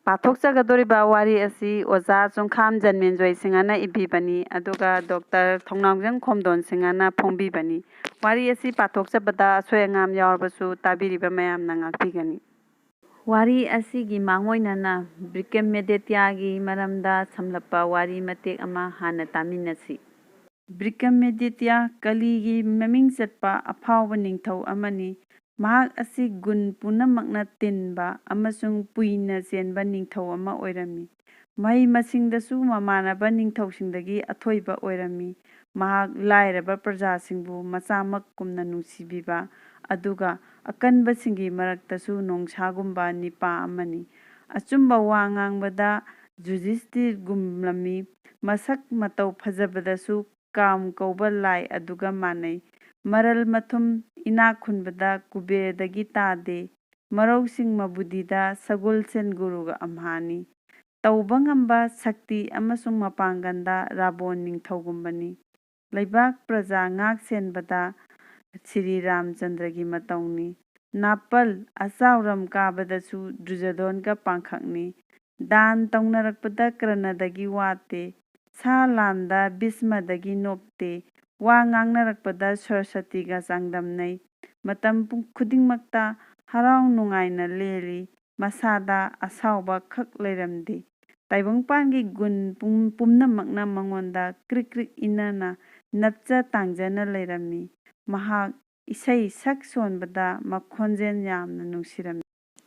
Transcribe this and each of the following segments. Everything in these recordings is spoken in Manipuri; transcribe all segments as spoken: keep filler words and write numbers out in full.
ꯄꯥꯊꯣꯛꯆꯒꯗꯧꯔꯤꯕ ꯋꯥꯔꯤ ꯑꯁꯤ ꯑꯣꯖꯥ ꯆꯨꯡꯈꯥꯝ ꯖꯟꯃꯦꯟꯖꯣꯏ ꯁꯤꯡꯍꯅ ꯏꯕꯤꯕꯅꯤ, ꯑꯗꯨꯒ ꯗꯣꯛꯇꯔ ꯊꯧꯅꯥꯎꯖꯝ ꯈꯣꯝꯗꯣꯟ ꯁꯤꯡꯍꯅ ꯐꯣꯡꯕꯤꯕꯅꯤ꯫ ꯋꯥꯔꯤ ꯑꯁꯤ ꯄꯥꯊꯣꯛꯆꯕꯗ ꯑꯁꯣꯏ ꯑꯉꯥꯝ ꯌꯥꯎꯔꯕꯁꯨ ꯇꯥꯕꯤꯔꯤꯕ ꯃꯌꯥꯝꯅ ꯉꯥꯛꯄꯤꯒꯅꯤ꯫ ꯋꯥꯔꯤ ꯑꯁꯤꯒꯤ ꯃꯥꯡꯑꯣꯏꯅꯅ ꯕ꯭ꯔꯤꯀꯃꯦꯗꯤꯇ꯭ꯌꯥꯒꯤ ꯃꯔꯝꯗ ꯁꯝꯂꯞꯄ ꯋꯥꯔꯤ ꯃꯇꯦꯛ ꯑꯃ ꯍꯥꯟꯅ ꯇꯥꯃꯤꯟꯅꯁꯤ꯫ ꯕ꯭ꯔꯤꯀꯃꯦꯗꯤꯇ꯭ꯌꯥ ꯀꯂꯤꯒꯤ ꯃꯃꯤꯡ ꯆꯠꯄ ꯑꯐꯥꯎꯕ ꯅꯤꯡꯊꯧ ꯑꯃꯅꯤ꯫ ꯃꯍꯥꯛ ꯑꯁꯤ ꯒꯨꯟ ꯄꯨꯝꯅꯃꯛꯅ ꯇꯤꯟꯕ ꯑꯃꯁꯨꯡ ꯄꯨꯏꯅ ꯆꯦꯟꯕ ꯅꯤꯡꯊꯧ ꯑꯃ ꯑꯣꯏꯔꯝꯃꯤ꯫ ꯃꯍꯩ ꯃꯁꯤꯡꯗꯁꯨ ꯃꯃꯥꯟꯅꯕ ꯅꯤꯡꯊꯧꯁꯤꯡꯗꯒꯤ ꯑꯊꯣꯏꯕ ꯑꯣꯏꯔꯝꯃꯤ꯫ ꯃꯍꯥꯛ ꯂꯥꯏꯔꯕ ꯄ꯭ꯔꯖꯥꯁꯤꯡꯕꯨ ꯃꯆꯥꯃꯛ ꯀꯨꯝꯅ ꯅꯨꯡꯁꯤꯕꯤꯕ, ꯑꯗꯨꯒ ꯑꯀꯟꯕꯁꯤꯡꯒꯤ ꯃꯔꯛꯇꯁꯨ ꯅꯣꯡꯁꯥꯒꯨꯝꯕ ꯅꯤꯄꯥ ꯑꯃꯅꯤ꯫ ꯑꯆꯨꯝꯕ ꯋꯥ ꯉꯥꯡꯕꯗ ꯖꯨꯗꯤꯁꯇꯤꯔꯒꯨꯝꯂꯝꯃꯤ꯫ ꯃꯁꯛ ꯃꯇꯧ ꯐꯖꯕꯗꯁꯨ ꯀꯥꯝ ꯀꯧꯕ ꯂꯥꯏ ꯑꯗꯨꯒ ꯃꯥꯟꯅꯩ꯫ ꯃꯔꯜ ꯃꯊꯨꯝ ꯏꯅꯥꯛ ꯈꯨꯟꯕꯗ ꯀꯨꯕꯦꯔꯗꯒꯤ ꯇꯥꯗꯦ꯫ ꯃꯔꯧꯁꯤꯡ ꯃꯕꯨꯗꯤꯗ ꯁꯒꯣꯜꯁꯦꯟ ꯒꯨꯔꯨꯒ ꯑꯝꯍꯥꯅꯤ꯫ ꯇꯧꯕ ꯉꯝꯕ ꯁꯛꯇꯤ ꯑꯃꯁꯨꯡ ꯃꯄꯥꯡꯒꯜꯗ ꯔꯥꯕꯣꯟ ꯅꯤꯡꯊꯧꯒꯨꯝꯕꯅꯤ꯫ ꯂꯩꯕꯥꯛ ꯄ꯭ꯔꯖꯥ ꯉꯥꯛ ꯁꯦꯟꯕꯗ ꯁ꯭ꯔꯤ ꯔꯥꯝꯆꯟꯗ꯭ꯔꯒꯤ ꯃꯇꯧꯅꯤ꯫ ꯅꯥꯄꯜ ꯑꯆꯥꯎꯔꯝ ꯀꯥꯕꯗꯁꯨ ꯗꯨꯔꯖꯣꯙꯣꯟꯒ ꯄꯥꯡꯈꯛꯅꯤ꯫ ꯗꯥꯟ ꯇꯧꯅꯔꯛꯄꯗ ꯀ꯭ꯔꯅꯗꯒꯤ ꯋꯥꯠꯇꯦ꯫ ꯁꯥ ꯂꯥꯟꯗ ꯚꯤꯁꯃꯗꯒꯤ ꯅꯣꯞꯇꯦ꯫ ꯋꯥ ꯉꯥꯡꯅꯔꯛꯄꯗ ꯁꯔꯁꯇꯤꯒ ꯆꯥꯡꯗꯝꯅꯩ꯫ ꯃꯇꯝ ꯄꯨꯝ-, ꯈꯨꯗꯤꯡꯃꯛꯇ ꯍꯔꯥꯎ ꯅꯨꯡꯉꯥꯏꯅ ꯂꯦꯜꯂꯤ꯫ ꯃꯁꯥꯗ ꯑꯁꯥꯎꯕ ꯈꯛ ꯂꯩꯔꯝꯗꯦ꯫ ꯇꯥꯏꯕꯪꯄꯥꯟꯒꯤ ꯒꯨꯟ ꯄꯨꯝ-, ꯄꯨꯝꯅꯃꯛꯅ ꯃꯉꯣꯟꯗ ꯀ꯭ꯔꯤꯛ ꯀ꯭ꯔꯤꯛ ꯏꯟꯅꯅ ꯅꯞꯆ ꯇꯥꯡꯖꯅ ꯂꯩꯔꯝꯃꯤ꯫ ꯃꯍꯥꯛ ꯏꯁꯩ ꯁꯛ ꯁꯣꯟꯕꯗ ꯃꯈꯣꯟꯖꯦꯜ ꯌꯥꯝꯅ ꯅꯨꯡꯁꯤꯔꯝꯃꯤ꯫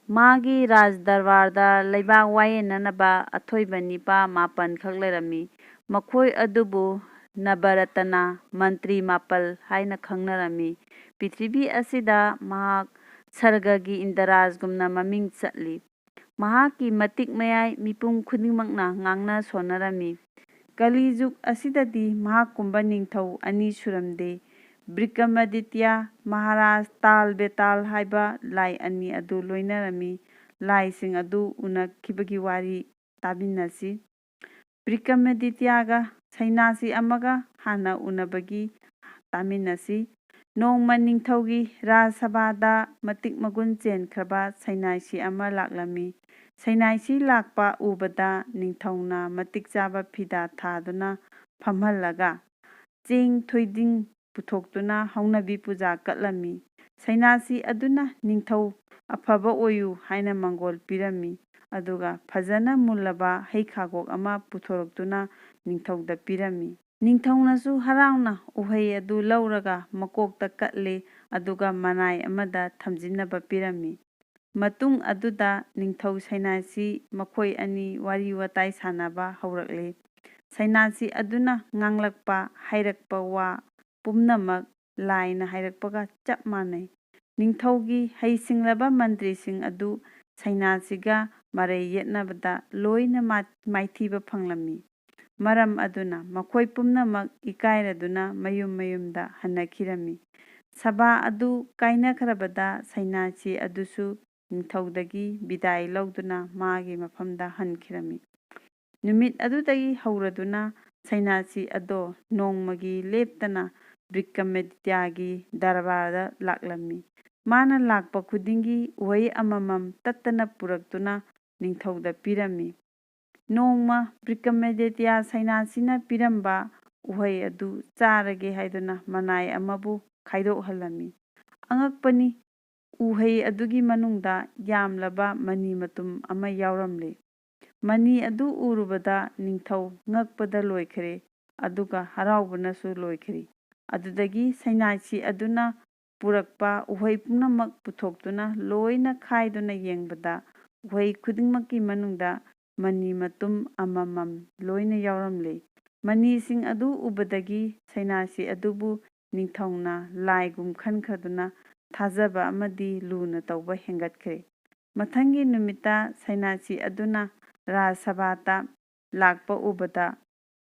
ꯃꯥꯒꯤ ꯔꯥꯖ ꯗꯔꯕꯥꯔꯗ ꯂꯩꯕꯥꯛ ꯋꯥꯌꯦꯟꯅꯅꯕ ꯑꯊꯣꯏꯕ ꯅꯤꯄꯥ ꯃꯥꯄꯟꯈꯛ ꯂꯩꯔꯝꯃꯤ꯫ ꯃꯈꯣꯏ ꯑꯗꯨꯕꯨ ꯅꯕꯔꯇꯅ, ꯃꯟꯇ꯭ꯔꯤ ꯃꯥꯄꯜ ꯍꯥꯏꯅ ꯈꯪꯅꯔꯝꯃꯤ꯫ ꯄ꯭ꯔꯤꯊꯤꯕꯤ ꯑꯁꯤꯗ ꯃꯍꯥꯛ ꯁꯔꯒꯒꯤ ꯏꯟꯗꯔꯥꯖꯒꯨꯝꯅ ꯃꯃꯤꯡ ꯆꯠꯂꯤ꯫ ꯃꯍꯥꯛꯀꯤ ꯃꯇꯤꯛ ꯃꯌꯥꯏ ꯃꯤꯄꯨꯝ ꯈꯨꯗꯤꯡꯃꯛꯅ ꯉꯥꯡꯅ ꯁꯣꯟꯅꯔꯝꯃꯤ꯫ ꯀꯂꯤꯖꯨꯒ ꯑꯁꯤꯗꯗꯤ ꯃꯍꯥꯛꯀꯨꯝꯕ ꯅꯤꯡꯊꯧ ꯑꯅꯤ ꯁꯨꯔꯝꯗꯦ꯫ ꯕ꯭ꯔꯤꯀꯃꯥꯗꯤꯇ꯭ꯌ ꯃꯍꯥꯔꯥꯖ ꯇꯥꯜ ꯕꯦꯇꯥꯜ ꯍꯥꯏꯕ ꯂꯥꯏ ꯑꯅꯤ ꯑꯗꯨ ꯂꯣꯏꯅꯔꯝꯃꯤ꯫ ꯂꯥꯏꯁꯤꯡ ꯑꯗꯨ ꯎꯅꯈꯤꯕꯒꯤ ꯋꯥꯔꯤ ꯇꯥꯃꯤꯟꯅꯁꯤ꯫ ꯕ꯭ꯔꯤꯀꯃꯥꯗꯤꯇ꯭ꯌꯒ ꯁꯩꯅꯥꯁꯤ ꯑꯃꯒ ꯍꯥꯟꯅ ꯎꯅꯕꯒꯤ ꯇꯥꯃꯤꯟꯅꯁꯤ꯫ ꯅꯣꯡꯃ ꯅꯤꯡꯊꯧꯒꯤ ꯔꯥꯖꯁꯚꯥꯗ ꯃꯇꯤꯛ ꯃꯒꯨꯟ ꯆꯦꯟꯈ꯭ꯔꯕ ꯁꯩꯅꯥꯏꯁꯤ ꯑꯃ ꯂꯥꯛꯂꯝꯃꯤ꯫ ꯁꯩꯅꯥꯏꯁꯤ ꯂꯥꯛꯄ ꯎꯕꯗ ꯅꯤꯡꯊꯧꯅ ꯃꯇꯤꯛ ꯆꯥꯕ ꯐꯤꯗꯥ ꯊꯥꯗꯨꯅ ꯐꯝꯍꯜꯂꯒ ꯆꯦꯡ ꯊꯣꯏꯗꯤꯡ ꯄꯨꯊꯣꯛꯇꯨꯅ ꯍꯧꯅꯕꯤ ꯄꯨꯖꯥ ꯀꯠꯂꯝꯃꯤ꯫ ꯁꯩꯅꯥꯁꯤ ꯑꯗꯨꯅ ꯅꯤꯡꯊꯧ ꯑꯐꯕ ꯑꯣꯏꯌꯨ ꯍꯥꯏꯅ ꯃꯪꯒꯣꯜ ꯄꯤꯔꯝꯃꯤ꯫ ꯑꯗꯨꯒ ꯐꯖꯅ ꯃꯨꯜꯂꯕ ꯍꯩ ꯈꯥꯒꯣꯛ ꯑꯃ ꯄꯨꯊꯣꯔꯛꯇꯨꯅ ꯅꯤꯡꯊꯧꯗ ꯄꯤꯔꯝꯃꯤ꯫ ꯅꯤꯡꯊꯧꯅꯁꯨ ꯍꯔꯥꯎꯅ ꯎꯍꯩ ꯑꯗꯨ ꯂꯧꯔꯒ ꯃꯀꯣꯛꯇ ꯀꯠꯂꯦ, ꯑꯗꯨꯒ ꯃꯅꯥꯏ ꯑꯃꯗ ꯊꯝꯖꯤꯟꯅꯕ ꯄꯤꯔꯝꯃꯤ꯫ ꯃꯇꯨꯡ ꯑꯗꯨꯗ ꯅꯤꯡꯊꯧ ꯁꯩꯅꯥꯁꯤ ꯃꯈꯣꯏ ꯑꯅꯤ ꯋꯥꯔꯤ ꯋꯥꯇꯥꯏ ꯁꯥꯟꯅꯕ ꯍꯧꯔꯛꯂꯦ꯫ ꯁꯩꯅꯥꯁꯤ ꯑꯗꯨꯅ ꯉꯥꯡꯂꯛꯄ, ꯍꯥꯏꯔꯛꯄ ꯋꯥ ꯄꯨꯝꯅꯃꯛ ꯂꯥꯏꯅ ꯍꯥꯏꯔꯛꯄꯒ ꯆꯞ ꯃꯥꯟꯅꯩ꯫ ꯅꯤꯡꯊꯧꯒꯤ ꯍꯩꯁꯤꯡꯂꯕ ꯃꯟꯇ꯭ꯔꯤꯁꯤꯡ ꯑꯗꯨ ꯁꯩꯅꯥꯁꯤꯒ ꯃꯔꯩ ꯌꯦꯠꯅꯕꯗ ꯂꯣꯏꯅ ꯃꯥ-, ꯃꯥꯏꯊꯤꯕ ꯐꯪꯂꯝꯃꯤ꯫ ꯃꯔꯝ ꯑꯗꯨꯅ ꯃꯈꯣꯏ ꯄꯨꯝꯅꯃꯛ ꯏꯀꯥꯏꯔꯗꯨꯅ ꯃꯌꯨꯝ ꯃꯌꯨꯝꯗ ꯍꯟꯅꯈꯤꯔꯝꯃꯤ꯫ ꯁꯚꯥ ꯑꯗꯨ ꯀꯥꯏꯅꯈ꯭ꯔꯕꯗ ꯁꯩꯅꯥꯁꯤ ꯑꯗꯨꯁꯨ ꯅꯤꯡꯊꯧꯗꯒꯤ ꯕꯤꯗꯥꯏ ꯂꯧꯗꯨꯅ ꯃꯥꯒꯤ ꯃꯐꯝꯗ ꯍꯟꯈꯤꯔꯝꯃꯤ꯫ ꯅꯨꯃꯤꯠ ꯑꯗꯨꯗꯒꯤ ꯍꯧꯔꯗꯨꯅ ꯁꯩꯅꯥꯁꯤ ꯑꯗꯣ ꯅꯣꯡꯃꯒꯤ ꯂꯦꯞꯇꯅ ꯕ꯭ꯔꯤꯀꯃꯦꯗꯤꯇ꯭ꯌꯥꯒꯤ ꯗꯔꯕꯥꯔꯗ ꯂꯥꯛꯂꯝꯃꯤ꯫ ꯃꯥꯅ ꯂꯥꯛꯄ ꯈꯨꯗꯤꯡꯒꯤ ꯎꯍꯩ ꯑꯃꯃꯝ ꯇꯠꯇꯅ ꯄꯨꯔꯛꯇꯨꯅ ꯅꯤꯡꯊꯧꯗ ꯄꯤꯔꯝꯃꯤ꯫ ꯅꯣꯡꯃ ꯕ꯭ꯔꯤꯀꯃꯦꯗꯤꯇ꯭ꯌꯥ ꯁꯩꯅꯥꯁꯤꯅ ꯄꯤꯔꯝꯕ ꯎꯍꯩ ꯑꯗꯨ ꯆꯥꯔꯒꯦ ꯍꯥꯏꯗꯨꯅ ꯃꯅꯥꯏ ꯑꯃꯕꯨ ꯈꯥꯏꯗꯣꯛꯍꯜꯂꯝꯃꯤ꯫ ꯑꯉꯛꯄꯅꯤ, ꯎꯍꯩ ꯑꯗꯨꯒꯤ ꯃꯅꯨꯡꯗ ꯌꯥꯝꯂꯕ ꯃꯅꯤ ꯃꯇꯨꯝ ꯑꯃ ꯌꯥꯎꯔꯝꯂꯦ꯫ ꯃꯅꯤ ꯑꯗꯨ ꯎꯔꯨꯕꯗ ꯅꯤꯡꯊꯧ ꯉꯛꯄꯗ ꯂꯣꯏꯈ꯭ꯔꯦ, ꯑꯗꯨꯒ ꯍꯔꯥꯎꯕꯅꯁꯨ ꯂꯣꯏꯈ꯭ꯔꯦ꯫ ꯑꯗꯨꯗꯒꯤ ꯁꯩꯅꯥꯁꯤ ꯑꯗꯨꯅ ꯄꯨꯔꯛꯄ ꯎꯍꯩ ꯄꯨꯝꯅꯃꯛ ꯄꯨꯊꯣꯛꯇꯨꯅ ꯂꯣꯏꯅ ꯈꯥꯏꯗꯨꯅ ꯌꯦꯡꯕꯗ ꯎꯍꯩ ꯈꯨꯗꯤꯡꯃꯛꯀꯤ ꯃꯅꯨꯡꯗ ꯃꯅꯤ ꯃꯇꯨꯝ ꯑꯃꯃꯝ ꯂꯣꯏꯅ ꯌꯥꯎꯔꯝꯂꯦ꯫ ꯃꯅꯤꯁꯤꯡ ꯑꯗꯨ ꯎꯕꯗꯒꯤ ꯁꯩꯅꯥꯁꯤ ꯑꯗꯨꯕꯨ ꯅꯤꯡꯊꯧꯅ ꯂꯥꯏꯒꯨꯝ ꯈꯟꯈ꯭ꯔꯗꯨꯅ ꯊꯥꯖꯕ ꯑꯃꯗꯤ ꯂꯨꯅ ꯇꯧꯕ ꯍꯦꯟꯒꯠꯈ꯭ꯔꯦ꯫ ꯃꯊꯪꯒꯤ ꯅꯨꯃꯤꯠꯇ ꯁꯩꯅꯥꯁꯤ ꯑꯗꯨꯅ ꯔꯥꯖꯁꯚꯥꯗ ꯂꯥꯛꯄ ꯎꯕꯗ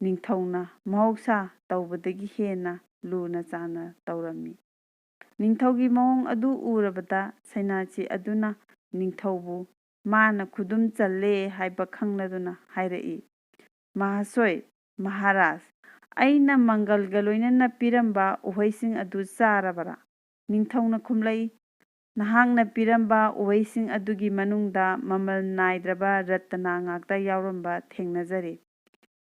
ꯅꯤꯡꯊꯧꯅ ꯃꯍꯧꯁꯥ ꯇꯧꯕꯗꯒꯤ ꯍꯦꯟꯅ ꯂꯨꯅ ꯆꯥꯟꯅ ꯇꯧꯔꯝꯃꯤ꯫ ꯅꯤꯡꯊꯧꯒꯤ ꯃꯑꯣꯡ ꯑꯗꯨ ꯎꯔꯕꯗ ꯁꯩꯅꯥꯁꯤ ꯑꯗꯨꯅ ꯅꯤꯡꯊꯧꯕꯨ ꯃꯥꯅ ꯈꯨꯗꯨꯝ ꯆꯜꯂꯦ ꯍꯥꯏꯕ ꯈꯪꯂꯗꯨꯅ ꯍꯥꯏꯔꯛꯏ, "ꯃꯍꯥꯁꯣꯏ, ꯃꯍꯥꯔꯥꯖ, ꯑꯩꯅ ꯃꯪꯒꯜꯒ ꯂꯣꯏꯅꯅ ꯄꯤꯔꯝꯕ ꯎꯍꯩꯁꯤꯡ ꯑꯗꯨ ꯆꯥꯔꯕꯔꯥ?" ꯅꯤꯡꯊꯧꯅ ꯈꯨꯝꯂꯛꯏ, ꯅꯍꯥꯛꯅ ꯄꯤꯔꯝꯕ ꯎꯍꯩꯁꯤꯡ ꯑꯗꯨꯒꯤ ꯃꯅꯨꯡꯗ ꯃꯃꯜ ꯅꯥꯏꯗ꯭ꯔꯕ ꯔꯠꯇꯅꯥ ꯉꯥꯛꯇ ꯌꯥꯎꯔꯝꯕ ꯊꯦꯡꯅꯖꯔꯦ꯫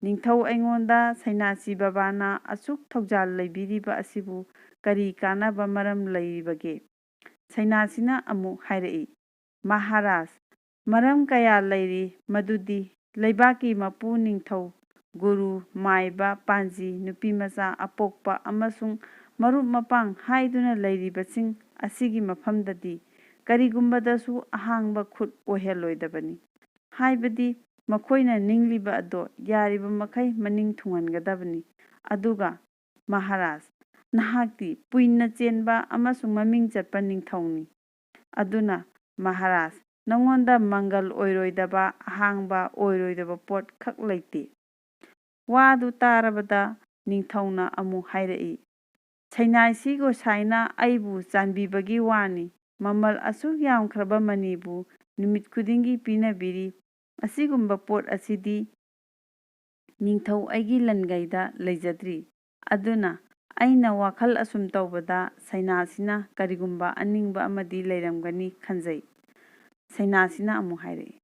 ꯅꯤꯡꯊꯧ, ꯑꯩꯉꯣꯟꯗ ꯁꯩꯅꯥꯁꯤ ꯕꯕꯥꯅ ꯑꯁꯨꯛ ꯊꯧꯖꯥꯜ ꯂꯩꯕꯤꯔꯤꯕ ꯑꯁꯤꯕꯨ ꯀꯔꯤ ꯀꯥꯟꯅꯕ ꯃꯔꯝ ꯂꯩꯔꯤꯕꯒꯦ? ꯁꯩꯅꯥꯁꯤꯅ ꯑꯃꯨꯛ ꯍꯥꯏꯔꯛꯏ, ꯃꯍꯥꯔꯥꯖ, ꯃꯔꯝ ꯀꯌꯥ ꯂꯩꯔꯤ, ꯃꯗꯨꯗꯤ ꯂꯩꯕꯥꯛꯀꯤ ꯃꯄꯨ, ꯅꯤꯡꯊꯧ, ꯒꯨꯔꯨ, ꯃꯥꯏꯕ, ꯄꯥꯟꯖꯤ, ꯅꯨꯄꯤꯃꯆꯥ, ꯑꯄꯣꯛꯄ ꯑꯃꯁꯨꯡ ꯃꯔꯨꯞ ꯃꯄꯥꯡ ꯍꯥꯏꯗꯨꯅ ꯂꯩꯔꯤꯕꯁꯤꯡ ꯑꯁꯤꯒꯤ ꯃꯐꯝꯗꯗꯤ ꯀꯔꯤꯒꯨꯝꯕꯗꯁꯨ ꯑꯍꯥꯡꯕ ꯈꯨꯠ ꯑꯣꯏꯍꯜꯂꯣꯏꯗꯕꯅꯤ꯫ ꯍꯥꯏꯕꯗꯤ ꯃꯈꯣꯏꯅ ꯅꯤꯡꯂꯤꯕ ꯑꯗꯣ ꯌꯥꯔꯤꯕ ꯃꯈꯩ ꯃꯅꯤꯡ ꯊꯨꯡꯍꯟꯒꯗꯕꯅꯤ꯫ ꯑꯗꯨꯒ ꯃꯍꯥꯔꯥꯖ, ꯅꯍꯥꯛꯇꯤ ꯄꯨꯏꯟꯅ ꯆꯦꯟꯕ ꯑꯃꯁꯨꯡ ꯃꯃꯤꯡ ꯆꯠꯄ ꯅꯤꯡꯊꯧꯅꯤ꯫ ꯑꯗꯨꯅ ꯃꯍꯥꯔꯥꯖ, ꯅꯉꯣꯟꯗ ꯃꯪꯒꯜ ꯑꯣꯏꯔꯣꯏꯗꯕ ꯑꯍꯥꯡꯕ ꯑꯣꯏꯔꯣꯏꯗꯕ ꯄꯣꯠ ꯈꯛ ꯂꯩꯇꯦ꯫ ꯋꯥꯗꯨ ꯇꯥꯔꯕꯗ ꯅꯤꯡꯊꯧꯅ ꯑꯃꯨꯛ ꯍꯥꯏꯔꯛꯏ, ꯁꯩꯅꯥꯏꯁꯤ ꯒꯣꯁꯥꯏꯅ ꯑꯩꯕꯨ ꯆꯥꯟꯕꯤꯕꯒꯤ ꯋꯥꯅꯤ꯫ ꯃꯃꯜ ꯑꯁꯨꯛ ꯌꯥꯝꯈ꯭ꯔꯕ ꯃꯅꯤꯕꯨ ꯅꯨꯃꯤꯠ ꯈꯨꯗꯤꯡꯒꯤ ꯄꯤꯅꯕꯤꯔꯤ꯫ ꯑꯁꯤꯒꯨꯝꯕ ꯄꯣꯠ ꯑꯁꯤꯗꯤ ꯅꯤꯡꯊꯧ ꯑꯩꯒꯤ ꯂꯟꯒꯩꯗ ꯂꯩꯖꯗ꯭ꯔꯤ꯫ ꯑꯗꯨꯅ ꯑꯩꯅ ꯋꯥꯈꯜ ꯑꯁꯨꯝ ꯇꯧꯕꯗ ꯁꯩꯅꯥꯁꯤꯅ ꯀꯔꯤꯒꯨꯝꯕ ꯑꯅꯤꯡꯕ ꯑꯃꯗꯤ ꯂꯩꯔꯝꯒꯅꯤ ꯈꯟꯖꯩ꯫ ꯁꯩꯅꯥꯁꯤꯅ ꯑꯃꯨꯛ ꯍꯥꯏꯔꯛꯏ,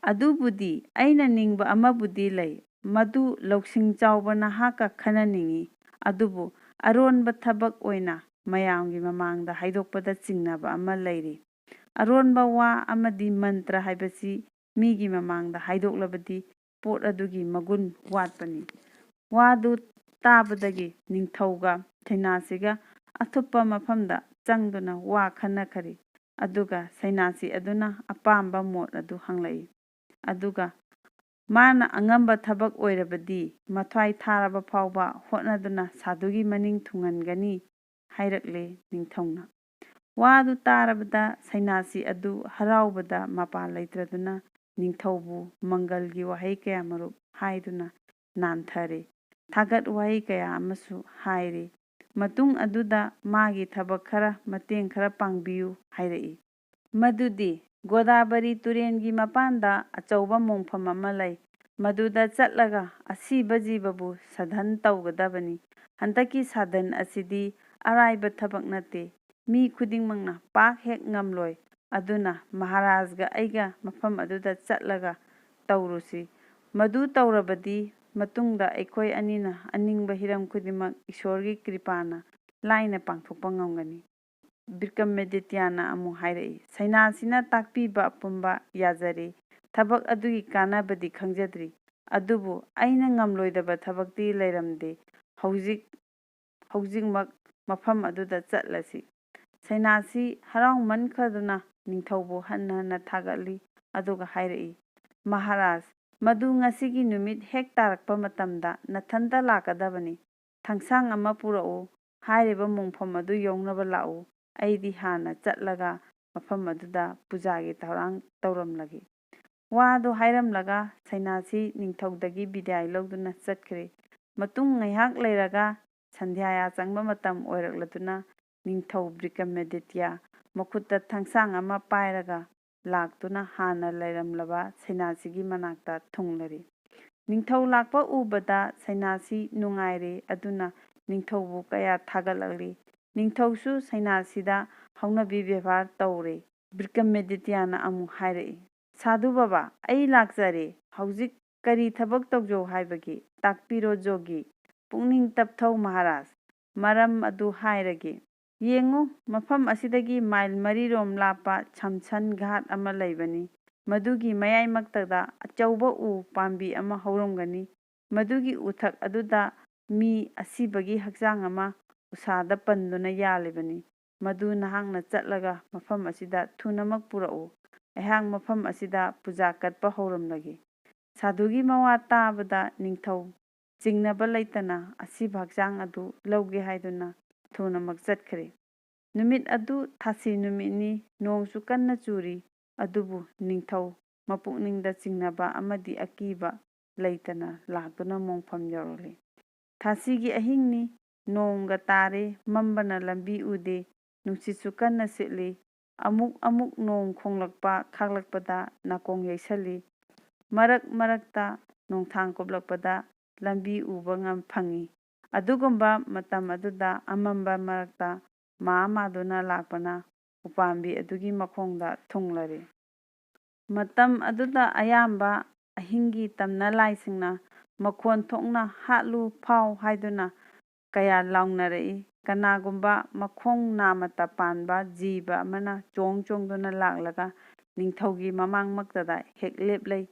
ꯑꯗꯨꯕꯨꯗꯤ ꯑꯩꯅ ꯅꯤꯡꯕ ꯑꯃꯕꯨꯗꯤ ꯂꯩ, ꯃꯗꯨ ꯂꯧꯁꯤꯡ ꯆꯥꯎꯕ ꯅꯍꯥꯛꯀ ꯈꯟꯅꯅꯤꯡꯏ꯫ ꯑꯗꯨꯕꯨ ꯑꯔꯣꯟꯕ ꯊꯕꯛ ꯑꯣꯏꯅ ꯃꯌꯥꯝꯒꯤ ꯃꯃꯥꯡꯗ ꯍꯥꯏꯗꯣꯛꯄꯗ ꯆꯤꯡꯅꯕ ꯑꯃ ꯂꯩꯔꯤ꯫ ꯑꯔꯣꯟꯕ ꯋꯥ ꯑꯃꯗꯤ ꯃꯟꯇ꯭ꯔ ꯍꯥꯏꯕꯁꯤ ꯃꯤꯒꯤ ꯃꯃꯥꯡꯗ ꯍꯥꯏꯗꯣꯛꯂꯕꯗꯤ ꯄꯣꯠ ꯑꯗꯨꯒꯤ ꯃꯒꯨꯟ ꯋꯥꯠꯄꯅꯤ꯫ ꯋꯥꯗꯨ ꯇꯥꯕꯗꯒꯤ ꯅꯤꯡꯊꯧꯒ ꯁꯩꯅꯥꯁꯤꯒ ꯑꯊꯨꯞꯄ ꯃꯐꯝꯗ ꯆꯪꯗꯨꯅ ꯋꯥ ꯈꯟꯅꯈꯔꯤ꯫ ꯑꯗꯨꯒ ꯁꯩꯅꯥꯁꯤ ꯑꯗꯨꯅ ꯑꯄꯥꯝꯕ ꯃꯣꯠ ꯑꯗꯨ ꯍꯪꯂꯛꯏ꯫ ꯑꯗꯨꯒ ꯃꯥꯅ ꯑꯉꯝꯕ ꯊꯕꯛ ꯑꯣꯏꯔꯕꯗꯤ ꯃꯊ꯭ꯋꯥꯏ ꯊꯥꯔꯕ ꯐꯥꯎꯕ ꯍꯣꯠꯅꯗꯨꯅ ꯁꯥꯗꯨꯒꯤ ꯃꯅꯤꯡ ꯊꯨꯡꯍꯟꯒꯅꯤ ꯍꯥꯏꯔꯛꯂꯦ ꯅꯤꯡꯊꯧꯅ꯫ ꯋꯥꯗꯨ ꯇꯥꯔꯕꯗ ꯁꯩꯅꯥꯁꯤ ꯑꯗꯨ ꯍꯔꯥꯎꯕꯗ ꯃꯄꯥ ꯂꯩꯇ꯭ꯔꯗꯨꯅ ꯅꯤꯡꯊꯧꯕꯨ ꯃꯪꯒꯜꯒꯤ ꯋꯥꯍꯩ ꯀꯌꯥ ꯃꯔꯨꯞ ꯍꯥꯏꯗꯨꯅ ꯅꯥꯟꯊꯔꯦ꯫ ꯊꯥꯒꯠ ꯋꯥꯍꯩ ꯀꯌꯥ ꯑꯃꯁꯨ ꯍꯥꯏꯔꯦ꯫ ꯃꯇꯨꯡ ꯑꯗꯨꯗ ꯃꯥꯒꯤ ꯊꯕꯛ ꯈꯔ, ꯃꯇꯦꯡ ꯈꯔ ꯄꯥꯡꯕꯤꯌꯨ ꯍꯥꯏꯔꯛꯏ꯫ ꯃꯗꯨꯗꯤ ꯒꯣꯗꯥꯕꯔꯤ ꯇꯨꯔꯦꯜꯒꯤ ꯃꯄꯥꯟꯗ ꯑꯆꯧꯕ ꯃꯣꯡꯐꯝ ꯑꯃ ꯂꯩ꯫ ꯃꯗꯨꯗ ꯆꯠꯂꯒ ꯑꯁꯤꯕ ꯖꯤꯕꯕꯨ ꯁꯥꯗꯟ ꯇꯧꯒꯗꯕꯅꯤ꯫ ꯍꯟꯗꯛꯀꯤ ꯁꯥꯗꯟ ꯑꯁꯤꯗꯤ ꯑꯔꯥꯏꯕ ꯊꯕꯛ ꯅꯠꯇꯦ꯫ ꯃꯤ ꯈꯨꯗꯤꯡꯃꯛꯅ ꯄꯥꯛ ꯍꯦꯛ ꯉꯝꯂꯣꯏ꯫ ꯑꯗꯨꯅ ꯃꯍꯥꯔꯥꯖꯒ ꯑꯩꯒ ꯃꯐꯝ ꯑꯗꯨꯗ ꯆꯠꯂꯒ ꯇꯧꯔꯨꯁꯤ꯫ ꯃꯗꯨ ꯇꯧꯔꯕꯗꯤ ꯃꯇꯨꯡꯗ ꯑꯩꯈꯣꯏ ꯑꯅꯤꯅ ꯑꯅꯤꯡꯕ ꯍꯤꯔꯝ ꯈꯨꯗꯤꯡꯃꯛ ꯏꯁꯣꯔꯒꯤ ꯀ꯭ꯔꯤꯄꯥꯅ ꯂꯥꯏꯅ ꯄꯥꯡꯊꯣꯛꯄ ꯉꯝꯒꯅꯤ꯫ ꯕꯤꯀ꯭ꯔꯃꯥꯗꯤꯇ꯭ꯌꯅ ꯑꯃꯨꯛ ꯍꯥꯏꯔꯛꯏ, "ꯁꯩꯅꯥꯁꯤꯅ ꯇꯥꯛꯄꯤꯕ ꯑꯄꯨꯝꯕ ꯌꯥꯖꯔꯦ꯫ ꯊꯕꯛ ꯑꯗꯨꯒꯤ ꯀꯥꯟꯅꯕꯗꯤ ꯈꯪꯖꯗ꯭ꯔꯤ, ꯑꯗꯨꯕꯨ ꯑꯩꯅ ꯉꯝꯂꯣꯏꯗꯕ ꯊꯕꯛꯇꯤ ꯂꯩꯔꯝꯗꯦ꯫ ꯍꯧꯖꯤꯛ, ꯍꯧꯖꯤꯛꯃꯛ ꯃꯐꯝ ꯑꯗꯨꯗ ꯆꯠꯂꯁꯤ꯫" ꯁꯩꯅꯥꯁꯤ ꯍꯔꯥꯎꯃꯟꯈꯗꯨꯅ ꯅꯤꯡꯊꯧꯕꯨ ꯍꯟꯅ ꯍꯟꯅ ꯊꯥꯒꯠꯂꯤ, ꯑꯗꯨꯒ ꯍꯥꯏꯔꯛꯏ, "ꯃꯍꯥꯔꯥꯖ, ꯃꯗꯨ ꯉꯁꯤꯒꯤ ꯅꯨꯃꯤꯠ ꯍꯦꯛ ꯇꯥꯔꯛꯄ ꯃꯇꯝꯗ ꯅꯊꯟꯇ ꯂꯥꯛꯀꯗꯕꯅꯤ꯫ ꯊꯥꯡꯁꯥꯡ ꯑꯃ ꯄꯨꯔꯛꯎ꯫ ꯍꯥꯏꯔꯤꯕ ꯃꯣꯡꯐꯝ ꯑꯗꯨ ꯌꯧꯅꯕ ꯂꯥꯛꯎ꯫ ꯑꯩꯗꯤ ꯍꯥꯟꯅ ꯆꯠꯂꯒ ꯃꯐꯝ ꯑꯗꯨꯗ ꯄꯨꯖꯥꯒꯤ ꯊꯧꯔꯥꯡ ꯇꯧꯔꯝꯂꯒꯦ꯫" ꯋꯥꯗꯨ ꯍꯥꯏꯔꯝꯂꯒ ꯁꯩꯅꯥꯁꯤ ꯅꯤꯡꯊꯧꯗꯒꯤ ꯕꯤꯗꯥꯏ ꯂꯧꯗꯨꯅ ꯆꯠꯈ꯭ꯔꯦ꯫ ꯃꯇꯨꯡ ꯉꯥꯏꯍꯥꯛ ꯂꯩꯔꯒ ꯁꯟꯙ꯭ꯌꯥ ꯆꯪꯕ ꯃꯇꯝ ꯑꯣꯏꯔꯛꯂꯗꯨꯅ ꯅꯤꯡꯊꯧ ꯕꯤꯀ꯭ꯔꯃꯥꯗꯤꯇ꯭ꯌ ꯃꯈꯨꯠꯇ ꯊꯥꯡꯁꯥꯡ ꯑꯃ ꯄꯥꯏꯔꯒ ꯂꯥꯛꯇꯨꯅ ꯍꯥꯟꯅ ꯂꯩꯔꯝꯂꯕ ꯁꯩꯅꯥꯁꯤꯒꯤ ꯃꯅꯥꯛꯇ ꯊꯨꯡꯂꯔꯤ꯫ ꯅꯤꯡꯊꯧ ꯂꯥꯛꯄ ꯎꯕꯗ ꯁꯩꯅꯥꯁꯤ ꯅꯨꯡꯉꯥꯏꯔꯦ, ꯑꯗꯨꯅ ꯅꯤꯡꯊꯧꯕꯨ ꯀꯌꯥ ꯊꯥꯒꯠꯂꯛꯂꯤ꯫ ꯅꯤꯡꯊꯧꯁꯨ ꯁꯩꯅꯥꯁꯤꯗ ꯍꯧꯅꯕꯤ ꯕꯦꯕꯥꯔ ꯇꯧꯔꯦ꯫ ꯕꯤꯀ꯭ꯔꯃꯥꯗꯤꯇ꯭ꯌꯅ ꯑꯃꯨꯛ ꯍꯥꯏꯔꯛꯏ, "ꯁꯥꯙꯨ ꯕꯕꯥ, ꯑꯩ ꯂꯥꯛꯆꯔꯦ꯫ ꯍꯧꯖꯤꯛ ꯀꯔꯤ ꯊꯕꯛ ꯇꯧꯖꯧ ꯍꯥꯏꯕꯒꯦ? ꯇꯥꯛꯄꯤꯔꯣ ꯖꯣꯒꯤ꯫ ꯄꯨꯛꯅꯤꯡ ꯇꯞꯊꯧ ꯃꯍꯥꯔꯥꯖ꯫ ꯃꯔꯝ ꯑꯗꯨ ꯍꯥꯏꯔꯒꯦ꯫ ꯌꯦꯡꯉꯨ, ꯃꯐꯝ ꯑꯁꯤꯗꯒꯤ ꯃꯥꯏꯜ ꯃꯔꯤꯔꯣꯝ ꯂꯥꯞꯄ ꯁꯝꯁꯟ ꯘꯥꯠ ꯑꯃ ꯂꯩꯕꯅꯤ꯫ ꯃꯗꯨꯒꯤ ꯃꯌꯥꯏꯃꯛꯇꯗ ꯑꯆꯧꯕ ꯎ ꯄꯥꯝꯕꯤ ꯑꯃ ꯍꯧꯔꯝꯒꯅꯤ꯫ ꯃꯗꯨꯒꯤ ꯎꯊꯛ ꯑꯗꯨꯗ ꯃꯤ ꯑꯁꯤꯕꯒꯤ ꯍꯛꯆꯥꯡ ꯑꯃ ꯎꯁꯥꯗ ꯄꯟꯗꯨꯅ ꯌꯥꯜꯂꯤꯕꯅꯤ꯫ ꯃꯗꯨ ꯅꯍꯥꯛꯅ ꯆꯠꯂꯒ ꯃꯐꯝ ꯑꯁꯤꯗ ꯊꯨꯅꯃꯛ ꯄꯨꯔꯛꯎ꯫ ꯑꯩꯍꯥꯛ ꯃꯐꯝ ꯑꯁꯤꯗ ꯄꯨꯖꯥ ꯀꯠꯄ ꯍꯧꯔꯝꯂꯒꯦ꯫" ꯁꯥꯙꯨꯒꯤ ꯃꯋꯥ ꯇꯥꯕꯗ ꯅꯤꯡꯊꯧ ꯆꯤꯡꯅꯕ ꯂꯩꯇꯅ ꯑꯁꯤꯕ ꯍꯛꯆꯥꯡ ꯑꯗꯨ ꯂꯧꯒꯦ ꯍꯥꯏꯗꯨꯅ ꯊꯨꯅꯃꯛ ꯆꯠꯈ꯭ꯔꯦ꯫ ꯅꯨꯃꯤꯠ ꯑꯗꯨ ꯊꯥꯁꯤ ꯅꯨꯃꯤꯠꯅꯤ꯫ ꯅꯣꯡꯁꯨ ꯀꯟꯅ ꯆꯨꯔꯤ꯫ ꯑꯗꯨꯕꯨ ꯅꯤꯡꯊꯧ ꯃꯄꯨꯛꯅꯤꯡꯗ ꯆꯤꯡꯅꯕ ꯑꯃꯗꯤ ꯑꯀꯤꯕ ꯂꯩꯇꯅ ꯂꯥꯛꯇꯨꯅ ꯃꯣꯡꯐꯝ ꯌꯧꯔꯛꯂꯤ꯫ ꯊꯥꯁꯤꯒꯤ ꯑꯍꯤꯡꯅꯤ꯫ ꯅꯣꯡꯒ ꯇꯥꯔꯦ꯫ ꯃꯝꯕꯅ ꯂꯝꯕꯤ ꯎꯗꯦ꯫ ꯅꯨꯡꯁꯤꯠꯁꯨ ꯀꯟꯅ ꯁꯤꯠꯂꯤ꯫ ꯑꯃꯨꯛ ꯑꯃꯨꯛ ꯅꯣꯡ ꯈꯣꯡꯂꯛꯄ ꯈꯥꯛꯂꯛꯄꯗ ꯅꯥꯀꯣꯡ ꯌꯩꯁꯜꯂꯤ꯫ ꯃꯔꯛ ꯃꯔꯛꯇ ꯅꯣꯡꯊꯥꯡ ꯀꯨꯞꯂꯛꯄꯗ ꯂꯝꯕꯤ ꯎꯕ ꯉꯝ-, ꯐꯪꯏ꯫ ꯑꯗꯨꯒꯨꯝꯕ ꯃꯇꯝ ꯑꯗꯨꯗ ꯑꯃꯝꯕ ꯃꯔꯛꯇ ꯃꯥ ꯃꯥꯗꯨꯅ ꯂꯥꯛꯄꯅ ꯎꯄꯥꯝꯕꯤ ꯑꯗꯨꯒꯤ ꯃꯈꯣꯡꯗ ꯊꯨꯡꯂꯔꯤ꯫ ꯃꯇꯝ ꯑꯗꯨꯗ ꯑꯌꯥꯝꯕ ꯑꯍꯤꯡꯒꯤ ꯇꯝꯅ ꯂꯥꯏꯁꯤꯡꯅ ꯃꯈꯣꯟ ꯊꯣꯛꯅ "ꯍꯥꯠꯂꯨ, ꯐꯥꯎ" ꯍꯥꯏꯗꯨꯅ ꯀꯌꯥ ꯂꯥꯎꯅꯔꯛꯏ꯫ ꯀꯅꯥꯒꯨꯝꯕ ꯃꯈꯣꯡ ꯅꯥꯃꯠꯇ ꯄꯥꯟꯕ ꯖꯤꯕ ꯑꯃꯅ ꯆꯣꯡ ꯆꯣꯡꯗꯨꯅ ꯂꯥꯛꯂꯒ ꯅꯤꯡꯊꯧꯒꯤ ꯃꯃꯥꯡꯃꯛꯇꯗ ꯍꯦꯛ ꯂꯦꯞꯂꯩ꯫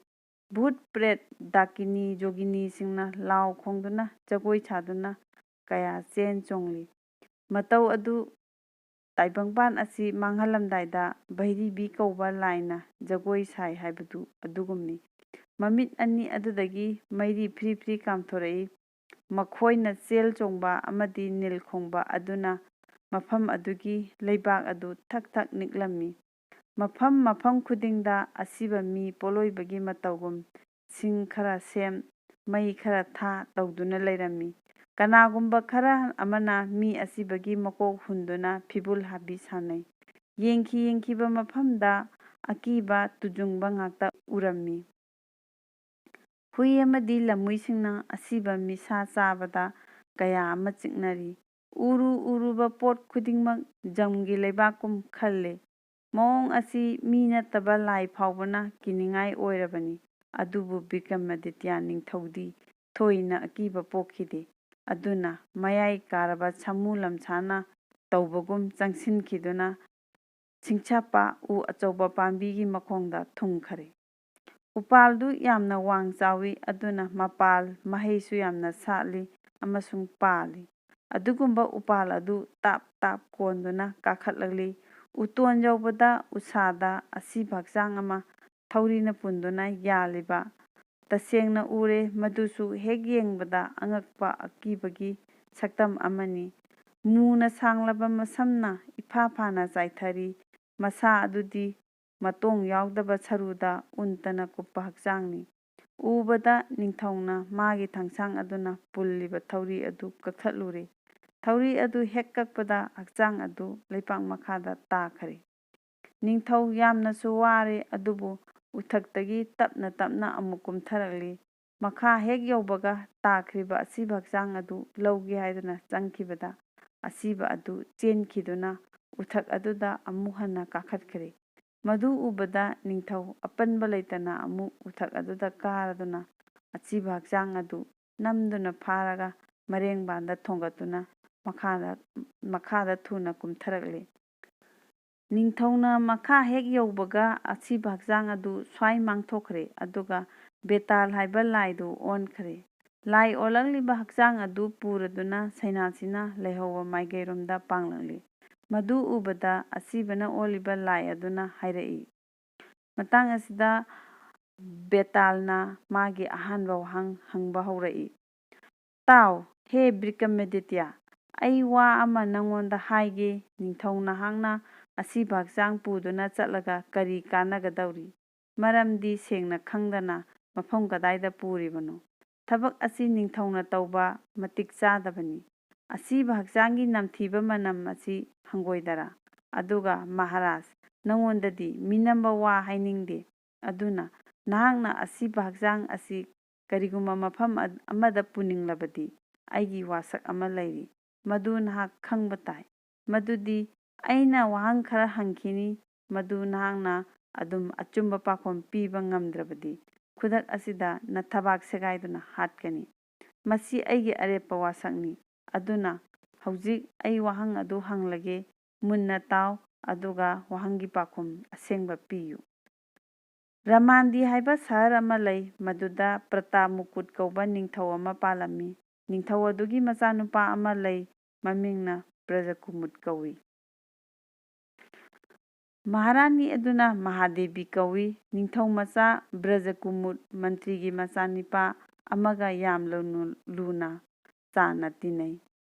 ꯚꯨꯠ ꯄ꯭ꯔꯦꯠ, ꯗꯥꯀꯤꯅꯤ ꯖꯣꯒꯤꯅꯤꯁꯤꯡꯅ ꯂꯥꯎ ꯈꯣꯡꯗꯨꯅ ꯖꯒꯣꯏ ꯁꯥꯗꯨꯅ ꯀꯌꯥ ꯆꯦꯟ ꯆꯣꯡꯂꯤ꯫ ꯃꯇꯧ ꯑꯗꯨ ꯇꯥꯏꯕꯪꯄꯥꯟ ꯑꯁꯤ ꯃꯥꯡꯍꯜꯂꯝꯗꯥꯏꯗ ꯚꯩꯔꯤꯕꯤ ꯀꯧꯕ ꯂꯥꯏꯅ ꯖꯒꯣꯏ ꯁꯥꯏ ꯍꯥꯏꯕꯗꯨ ꯑꯗꯨꯒꯨꯝꯅꯤ꯫ ꯃꯃꯤꯠ ꯑꯅꯤ ꯑꯗꯨꯗꯒꯤ ꯃꯩꯔꯤ ꯐ꯭ꯔꯤ ꯐ꯭ꯔꯤ ꯀꯥꯝꯊꯣꯔꯛꯏ꯫ ꯃꯈꯣꯏꯅ ꯆꯦꯜ ꯆꯣꯡꯕ ꯑꯃꯗꯤ ꯅꯤꯜ ꯈꯣꯡꯕ ꯑꯗꯨꯅ ꯃꯐꯝ ꯑꯗꯨꯒꯤ ꯂꯩꯕꯥꯛ ꯑꯗꯨ ꯊꯛ ꯊꯛ ꯅꯤꯛꯂꯝꯃꯤ꯫ ꯃꯐꯝ ꯃꯐꯝ ꯈꯨꯗꯤꯡꯗ ꯑꯁꯤꯕ ꯃꯤ ꯄꯣꯠꯂꯣꯏꯕꯒꯤ ꯃꯇꯧꯒꯨꯝ ꯁꯤꯡ ꯈꯔ ꯁꯦꯝ, ꯃꯩ ꯈꯔ ꯊꯥ ꯇꯧꯗꯨꯅ ꯂꯩꯔꯝꯃꯤ꯫ ꯀꯅꯥꯒꯨꯝꯕ ꯈꯔ ꯑꯃꯅ ꯃꯤ ꯑꯁꯤꯕꯒꯤ ꯃꯀꯣꯛ ꯍꯨꯟꯗꯨꯅ ꯐꯤꯕꯨꯜ ꯍꯥꯕꯤ ꯁꯥꯟꯅꯩ꯫ ꯌꯦꯡꯈꯤ ꯌꯦꯡꯈꯤꯕ ꯃꯐꯝꯗ ꯑꯀꯤꯕ ꯇꯨꯖꯨꯡꯕ ꯉꯥꯛꯇ ꯎꯔꯝꯃꯤ꯫ ꯍꯨꯏ ꯑꯃꯗꯤ ꯂꯝꯍꯨꯏꯁꯤꯡꯅ ꯑꯁꯤꯕ ꯃꯤꯁꯥ ꯆꯥꯕꯗ ꯀꯌꯥ ꯑꯃ ꯆꯤꯛꯅꯔꯤ꯫ ꯎꯔꯨ ꯎꯔꯨꯕ ꯄꯣꯠ ꯈꯨꯗꯤꯡꯃꯛ ꯖꯝꯒꯤ ꯂꯩꯕꯥꯛꯀꯨꯝ ꯈꯜꯂꯦ꯫ ꯃꯑꯣꯡ ꯑꯁꯤ ꯃꯤ ꯅꯠꯇꯕ ꯂꯥꯏ ꯐꯥꯎꯕꯅ ꯀꯤꯅꯤꯡꯉꯥꯏ ꯑꯣꯏꯔꯕꯅꯤ꯫ ꯑꯗꯨꯕꯨ ꯕꯤꯀ꯭ꯔꯃꯥꯗꯤꯇ꯭ꯌ ꯅꯤꯡꯊꯧꯗꯤ ꯊꯣꯏꯅ ꯑꯀꯤꯕ ꯄꯣꯛꯈꯤꯗꯦ꯫ ꯑꯗꯨꯅ ꯃꯌꯥꯏ ꯀꯥꯔꯕ ꯁꯥꯃꯨ ꯂꯝꯁꯥꯅ ꯇꯧꯕꯒꯨꯝ ꯆꯪꯁꯤꯟꯈꯤꯗꯨꯅ ꯁꯤꯡꯁꯥꯞꯄ ꯎ ꯑꯆꯧꯕ ꯄꯥꯝꯕꯤꯒꯤ ꯃꯈꯣꯡꯗ ꯊꯨꯡꯈꯔꯦ꯫ ꯎꯄꯥꯜꯗꯨ ꯌꯥꯝꯅ ꯋꯥꯡ ꯆꯥꯎꯏ, ꯑꯗꯨꯅ ꯃꯄꯥꯜ ꯃꯍꯩꯁꯨ ꯌꯥꯝꯅ ꯁꯥꯠꯂꯤ ꯑꯃꯁꯨꯡ ꯄꯥꯜꯂꯤ꯫ ꯑꯗꯨꯒꯨꯝꯕ ꯎꯄꯥꯜ ꯑꯗꯨ ꯇꯥꯞ ꯇꯥꯞ ꯀꯣꯟꯗꯨꯅ ꯀꯥꯈꯠꯂꯛꯂꯤ꯫ ꯎꯇꯣꯟ ꯌꯧꯕꯗ ꯎꯁꯥꯗ ꯑꯁꯤꯕ ꯍꯛꯆꯥꯡ ꯑꯃ ꯊꯧꯔꯤꯅ ꯄꯨꯟꯗꯨꯅ ꯌꯥꯜꯂꯤꯕ ꯇꯁꯦꯡꯅ ꯎꯔꯦ꯫ ꯃꯗꯨꯁꯨ ꯍꯦꯛ ꯌꯦꯡꯕꯗ ꯑꯉꯛꯄ ꯑꯀꯤꯕꯒꯤ ꯁꯛꯇꯝ ꯑꯃꯅꯤ꯫ ꯃꯨꯅ ꯁꯥꯡꯂꯕ ꯃꯁꯝꯅ ꯏꯐꯥ ꯐꯥꯅ ꯆꯥꯏꯊꯔꯤ꯫ ꯃꯁꯥ ꯑꯗꯨꯗꯤ ꯃꯇꯣꯡ ꯌꯥꯎꯗꯕ ꯁꯔꯨꯗ ꯎꯟꯇꯅ ꯀꯨꯞꯄ ꯍꯛꯆꯥꯡꯅꯤ꯫ ꯎꯕꯗ ꯅꯤꯡꯊꯧꯅ ꯃꯥꯒꯤ ꯊꯥꯡꯁꯥꯡ ꯑꯗꯨꯅ ꯄꯨꯜꯂꯤꯕ ꯊꯧꯔꯤ ꯑꯗꯨ ꯀꯛꯊꯠꯂꯨꯔꯦ꯫ ꯊꯧꯔꯤ ꯑꯗꯨ ꯍꯦꯛ ꯀꯛꯄꯗ ꯍꯛꯆꯥꯡ ꯑꯗꯨ ꯂꯩꯄꯥꯛ ꯃꯈꯥꯗ ꯇꯥꯈꯔꯦ꯫ ꯅꯤꯡꯊꯧ ꯌꯥꯝꯅꯁꯨ ꯋꯥꯔꯦ, ꯑꯗꯨꯕꯨ ꯎꯊꯛꯇꯒꯤ ꯇꯞꯅ ꯇꯞꯅ ꯑꯃꯨꯛ ꯀꯨꯝꯊꯔꯛꯂꯤ꯫ ꯃꯈꯥ ꯍꯦꯛ ꯌꯧꯕꯒ ꯇꯥꯈ꯭ꯔꯤꯕ ꯑꯁꯤꯕ ꯍꯛꯆꯥꯡ ꯑꯗꯨ ꯂꯧꯒꯦ ꯍꯥꯏꯗꯨꯅ ꯆꯪꯈꯤꯕꯗ, ꯑꯁꯤꯕ ꯑꯗꯨ ꯆꯦꯟꯈꯤꯗꯨꯅ ꯎꯊꯛ ꯑꯗꯨꯗ ꯑꯃꯨꯛ ꯍꯟꯅ ꯀꯥꯈꯠꯈ꯭ꯔꯦ꯫ ꯃꯗꯨ ꯎꯕꯗ ꯅꯤꯡꯊꯧ ꯑꯄꯟꯕ ꯂꯩꯇꯅ ꯑꯃꯨꯛ ꯎꯊꯛ ꯑꯗꯨꯗ ꯀꯥꯔꯗꯨꯅ ꯑꯁꯤꯕ ꯍꯛꯆꯥꯡ ꯑꯗꯨ ꯅꯝꯗꯨꯅ ꯐꯥꯔꯒ ꯃꯔꯦꯡꯕꯥꯟꯗ ꯊꯣꯡꯒꯠꯇꯨꯅ ꯃꯈꯥꯗ, ꯃꯈꯥꯗ ꯊꯨꯅ ꯀꯨꯝꯊꯔꯛꯂꯦ꯫ ꯅꯤꯡꯊꯧꯅ ꯃꯈꯥ ꯍꯦꯛ ꯌꯧꯕꯒ ꯑꯁꯤꯕ ꯍꯛꯆꯥꯡ ꯑꯗꯨ ꯁ꯭ꯋꯥꯏ ꯃꯥꯡꯊꯣꯛꯈ꯭ꯔꯦ, ꯑꯗꯨꯒ ꯕꯦꯇꯥꯜ ꯍꯥꯏꯕ ꯂꯥꯏꯗꯨ ꯑꯣꯟꯈ꯭ꯔꯦ꯫ ꯂꯥꯏ ꯑꯣꯜꯂꯛꯂꯤꯕ ꯍꯛꯆꯥꯡ ꯑꯗꯨ ꯄꯨꯔꯗꯨꯅ ꯁꯩꯅꯥꯁꯤꯅ ꯂꯩꯍꯧꯕ ꯃꯥꯏꯀꯩꯔꯣꯝꯗ ꯄꯥꯡꯂꯛꯂꯤ꯫ ꯃꯗꯨ ꯎꯕꯗ ꯑꯁꯤꯕꯅ ꯑꯣꯜꯂꯤꯕ ꯂꯥꯏ ꯑꯗꯨꯅ ꯍꯥꯏꯔꯛꯏ꯫ ꯃꯇꯥꯡ ꯑꯁꯤꯗ ꯕꯦꯇꯥꯜꯅ ꯃꯥꯒꯤ ꯑꯍꯥꯟꯕ ꯋꯥꯍꯪ ꯍꯪꯕ ꯍꯧꯔꯛꯏ꯫ "ꯇꯥꯎ, ꯍꯦ ꯕ꯭ꯔꯤꯀꯃꯦꯗꯤꯇ꯭ꯌ, ꯑꯩ ꯋꯥ ꯑꯃ ꯅꯪꯉꯣꯟꯗ ꯍꯥꯏꯒꯦ꯫ ꯅꯤꯡꯊꯧ ꯅꯍꯥꯛꯅ ꯑꯁꯤꯕ ꯍꯛꯆꯥꯡ ꯄꯨꯗꯨꯅ ꯆꯠꯂꯒ ꯀꯔꯤ ꯀꯥꯟꯅꯒꯗꯧꯔꯤ? ꯃꯔꯝꯗꯤ ꯁꯦꯡꯅ ꯈꯪꯗꯅ ꯃꯐꯝ ꯀꯗꯥꯏꯗ ꯄꯨꯔꯤꯕꯅꯣ? ꯊꯕꯛ ꯑꯁꯤ ꯅꯤꯡꯊꯧꯅ ꯇꯧꯕ ꯃꯇꯤꯛ ꯆꯥꯗꯕꯅꯤ꯫ ꯑꯁꯤꯕ ꯍꯛꯆꯥꯡꯒꯤ ꯅꯝꯊꯤꯕ ꯃꯅꯝ ꯑꯁꯤ ꯍꯪꯒꯣꯏꯗꯔꯥ? ꯑꯗꯨꯒ ꯃꯍꯥꯔꯥꯖ, ꯅꯉꯣꯟꯗꯗꯤ ꯃꯤꯅꯝꯕ ꯋꯥ ꯍꯥꯏꯅꯤꯡꯗꯦ꯫ ꯑꯗꯨꯅ ꯅꯍꯥꯛꯅ ꯑꯁꯤꯕ ꯍꯛꯆꯥꯡ ꯑꯁꯤ ꯀꯔꯤꯒꯨꯝꯕ ꯃꯐꯝ ꯑ-, ꯑꯃꯗ ꯄꯨꯅꯤꯡꯂꯕꯗꯤ ꯑꯩꯒꯤ ꯋꯥꯁꯛ ꯑꯃ ꯂꯩꯔꯤ꯫ ꯃꯗꯨ ꯅꯍꯥꯛ ꯈꯪꯕ ꯇꯥꯏ꯫ ꯃꯗꯨꯗꯤ ꯑꯩꯅ ꯋꯥꯍꯪ ꯈꯔ ꯍꯪꯈꯤꯅꯤ, ꯃꯗꯨ ꯅꯍꯥꯛꯅ ꯑꯗꯨꯝ ꯑꯆꯨꯝꯕ ꯄꯥꯎꯈꯨꯝ ꯄꯤꯕ ꯉꯝꯗ꯭ꯔꯕꯗꯤ ꯈꯨꯗꯛ ꯑꯁꯤꯗ ꯅꯊꯕꯥꯛ ꯁꯦꯒꯥꯏꯗꯨꯅ ꯍꯥꯠꯀꯅꯤ꯫ ꯃꯁꯤ ꯑꯩꯒꯤ ꯑꯔꯦꯞꯄ ꯋꯥꯁꯛꯅꯤ꯫ ꯑꯗꯨꯅ ꯍꯧꯖꯤꯛ ꯑꯩ ꯋꯥꯍꯪ ꯑꯗꯨ ꯍꯪꯂꯒꯦ, ꯃꯨꯟꯅ ꯇꯥꯎ, ꯑꯗꯨꯒ ꯋꯥꯍꯪꯒꯤ ꯄꯥꯎꯈꯨꯝ ꯑꯁꯦꯡꯕ ꯄꯤꯌꯨ꯫ ꯔꯃꯥꯟꯗꯤ ꯍꯥꯏꯕ ꯁꯍꯔ ꯑꯃ ꯂꯩ, ꯃꯗꯨꯗ ꯄ꯭ꯔꯇꯥꯞ ꯃꯨꯀꯨꯠ ꯀꯧꯕ ꯅꯤꯡꯊꯧ ꯑꯃ ꯄꯥꯜꯂꯝꯃꯤ꯫ ꯅꯤꯡꯊꯧ ꯑꯗꯨꯒꯤ ꯃꯆꯥꯅꯨꯄꯥ ꯑꯃ ꯂꯩ, ꯃꯃꯤꯡꯅ ꯕ꯭ꯔꯖꯀꯨꯃꯨꯠ ꯀꯧꯏ꯫ ꯃꯍꯥꯔꯥꯅꯤ ꯑꯗꯨꯅ ꯃꯍꯥꯗꯦꯕꯤ ꯀꯧꯏ꯫ ꯅꯤꯡꯊꯧ ꯃꯆꯥ ꯕ꯭ꯔꯖꯀꯨꯃꯨꯠ ꯃꯟꯇ꯭ꯔꯤꯒꯤ ꯃꯆꯥꯅꯤꯄꯥ ꯑꯃꯒ ꯌꯥꯝꯅ ꯂꯨꯅ ꯆꯥꯟꯅ ꯇꯤꯟꯅꯩ꯫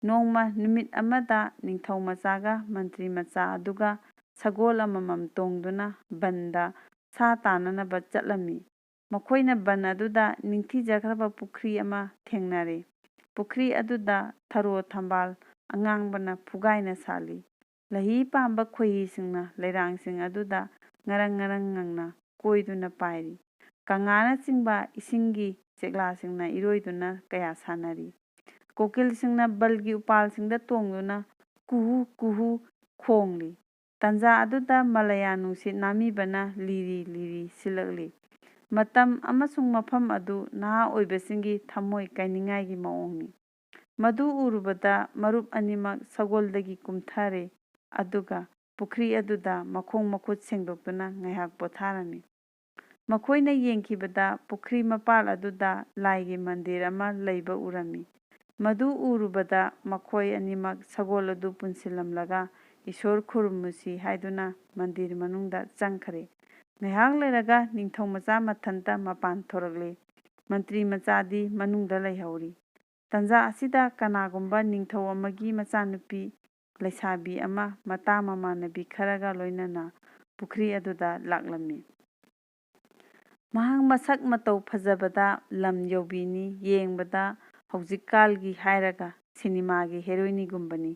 ꯅꯣꯡꯃ ꯅꯨꯃꯤꯠ ꯑꯃꯗ ꯅꯤꯡꯊꯧ ꯃꯆꯥꯒ ꯃꯟꯇ꯭ꯔꯤ ꯃꯆꯥ ꯑꯗꯨꯒ ꯁꯒꯣꯜ ꯑꯃꯃꯝ ꯇꯣꯡꯗꯨꯅ ꯕꯟꯗ ꯁꯥ ꯇꯥꯟꯅꯅꯕ ꯆꯠꯂꯝꯃꯤ꯫ ꯃꯈꯣꯏꯅ ꯕꯟ ꯑꯗꯨꯗ ꯅꯤꯡꯊꯤꯖꯈ꯭ꯔꯕ ꯄꯨꯈ꯭ꯔꯤ ꯑꯃ ꯊꯦꯡꯅꯔꯦ꯫ ꯄꯨꯈ꯭ꯔꯤ ꯑꯗꯨꯗ ꯊꯔꯣ ꯊꯝꯕꯥꯜ ꯑꯉꯥꯡꯕꯅ ꯐꯨꯒꯥꯏꯅ ꯁꯥꯠꯂꯤ꯫ ꯂꯩꯍꯤ ꯄꯥꯝꯕ ꯈꯣꯏꯍꯤꯁꯤꯡꯅ ꯂꯩꯔꯥꯡꯁꯤꯡ ꯑꯗꯨꯗ ꯉꯔꯪ ꯉꯔꯪ ꯉꯪꯅ ꯀꯣꯏꯗꯨꯅ ꯄꯥꯏꯔꯤ꯫ ꯀꯪꯂꯥꯅꯆꯤꯡꯕ ꯏꯁꯤꯡꯒꯤ ꯆꯦꯛꯂꯥꯁꯤꯡꯅ ꯏꯔꯣꯏꯗꯨꯅ ꯀꯌꯥ ꯁꯥꯟꯅꯔꯤ꯫ ꯀꯣꯀꯤꯜꯁꯤꯡꯅ ꯕꯜꯒꯤ ꯎꯄꯥꯜꯁꯤꯡꯗ ꯇꯣꯡꯗꯨꯅ ꯀꯨꯍꯨ ꯀꯨꯍꯨ ꯈꯣꯡꯂꯤ꯫ ꯇꯟꯖꯥ ꯑꯗꯨꯗ ꯃꯂꯌꯥ ꯅꯨꯡꯁꯤꯠ ꯅꯥꯃꯤꯕꯅ ꯂꯤꯔꯤ ꯂꯤꯔꯤ ꯁꯤꯜꯂꯛꯂꯤ꯫ ꯃꯇꯝ ꯑꯃꯁꯨꯡ ꯃꯐꯝ ꯑꯗꯨ ꯅꯍꯥ ꯑꯣꯏꯕꯁꯤꯡꯒꯤ ꯊꯃꯣꯏ ꯀꯥꯏꯅꯤꯡꯉꯥꯏꯒꯤ ꯃꯑꯣꯡꯅꯤ꯫ ꯃꯗꯨ ꯎꯔꯨꯕꯗ ꯃꯔꯨꯞ ꯑꯅꯤꯃꯛ ꯁꯒꯣꯜꯗꯒꯤ ꯀꯨꯝꯊꯔꯦ, ꯑꯗꯨꯒ ꯄꯨꯈ꯭ꯔꯤ ꯑꯗꯨꯗ ꯃꯈꯣꯡ ꯃꯈꯨꯠ ꯁꯦꯡꯗꯣꯛꯇꯨꯅ ꯉꯥꯏꯍꯥꯛ ꯄꯣꯊꯥꯔꯝꯃꯤ꯫ ꯃꯈꯣꯏꯅ ꯌꯦꯡꯈꯤꯕꯗ ꯄꯨꯈ꯭ꯔꯤ ꯃꯄꯥꯜ ꯑꯗꯨꯗ ꯂꯥꯏꯒꯤ ꯃꯟꯗꯤꯔ ꯑꯃ ꯂꯩꯕ ꯎꯔꯝꯃꯤ꯫ ꯃꯗꯨ ꯎꯔꯨꯕꯗ ꯃꯈꯣꯏ ꯑꯅꯤꯃꯛ ꯁꯒꯣꯜ ꯑꯗꯨ ꯄꯨꯟꯁꯤꯜꯂꯝꯂꯒ ꯏꯁꯣꯔ ꯈꯨꯔꯨꯝꯃꯨꯁꯤ ꯍꯥꯏꯗꯨꯅ ꯃꯟꯗꯤꯔ ꯃꯅꯨꯡꯗ ꯆꯪꯈꯔꯦ꯫ ꯉꯥꯏꯍꯥꯛ ꯂꯩꯔꯒ ꯅꯤꯡꯊꯧ ꯃꯆꯥ ꯃꯊꯟꯇ ꯃꯄꯥꯟ ꯊꯣꯔꯛꯂꯦ꯫ ꯃꯟꯇ꯭ꯔꯤ ꯃꯆꯥꯗꯤ ꯃꯅꯨꯡꯗ ꯂꯩꯍꯧꯔꯤ꯫ ꯇꯟꯖꯥ ꯑꯁꯤꯗ ꯀꯅꯥꯒꯨꯝꯕ ꯅꯤꯡꯊꯧ ꯑꯃꯒꯤ ꯃꯆꯥꯅꯨꯄꯤ ꯂꯩꯁꯥꯕꯤ ꯑꯃ ꯃꯇꯥ ꯃꯃꯥꯟꯅꯕꯤ ꯈꯔꯒ ꯂꯣꯏꯅꯅ ꯄꯨꯈ꯭ꯔꯤ ꯑꯗꯨꯗ ꯂꯥꯛꯂꯝꯃꯤ꯫ ꯃꯍꯥꯛ ꯃꯁꯛ ꯃꯇꯧ ꯐꯖꯕꯗ ꯂꯝ ꯌꯧꯕꯤꯅꯤ꯫ ꯌꯦꯡꯕꯗ ꯍꯧꯖꯤꯛꯀꯥꯜꯒꯤ ꯍꯥꯏꯔꯒ ꯁꯤꯅꯦꯃꯥꯒꯤ ꯍꯦꯔꯣꯏꯅꯤꯒꯨꯝꯕꯅꯤ꯫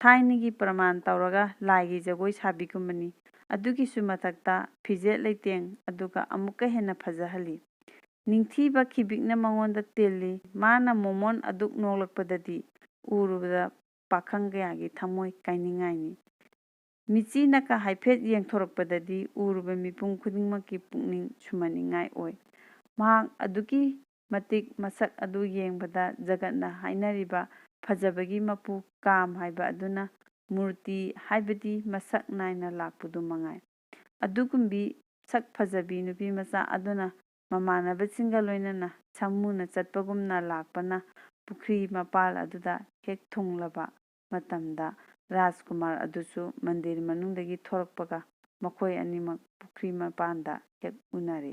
ꯊꯥꯏꯅꯒꯤ ꯄ꯭ꯔꯃꯥꯟ ꯇꯧꯔꯒ ꯂꯥꯏꯒꯤ ꯖꯒꯣꯏ ꯁꯥꯕꯤꯒꯨꯝꯕꯅꯤ꯫ ꯑꯗꯨꯒꯤꯁꯨ ꯃꯊꯛꯇ ꯐꯤꯖꯦꯠ ꯂꯩꯇꯦꯡ ꯑꯗꯨꯒ ꯑꯃꯨꯛꯀ ꯍꯦꯟꯅ ꯐꯖꯍꯜꯂꯤ꯫ ꯅꯤꯡꯊꯤꯕ ꯈꯤꯕꯤꯛꯅ ꯃꯉꯣꯟꯗ ꯇꯤꯜꯂꯤ꯫ ꯃꯥꯅ ꯃꯣꯃꯣꯟ ꯑꯗꯨꯛ ꯅꯣꯛꯂꯛꯄꯗꯗꯤ ꯎꯔꯨꯕꯗ ꯄꯥꯈꯪ ꯀꯌꯥꯒꯤ ꯊꯃꯣꯏ ꯀꯥꯏꯅꯤꯡꯉꯥꯏꯅꯤ꯫ ꯃꯤꯆꯤꯅꯀ ꯍꯥꯏꯐꯦꯠ ꯌꯦꯡꯊꯣꯔꯛꯄꯗꯗꯤ ꯎꯔꯨꯕ ꯃꯤꯄꯨꯝ ꯈꯨꯗꯤꯡꯃꯛꯀꯤ ꯄꯨꯛꯅꯤꯡ ꯁꯨꯝꯍꯠꯅꯤꯡꯉꯥꯏ ꯑꯣꯏ꯫ ꯃꯍꯥꯛ ꯑꯗꯨꯛꯀꯤ ꯃꯇꯤꯛ ꯃꯁꯛ ꯑꯗꯨ ꯌꯦꯡꯕꯗ ꯖꯒꯠꯅ ꯍꯥꯏꯅꯔꯤꯕ ꯐꯖꯕꯒꯤ ꯃꯄꯨ ꯀꯥꯝ ꯍꯥꯏꯕ ꯑꯗꯨꯅ ꯃꯨꯔꯇꯤ ꯍꯥꯏꯕꯗꯤ ꯃꯁꯛ ꯅꯥꯏꯅ ꯂꯥꯛꯄꯗꯨ ꯃꯉꯥꯏ꯫ ꯑꯗꯨꯒꯨꯝꯕꯤ ꯁꯛ ꯐꯖꯕꯤ ꯅꯨꯄꯤ ꯃꯆꯥ ꯑꯗꯨꯅ ꯃꯃꯥꯟꯅꯕꯁꯤꯡꯒ ꯂꯣꯏꯅꯅ ꯁꯥꯃꯨꯅ ꯆꯠꯄꯒꯨꯝꯅ ꯂꯥꯛꯄꯅ ꯄꯨꯈ꯭ꯔꯤ ꯃꯄꯥꯜ ꯑꯗꯨꯗ ꯍꯦꯛ ꯊꯨꯡꯂꯕ ꯃꯇꯝꯗ ꯔꯥꯖꯀꯨꯃꯥꯔ ꯑꯗꯨꯁꯨ ꯃꯟꯗꯤꯔ ꯃꯅꯨꯡꯗꯒꯤ ꯊꯣꯔꯛꯄꯒ ꯃꯈꯣꯏ ꯑꯅꯤꯃꯛ ꯄꯨꯈ꯭ꯔꯤ ꯃꯄꯥꯟꯗ ꯍꯦꯛ ꯎꯅꯔꯦ꯫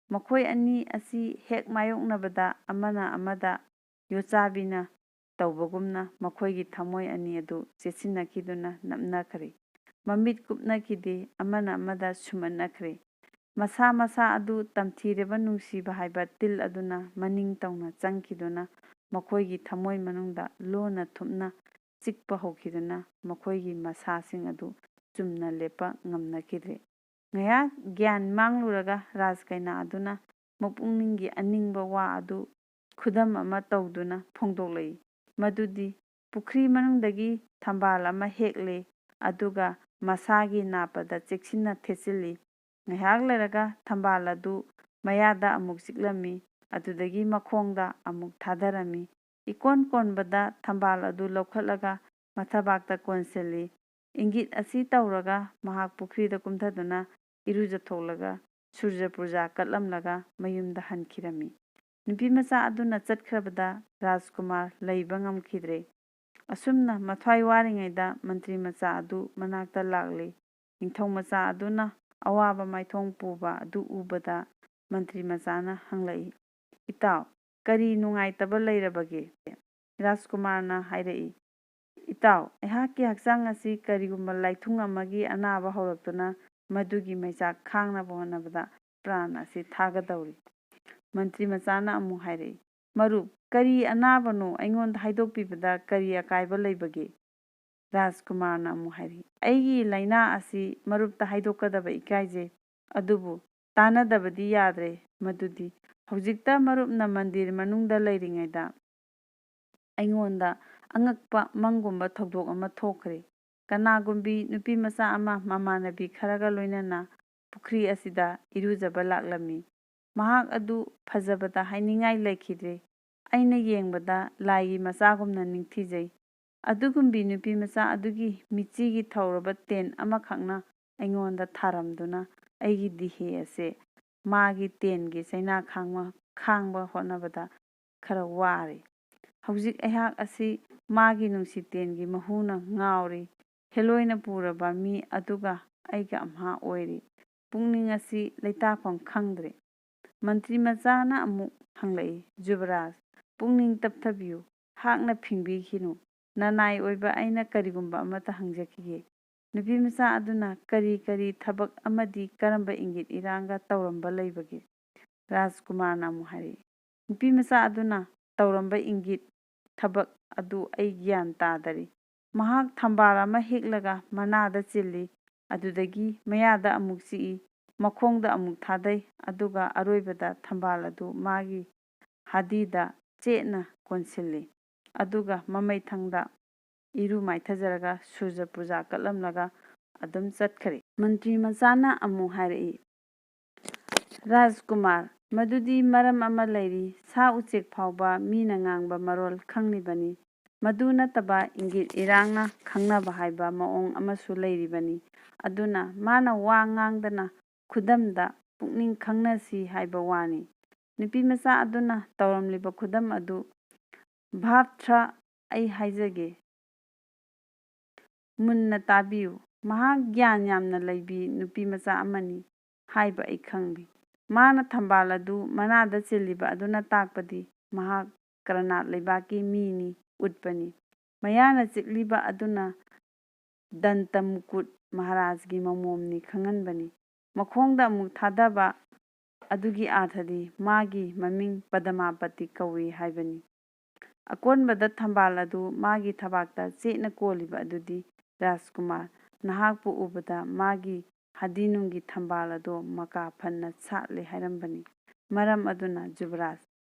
ꯃꯈꯣꯏ ꯑꯅꯤ ꯑꯁꯤ ꯍꯦꯛ ꯃꯥꯌꯣꯛꯅꯕꯗ ꯑꯃꯅ ꯑꯃꯗ ꯌꯣꯠꯆꯥꯕꯤꯅ ꯇꯧꯕꯒꯨꯝꯅ ꯃꯈꯣꯏꯒꯤ ꯊꯃꯣꯏ ꯑꯅꯤ ꯑꯗꯨ ꯆꯦꯠꯁꯤꯟꯅꯈꯤꯗꯨꯅ ꯅꯞꯅꯈ꯭ꯔꯦ꯫ ꯃꯃꯤꯠ ꯀꯨꯞꯅꯈꯤꯗꯦ, ꯑꯃꯅ ꯑꯃꯗ ꯁꯨꯝꯍꯠꯅꯈ꯭ꯔꯦ꯫ ꯃꯁꯥ ꯃꯁꯥ ꯑꯗꯨ ꯇꯝꯊꯤꯔꯕ ꯅꯨꯡꯁꯤꯕ ꯍꯥꯏꯕ ꯇꯤꯜ ꯑꯗꯨꯅ ꯃꯅꯤꯡ ꯇꯧꯅ ꯆꯪꯈꯤꯗꯨꯅ ꯃꯈꯣꯏꯒꯤ ꯊꯃꯣꯏ ꯃꯅꯨꯡꯗ ꯂꯣꯟꯅ ꯊꯨꯞꯅ ꯆꯤꯛꯄ ꯍꯧꯈꯤꯗꯨꯅ ꯃꯈꯣꯏꯒꯤ ꯃꯁꯥꯁꯤꯡ ꯑꯗꯨ ꯆꯨꯝꯅ ꯂꯦꯞꯄ ꯉꯝꯅꯈꯤꯗ꯭ꯔꯦ꯫ ꯉꯥꯏꯍꯥꯛ ꯒ꯭ꯌꯥꯟ ꯃꯥꯡꯂꯨꯔꯒ ꯔꯥꯖꯀꯩꯅꯥ ꯑꯗꯨꯅ ꯃꯄꯨꯛꯅꯤꯡꯒꯤ ꯑꯅꯤꯡꯕ ꯋꯥ ꯑꯗꯨ ꯈꯨꯗꯝ ꯑꯃ ꯇꯧꯗꯨꯅ ꯐꯣꯡꯗꯣꯛꯂꯛꯏ꯫ ꯃꯗꯨꯗꯤ ꯄꯨꯈ꯭ꯔꯤ ꯃꯅꯨꯡꯗꯒꯤ ꯊꯝꯕꯥꯜ ꯑꯃ ꯍꯦꯛꯂꯦ, ꯑꯗꯨꯒ ꯃꯁꯥꯒꯤ ꯅꯥꯞꯄꯗ ꯆꯦꯛꯁꯤꯟꯅ ꯊꯦꯠꯆꯤꯜꯂꯤ꯫ ꯉꯥꯏꯍꯥꯛ ꯂꯩꯔꯒ ꯊꯝꯕꯥꯜ ꯑꯗꯨ ꯃꯌꯥꯗ ꯑꯃꯨꯛ ꯆꯤꯛꯂꯝꯃꯤ, ꯑꯗꯨꯗꯒꯤ ꯃꯈꯣꯡꯗ ꯑꯃꯨꯛ ꯊꯥꯗꯔꯝꯃꯤ꯫ ꯏꯀꯣꯟ ꯀꯣꯟꯕꯗ ꯊꯝꯕꯥꯜ ꯑꯗꯨ ꯂꯧꯈꯠꯂꯒ ꯃꯊꯕꯥꯛꯇ ꯀꯣꯟꯁꯤꯜꯂꯤ꯫ ꯏꯪꯒꯤꯠ ꯑꯁꯤ ꯇꯧꯔꯒ ꯃꯍꯥꯛ ꯄꯨꯈ꯭ꯔꯤꯗ ꯀꯨꯝꯊꯗꯨꯅ ꯏꯔꯨꯖꯊꯣꯛꯂꯒ ꯁꯨꯔꯖ ꯄꯨꯔꯖꯥ ꯀꯠꯂꯝꯂꯒ ꯃꯌꯨꯝꯗ ꯍꯟꯈꯤꯔꯝꯃꯤ꯫ ꯅꯨꯄꯤꯃꯆꯥ ꯑꯗꯨꯅ ꯆꯠꯈ꯭ꯔꯕꯗ ꯔꯥꯖꯀꯨꯃꯥꯔ ꯂꯩꯕ ꯉꯝꯈꯤꯗ꯭ꯔꯦ꯫ ꯑꯁꯨꯝꯅ ꯃꯊ꯭ꯋꯥꯏ ꯋꯥꯔꯤꯉꯩꯗ ꯃꯟꯇ꯭ꯔꯤ ꯃꯆꯥ ꯑꯗꯨ ꯃꯅꯥꯛꯇ ꯂꯥꯛꯂꯤ꯫ ꯅꯤꯡꯊꯧ ꯃꯆꯥ ꯑꯗꯨꯅ ꯑꯋꯥꯕ ꯃꯥꯏꯊꯣꯡ ꯄꯨꯕ ꯑꯗꯨ ꯎꯕꯗ ꯃꯟꯇ꯭ꯔꯤ ꯃꯆꯥꯅ ꯍꯪꯂꯛꯏ, "ꯏꯇꯥꯎ, ꯀꯔꯤ ꯅꯨꯡꯉꯥꯏꯇꯕ ꯂꯩꯔꯕꯒꯦ?" ꯔꯥꯖꯀꯨꯃꯥꯔꯅ ꯍꯥꯏꯔꯛꯏ, "ꯏꯇꯥꯎ, ꯑꯩꯍꯥꯛꯀꯤ ꯍꯛꯆꯥꯡ ꯑꯁꯤ ꯀꯔꯤꯒꯨꯝꯕ ꯂꯥꯏꯊꯨꯡ ꯑꯃꯒꯤ ꯑꯅꯥꯕ ꯍꯧꯔꯛꯇꯨꯅ ꯃꯗꯨꯒꯤ ꯃꯩꯆꯥꯛ ꯈꯥꯡꯅꯕ ꯍꯣꯠꯅꯕꯗ ꯄ꯭ꯔꯥꯟ ꯑꯁꯤ ꯊꯥꯒꯗꯧꯔꯤ꯫" ꯃꯟꯇ꯭ꯔꯤ ꯃꯆꯥꯅ ꯑꯃꯨꯛ ꯍꯥꯏꯔꯛꯏ, "ꯃꯔꯨꯞ, ꯀꯔꯤ ꯑꯅꯥꯕꯅꯣ ꯑꯩꯉꯣꯟꯗ ꯍꯥꯏꯗꯣꯛꯄꯤꯕꯗ ꯀꯔꯤ ꯑꯀꯥꯏꯕ ꯂꯩꯕꯒꯦ?" ꯔꯥꯖꯀꯨꯃꯥꯔꯅ ꯑꯃꯨꯛ ꯍꯥꯏꯔꯛꯏ, "ꯑꯩꯒꯤ ꯂꯥꯏꯅꯥ ꯑꯁꯤ ꯃꯔꯨꯞꯇ ꯍꯥꯏꯗꯣꯛꯀꯗꯕ ꯏꯀꯥꯏꯖꯩ, ꯑꯗꯨꯕꯨ ꯇꯥꯟꯅꯗꯕꯗꯤ ꯌꯥꯗ꯭ꯔꯦ꯫ ꯃꯗꯨꯗꯤ ꯍꯧꯖꯤꯛꯇ ꯃꯔꯨꯞꯅ ꯃꯟꯗꯤꯔ ꯃꯅꯨꯡꯗ ꯂꯩꯔꯤꯉꯩꯗ ꯑꯩꯉꯣꯟꯗ ꯑꯉꯛꯄ ꯃꯪꯒꯨꯝꯕ ꯊꯧꯗꯣꯛ ꯑꯃ ꯊꯣꯛꯈ꯭ꯔꯦ꯫ ꯀꯅꯥꯒꯨꯝꯕꯤ ꯅꯨꯄꯤ ꯃꯆꯥ ꯑꯃ ꯃꯃꯥꯟꯅꯕꯤ ꯈꯔꯒ ꯂꯣꯏꯅꯅ ꯄꯨꯈ꯭ꯔꯤ ꯑꯁꯤꯗ ꯏꯔꯨꯖꯕ ꯂꯥꯛꯂꯝꯃꯤ꯫ ꯃꯍꯥꯛ ꯑꯗꯨ ꯐꯖꯕꯗ ꯍꯥꯏꯅꯤꯡꯉꯥꯏ ꯂꯩꯈꯤꯗ꯭ꯔꯦ꯫ ꯑꯩꯅ ꯌꯦꯡꯕꯗ ꯂꯥꯏꯒꯤ ꯃꯆꯥꯒꯨꯝꯅ ꯅꯤꯡꯊꯤꯖꯩ꯫ ꯑꯗꯨꯒꯨꯝꯕꯤ ꯅꯨꯄꯤ ꯃꯆꯥ ꯑꯗꯨꯒꯤ ꯃꯤꯠꯆꯤꯒꯤ ꯊꯧꯔꯕ ꯇꯦꯟ ꯑꯃꯈꯛꯅ ꯑꯩꯉꯣꯟꯗ ꯊꯥꯔꯝꯗꯨꯅ ꯑꯩꯒꯤ ꯗꯤꯍꯦ ꯑꯁꯦ ꯃꯥꯒꯤ ꯇꯦꯟꯒꯤ ꯆꯩꯅꯥ ꯈꯥꯡꯕ, ꯈꯥꯡꯕ ꯍꯣꯠꯅꯕꯗ ꯈꯔ ꯋꯥꯔꯦ꯫ ꯍꯧꯖꯤꯛ ꯑꯩꯍꯥꯛ ꯑꯁꯤ ꯃꯥꯒꯤ ꯅꯨꯡꯁꯤꯇꯦꯟꯒꯤ ꯃꯍꯨꯅ ꯉꯥꯎꯔꯤ꯫ ꯍꯦꯂꯣꯏꯅ ꯄꯨꯔꯕ ꯃꯤ ꯑꯗꯨꯒ ꯑꯩꯒ ꯑꯝꯍꯥ ꯑꯣꯏꯔꯤ꯫ ꯄꯨꯛꯅꯤꯡ ꯑꯁꯤ ꯂꯩꯇꯥꯐꯝ ꯈꯪꯗ꯭ꯔꯦ꯫" ꯃꯟꯇ꯭ꯔꯤ ꯃꯆꯥꯅ ꯑꯃꯨꯛ ꯍꯪꯂꯛꯏ, "ꯖꯨꯕꯔꯥꯖ, ꯄꯨꯛꯅꯤꯡ ꯇꯞꯊꯕꯤꯌꯨ꯫ ꯍꯥꯛꯅ ꯐꯤꯡꯕꯤꯈꯤꯅꯨ꯫ ꯅꯅꯥꯏ ꯑꯣꯏꯕ ꯑꯩꯅ ꯀꯔꯤꯒꯨꯝꯕ ꯑꯃꯠꯇ ꯍꯪꯖꯈꯤꯒꯦ꯫ ꯅꯨꯄꯤ ꯃꯆꯥ ꯑꯗꯨꯅ ꯀꯔꯤ ꯀꯔꯤ ꯊꯕꯛ ꯑꯃꯗꯤ ꯀꯔꯝꯕ ꯏꯪꯒꯤꯠ ꯏꯔꯥꯡꯒ ꯇꯧꯔꯝꯕ ꯂꯩꯕꯒꯦ?" ꯔꯥꯖꯀꯨꯃꯥꯔꯅ ꯑꯃꯨꯛ ꯍꯥꯏꯔꯛꯏ, "ꯅꯨꯄꯤ ꯃꯆꯥ ꯑꯗꯨꯅ ꯇꯧꯔꯝꯕ ꯏꯪꯒꯤꯠ ꯊꯕꯛ ꯑꯗꯨ ꯑꯩ ꯒ꯭ꯌꯥꯟ ꯇꯥꯗꯔꯤ꯫ ꯃꯍꯥꯛ ꯊꯝꯕꯥꯜ ꯑꯃ ꯍꯦꯛꯂꯒ ꯃꯅꯥꯗ ꯆꯤꯜꯂꯤ, ꯑꯗꯨꯗꯒꯤ ꯃꯌꯥꯗ ꯑꯃꯨꯛ ꯆꯤꯛꯏ, ꯃꯈꯣꯡꯗ ꯑꯃꯨꯛ ꯊꯥꯗꯩ, ꯑꯗꯨꯒ ꯑꯔꯣꯏꯕꯗ ꯊꯝꯕꯥꯜ ꯑꯗꯨ ꯃꯥꯒꯤ ꯍꯥꯗꯤꯗ ꯆꯦꯠꯅ ꯀꯣꯟꯁꯤꯜꯂꯤ꯫ ꯑꯗꯨꯒ ꯃꯃꯩ ꯊꯪꯗ ꯏꯔꯨ ꯃꯥꯏꯊꯖꯔꯒ ꯁꯨꯔꯖ ꯄꯨꯖꯥ ꯀꯠꯂꯝꯂꯒ ꯑꯗꯨꯝ ꯆꯠꯈ꯭ꯔꯦ꯫ ꯃꯟꯇ꯭ꯔꯤ ꯃꯆꯥꯅ ꯑꯃꯨꯛ ꯍꯥꯏꯔꯛꯏ, "ꯔꯥꯖꯀꯨꯃꯥꯔ, ꯃꯗꯨꯗꯤ ꯃꯔꯝ ꯑꯃ ꯂꯩꯔꯤ꯫ ꯁꯥ ꯎꯆꯦꯛ ꯐꯥꯎꯕ ꯃꯤꯅ ꯉꯥꯡꯕ ꯃꯔꯣꯜ ꯈꯪꯂꯤꯕꯅꯤ꯫ ꯃꯗꯨ ꯅꯠꯇꯕ ꯏꯪꯒꯤꯠ ꯏꯔꯥꯡꯅ ꯈꯪꯅꯕ ꯍꯥꯏꯕ ꯃꯑꯣꯡ ꯑꯃꯁꯨ ꯂꯩꯔꯤꯕꯅꯤ꯫ ꯑꯗꯨꯅ ꯃꯥꯅ ꯋꯥ ꯉꯥꯡꯗꯅ ꯈꯨꯗꯝꯗ ꯄꯨꯛꯅꯤꯡ ꯈꯪꯅꯁꯤ ꯍꯥꯏꯕ ꯋꯥꯅꯤ꯫" ꯅꯨꯄꯤꯃꯆꯥ ꯑꯗꯨꯅ ꯇꯧꯔꯝꯂꯤꯕ ꯈꯨꯗꯝ ꯑꯗꯨ ꯚꯥꯞ ꯊ꯭ꯔ ꯑꯩ ꯍꯥꯏꯖꯒꯦ꯫ ꯃꯨꯟꯅ ꯇꯥꯕꯤꯌꯨ꯫ ꯃꯍꯥꯛ ꯒ꯭ꯌꯥꯟ ꯌꯥꯝꯅ ꯂꯩꯕꯤ ꯅꯨꯄꯤꯃꯆꯥ ꯑꯃꯅꯤ ꯍꯥꯏꯕ ꯑꯩ ꯈꯪꯂꯤ꯫ ꯃꯥꯅ ꯊꯝꯕꯥꯜ ꯑꯗꯨ ꯃꯅꯥꯗ ꯆꯤꯜꯂꯤꯕ ꯑꯗꯨꯅ ꯇꯥꯛꯄꯗꯤ ꯃꯍꯥꯛ ꯀꯔꯅꯥꯠ ꯂꯩꯕꯥꯛꯀꯤ ꯃꯤꯅꯤ ꯎꯠꯄꯅꯤ꯫ ꯃꯌꯥꯅ ꯆꯤꯛꯂꯤꯕ ꯑꯗꯨꯅ ꯗꯟꯇ ꯃꯨꯀꯨꯠ ꯃꯍꯥꯔꯥꯖꯒꯤ ꯃꯃꯣꯝꯅꯤ ꯈꯪꯍꯟꯕꯅꯤ꯫ ꯃꯈꯣꯡꯗ ꯑꯃꯨꯛ ꯊꯥꯗꯕ ꯑꯗꯨꯒꯤ ꯑꯥꯔꯊꯗꯤ ꯃꯥꯒꯤ ꯃꯃꯤꯡ ꯄꯗꯃꯥꯄꯇꯤ ꯀꯧꯏ ꯍꯥꯏꯕꯅꯤ꯫ ꯑꯀꯣꯟꯕꯗ ꯊꯝꯕꯥꯜ ꯑꯗꯨ ꯃꯥꯒꯤ ꯊꯕꯥꯛꯇ ꯆꯦꯠꯅ ꯀꯣꯜꯂꯤꯕ ꯑꯗꯨꯗꯤ ꯔꯥꯖꯀꯨꯃꯥꯔ ꯅꯍꯥꯛꯄꯨ ꯎꯕꯗ ꯃꯥꯒꯤ ꯍꯥꯗꯤꯅꯨꯡꯒꯤ ꯊꯝꯕꯥꯜ ꯑꯗꯣ ꯃꯀꯥ ꯐꯟꯅ ꯁꯥꯠꯂꯦ ꯍꯥꯏꯔꯝꯕꯅꯤ꯫ ꯃꯔꯝ ꯑꯗꯨꯅ ꯖꯨꯕꯔꯥꯖ,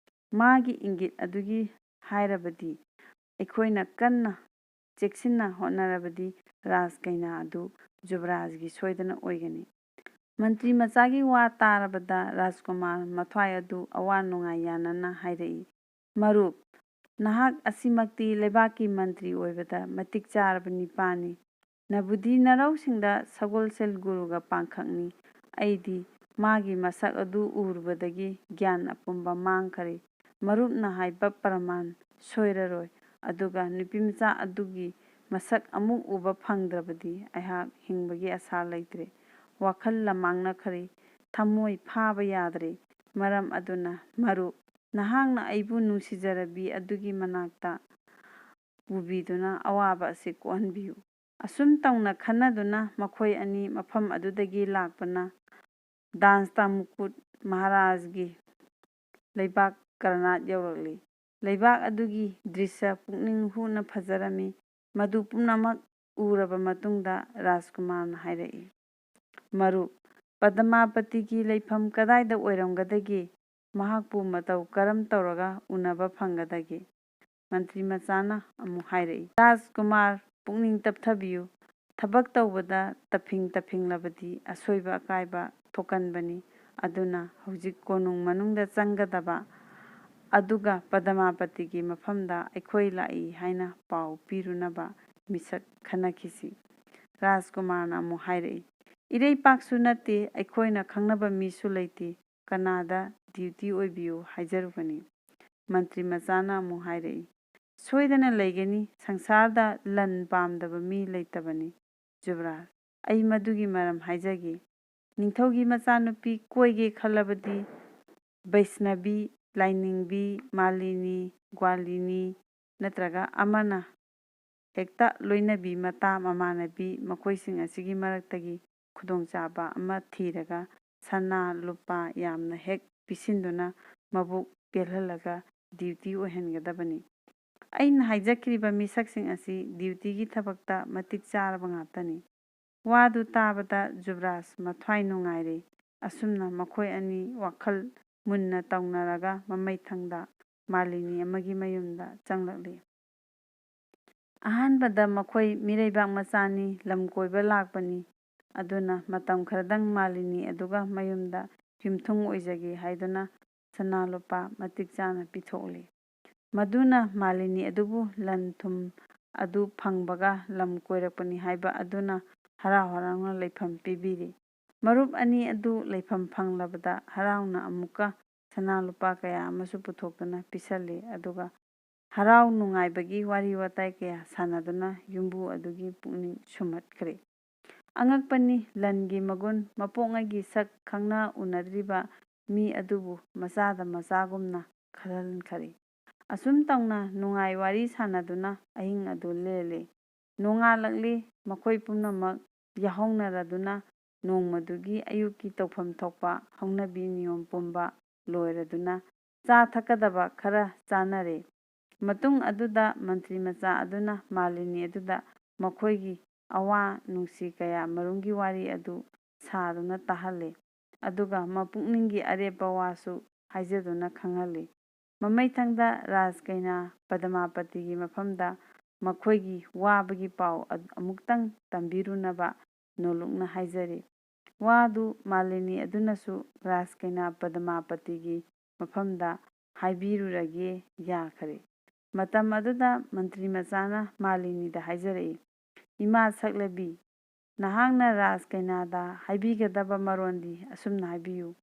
ꯃꯥꯒꯤ ꯏꯪꯒꯤꯠ ꯑꯗꯨꯒꯤ ꯍꯥꯏꯔꯕꯗꯤ ꯑꯩꯈꯣꯏꯅ ꯀꯟꯅ ꯆꯦꯛꯁꯤꯟꯅ ꯍꯣꯠꯅꯔꯕꯗꯤ ꯔꯥꯖ ꯀꯩꯅꯥ ꯑꯗꯨ ꯖꯨꯕꯔꯥꯖꯒꯤ ꯁꯣꯏꯗꯅ ꯑꯣꯏꯒꯅꯤ꯫ ꯃꯟꯇ꯭ꯔꯤ ꯃꯆꯥꯒꯤ ꯋꯥ ꯇꯥꯔꯕꯗ ꯔꯥꯖꯀꯨꯃꯥꯔ ꯃꯊ꯭ꯋꯥꯏ ꯑꯗꯨ ꯑꯋꯥ ꯅꯨꯡꯉꯥꯏ ꯌꯥꯅꯅ ꯍꯥꯏꯔꯛꯏ, "ꯃꯔꯨꯞ, ꯅꯍꯥꯛ ꯑꯁꯤꯃꯛꯇꯤ ꯂꯩꯕꯥꯛꯀꯤ ꯃꯟꯇ꯭ꯔꯤ ꯑꯣꯏꯕꯗ ꯃꯇꯤꯛ ꯆꯥꯔꯕ ꯅꯤꯄꯥꯅꯤ꯫ ꯅꯕꯨꯗꯤ ꯅꯔꯧꯁꯤꯡꯗ ꯁꯒꯣꯜꯁꯦꯜ ꯒꯨꯔꯨꯒ ꯄꯥꯡꯈꯛꯅꯤ꯫ ꯑꯩꯗꯤ ꯃꯥꯒꯤ ꯃꯁꯛ ꯑꯗꯨ ꯎꯔꯨꯕꯗꯒꯤ ꯒ꯭ꯌꯥꯟ ꯑꯄꯨꯝꯕ ꯃꯥꯡꯈꯔꯦ꯫ ꯃꯔꯨꯞꯅ ꯍꯥꯏꯕ ꯄ꯭ꯔꯃꯥꯟ ꯁꯣꯏꯔꯔꯣꯏ꯫ ꯑꯗꯨꯒ ꯅꯨꯄꯤꯃꯆꯥ ꯑꯗꯨꯒꯤ ꯃꯁꯛ ꯑꯃꯨꯛ ꯎꯕ ꯐꯪꯗ꯭ꯔꯕꯗꯤ ꯑꯩꯍꯥꯛ ꯍꯤꯡꯕꯒꯤ ꯑꯁꯥ ꯂꯩꯇ꯭ꯔꯦ꯫" ꯋꯥꯈꯜ ꯂꯃꯥꯡꯅꯈ꯭ꯔꯦ꯫ ꯊꯃꯣꯏ ꯐꯥꯕ ꯌꯥꯗ꯭ꯔꯦ꯫ ꯃꯔꯝ ꯑꯗꯨꯅ, ꯃꯔꯨꯞ, ꯅꯍꯥꯛꯅ ꯑꯩꯕꯨ ꯅꯨꯡꯁꯤꯖꯔꯕꯤ ꯑꯗꯨꯒꯤ ꯃꯅꯥꯛꯇ ꯄꯨꯕꯤꯗꯨꯅ ꯑꯋꯥꯕ ꯑꯁꯤ ꯀꯣꯛꯍꯟꯕꯤꯌꯨ꯫ ꯑꯁꯨꯝ ꯇꯧꯅ ꯈꯟꯅꯗꯨꯅ ꯃꯈꯣꯏ ꯑꯅꯤ ꯃꯐꯝ ꯑꯗꯨꯗꯒꯤ ꯂꯥꯛꯄꯅ ꯗꯥꯟꯁꯇ ꯃꯨꯀꯨꯠ ꯃꯍꯥꯔꯥꯖꯒꯤ ꯂꯩꯕꯥꯛ ꯀꯔꯅꯥꯠ ꯌꯧꯔꯛꯂꯤ꯫ ꯂꯩꯕꯥꯛ ꯑꯗꯨꯒꯤ ꯗ꯭ꯔꯤꯁ꯭ꯌ ꯄꯨꯛꯅꯤꯡ ꯍꯨꯅ ꯐꯖꯔꯝꯃꯤ꯫ ꯃꯗꯨ ꯄꯨꯝꯅꯃꯛ ꯎꯔꯕ ꯃꯇꯨꯡꯗ ꯔꯥꯖꯀꯨꯃꯥꯔꯅ ꯍꯥꯏꯔꯛꯏ, "ꯃꯔꯨꯞ, ꯄꯗꯃꯥꯄꯇꯤꯒꯤ ꯂꯩꯐꯝ ꯀꯗꯥꯏꯗ ꯑꯣꯏꯔꯝꯒꯗꯒꯦ? ꯃꯍꯥꯛꯄꯨ ꯃꯇꯧ ꯀꯔꯝ ꯇꯧꯔꯒ ꯎꯅꯕ ꯐꯪꯒꯗꯒꯦ?" ꯃꯟꯇ꯭ꯔꯤ ꯃꯆꯥꯅ ꯑꯃꯨꯛ ꯍꯥꯏꯔꯛꯏ, "ꯔꯥꯖꯀꯨꯃꯥꯔ, ꯄꯨꯛꯅꯤꯡ ꯇꯞꯊꯕꯤꯌꯨ꯫ ꯊꯕꯛ ꯇꯧꯕꯗ ꯇꯞꯐꯤꯡ ꯇꯞꯐꯤꯡꯂꯕꯗꯤ ꯑꯁꯣꯏꯕ ꯑꯀꯥꯏꯕ ꯊꯣꯛꯀꯟꯕꯅꯤ꯫ ꯑꯗꯨꯅ ꯍꯧꯖꯤꯛ ꯀꯣꯅꯨꯡ ꯃꯅꯨꯡꯗ ꯆꯪꯒꯗꯕ ꯑꯗꯨꯒ ꯄꯗꯃꯥꯄꯇꯤꯒꯤ ꯃꯐꯝꯗ ꯑꯩꯈꯣꯏ ꯂꯥꯛꯏ ꯍꯥꯏꯅ ꯄꯥꯎ ꯄꯤꯔꯨꯅꯕ ꯃꯤꯁꯛ ꯈꯟꯅꯈꯤꯁꯤ꯫" ꯔꯥꯖꯀꯨꯃꯥꯔꯅ ꯑꯃꯨꯛ ꯍꯥꯏꯔꯛꯏ, "ꯏꯔꯩꯄꯥꯛꯁꯨ ꯅꯠꯇꯦ, ꯑꯩꯈꯣꯏꯅ ꯈꯪꯅꯕ ꯃꯤꯁꯨ ꯂꯩꯇꯦ꯫ ꯀꯅꯥꯗ ꯗ꯭ꯌꯨꯇꯤ ꯑꯣꯏꯕꯤꯌꯨ ꯍꯥꯏꯖꯔꯨꯒꯅꯤ?" ꯃꯟꯇ꯭ꯔꯤ ꯃꯆꯥꯅ ꯑꯃꯨꯛ ꯍꯥꯏꯔꯛꯏ, "ꯁꯣꯏꯗꯅ ꯂꯩꯒꯅꯤ꯫ ꯁꯪꯁꯥꯔꯗ ꯂꯟ ꯄꯥꯝꯗꯕ ꯃꯤ ꯂꯩꯇꯕꯅꯤ꯫ ꯖꯨꯕꯔꯥꯖ, ꯑꯩ ꯃꯗꯨꯒꯤ ꯃꯔꯝ ꯍꯥꯏꯖꯒꯦ꯫ ꯅꯤꯡꯊꯧꯒꯤ ꯃꯆꯥꯅꯨꯄꯤ ꯀꯣꯏꯒꯦ ꯈꯜꯂꯕꯗꯤ ꯕꯩꯁꯅꯕꯤ, ꯂꯥꯏꯅꯤꯡꯕꯤ, ꯃꯥꯂꯤꯅꯤ, ꯒ꯭ꯋꯥꯂꯤꯅꯤ ꯅꯠꯇ꯭ꯔꯒ ꯑꯃꯅ ꯍꯦꯛꯇ ꯂꯣꯏꯅꯕꯤ ꯃꯇꯥ ꯃꯃꯥꯟꯅꯕꯤ, ꯃꯈꯣꯏꯁꯤꯡ ꯑꯁꯤꯒꯤ ꯃꯔꯛꯇꯒꯤ ꯈꯨꯗꯣꯡꯆꯥꯕ ꯑꯃ ꯊꯤꯔꯒ ꯁꯅꯥ ꯂꯨꯄꯥ ꯌꯥꯝꯅ ꯍꯦꯛ ꯄꯤꯁꯤꯟꯗꯨꯅ ꯃꯕꯨꯛ ꯄꯦꯜꯍꯜꯂꯒ ꯗ꯭ꯌꯨꯇꯤ ꯑꯣꯏꯍꯟꯒꯗꯕꯅꯤ꯫ ꯑꯩꯅ ꯍꯥꯏꯖꯈ꯭ꯔꯤꯕ ꯃꯤꯁꯛꯁꯤꯡ ꯑꯁꯤ ꯗ꯭ꯌꯨꯇꯤꯒꯤ ꯊꯕꯛꯇ ꯃꯇꯤꯛ ꯆꯥꯔꯕ ꯉꯥꯛꯇꯅꯤ꯫" ꯋꯥꯗꯨ ꯇꯥꯕꯗ ꯖꯨꯕꯔꯥꯖ ꯃꯊ꯭ꯋꯥꯏ ꯅꯨꯡꯉꯥꯏꯔꯦ꯫ ꯑꯁꯨꯝꯅ ꯃꯈꯣꯏ ꯑꯅꯤ ꯋꯥꯈꯜ ꯃꯨꯟꯅ ꯇꯧꯅꯔꯒ ꯃꯃꯩꯊꯪꯗ ꯃꯥꯂꯤꯅꯤ ꯑꯃꯒꯤ ꯃꯌꯨꯝꯗ ꯆꯪꯂꯛꯂꯤ꯫ ꯑꯍꯥꯟꯕꯗ ꯃꯈꯣꯏ ꯃꯤꯔꯩꯕꯥꯛ ꯃꯆꯥꯅꯤ, ꯂꯝ ꯀꯣꯏꯕ ꯂꯥꯛꯄꯅꯤ꯫ ꯑꯗꯨꯅ ꯃꯇꯝ ꯈꯔꯗꯪ ꯃꯥꯂꯤꯅꯤ ꯑꯗꯨꯒ ꯃꯌꯨꯝꯗ ꯌꯨꯝꯊꯨꯡ ꯑꯣꯏꯖꯒꯦ ꯍꯥꯏꯗꯨꯅ ꯁꯅꯥ ꯂꯨꯄꯥ ꯃꯇꯤꯛ ꯆꯥꯅ ꯄꯤꯊꯣꯛꯂꯤ꯫ ꯃꯗꯨꯅ ꯃꯥꯂꯤꯅꯤ ꯑꯗꯨꯕꯨ ꯂꯟ ꯊꯨꯝ ꯑꯗꯨ ꯐꯪꯕꯒ ꯂꯝ ꯀꯣꯏꯔꯛꯄꯅꯤ ꯍꯥꯏꯕ ꯑꯗꯨꯅ ꯍꯔꯥꯎ ꯍꯔꯥꯎꯅ ꯂꯩꯐꯝ ꯄꯤꯕꯤꯔꯤ꯫ ꯃꯔꯨꯞ ꯑꯅꯤ ꯑꯗꯨ ꯂꯩꯐꯝ ꯐꯪꯂꯕꯗ ꯍꯔꯥꯎꯅ ꯑꯃꯨꯛꯀ ꯁꯅꯥ ꯂꯨꯄꯥ ꯀꯌꯥ ꯑꯃꯁꯨ ꯄꯨꯊꯣꯛꯇꯨꯅ ꯄꯤꯁꯜꯂꯤ꯫ ꯑꯗꯨꯒ ꯍꯔꯥꯎ ꯅꯨꯡꯉꯥꯏꯕꯒꯤ ꯋꯥꯔꯤ ꯋꯥꯇꯥꯏ ꯀꯌꯥ ꯁꯥꯟꯅꯗꯨꯅ ꯌꯨꯝꯕꯨ ꯑꯗꯨꯒꯤ ꯄꯨꯛꯅꯤꯡ ꯁꯨꯝꯍꯠꯈ꯭ꯔꯦ꯫ ꯑꯉꯛꯄꯅꯤ, ꯂꯟꯒꯤ ꯃꯒꯨꯟ, ꯃꯄꯣꯛꯉꯩꯒꯤ ꯁꯛ ꯈꯪꯅ ꯎꯅꯗ꯭ꯔꯤꯕ ꯃꯤ ꯑꯗꯨꯕꯨ ꯃꯆꯥꯗ ꯃꯆꯥꯒꯨꯝꯅ ꯈꯜꯍꯟꯈꯔꯦ꯫ ꯑꯁꯨꯝ ꯇꯧꯅ ꯅꯨꯡꯉꯥꯏ ꯋꯥꯔꯤ ꯁꯥꯟꯅꯗꯨꯅ ꯑꯍꯤꯡ ꯑꯗꯨ ꯂꯦꯜꯂꯤ꯫ ꯅꯣꯡꯉꯥꯜꯂꯛꯂꯤ꯫ ꯃꯈꯣꯏ ꯄꯨꯝꯅꯃꯛ ꯌꯥꯍꯧꯅꯔꯗꯨꯅ ꯅꯣꯡꯃꯗꯨꯒꯤ ꯑꯌꯨꯛꯀꯤ ꯇꯧꯐꯝ ꯊꯣꯛꯄ ꯍꯧꯅꯕꯤ ꯅꯤꯌꯣꯝ ꯄꯨꯝꯕ ꯂꯣꯏꯔꯗꯨꯅ ꯆꯥ ꯊꯛꯀꯗꯕ ꯈꯔ ꯆꯥꯅꯔꯦ꯫ ꯃꯇꯨꯡ ꯑꯗꯨꯗ ꯃꯟꯇ꯭ꯔꯤ ꯃꯆꯥ ꯑꯗꯨꯅ ꯃꯥꯂꯤꯅꯤ ꯑꯗꯨꯗ ꯃꯈꯣꯏꯒꯤ ꯑꯋꯥ ꯅꯨꯡꯁꯤ ꯀꯌꯥ ꯃꯔꯨꯝꯒꯤ ꯋꯥꯔꯤ ꯑꯗꯨ ꯁꯥꯗꯨꯅ ꯇꯥꯍꯜꯂꯤ꯫ ꯑꯗꯨꯒ ꯃꯄꯨꯛꯅꯤꯡꯒꯤ ꯑꯔꯦꯞꯄ ꯋꯥꯁꯨ ꯍꯥꯏꯖꯗꯨꯅ ꯈꯪꯍꯜꯂꯤ꯫ ꯃꯃꯩꯊꯪꯗ ꯔꯥꯖꯀꯩꯅꯥ ꯄꯗꯃꯥꯄꯇꯤꯒꯤ ꯃꯐꯝꯗ ꯃꯈꯣꯏꯒꯤ ꯋꯥꯕꯒꯤ ꯄꯥꯎ ꯑꯗꯨ ꯑꯃꯨꯛꯇꯪ ꯇꯝꯕꯤꯔꯨꯅꯕ ꯅꯣꯂꯨꯛꯅ ꯍꯥꯏꯖꯔꯤ꯫ ꯋꯥꯗꯨ ꯃꯥꯂꯤꯅꯤ ꯑꯗꯨꯅꯁꯨ ꯔꯥꯖꯀꯩꯅꯥ ꯄꯗꯃꯥꯄꯇꯤꯒꯤ ꯃꯐꯝꯗ ꯍꯥꯏꯕꯤꯔꯨꯔꯒꯦ ꯌꯥꯈꯔꯦ꯫ ꯃꯇꯝ ꯑꯗꯨꯗ ꯃꯟꯇ꯭ꯔꯤ ꯃꯆꯥꯅ ꯃꯥꯂꯤꯅꯤꯗ ꯍꯥꯏꯖꯔꯛꯏ, "ꯏꯃꯥ ꯁꯛꯂꯕꯤ, ꯅꯍꯥꯛꯅ ꯔꯥꯖꯀꯩꯅꯥꯗ ꯍꯥꯏꯕꯤꯒꯗꯕ ꯃꯔꯣꯟꯗꯤ ꯑꯁꯨꯝꯅ ꯍꯥꯏꯕꯤꯌꯨ꯫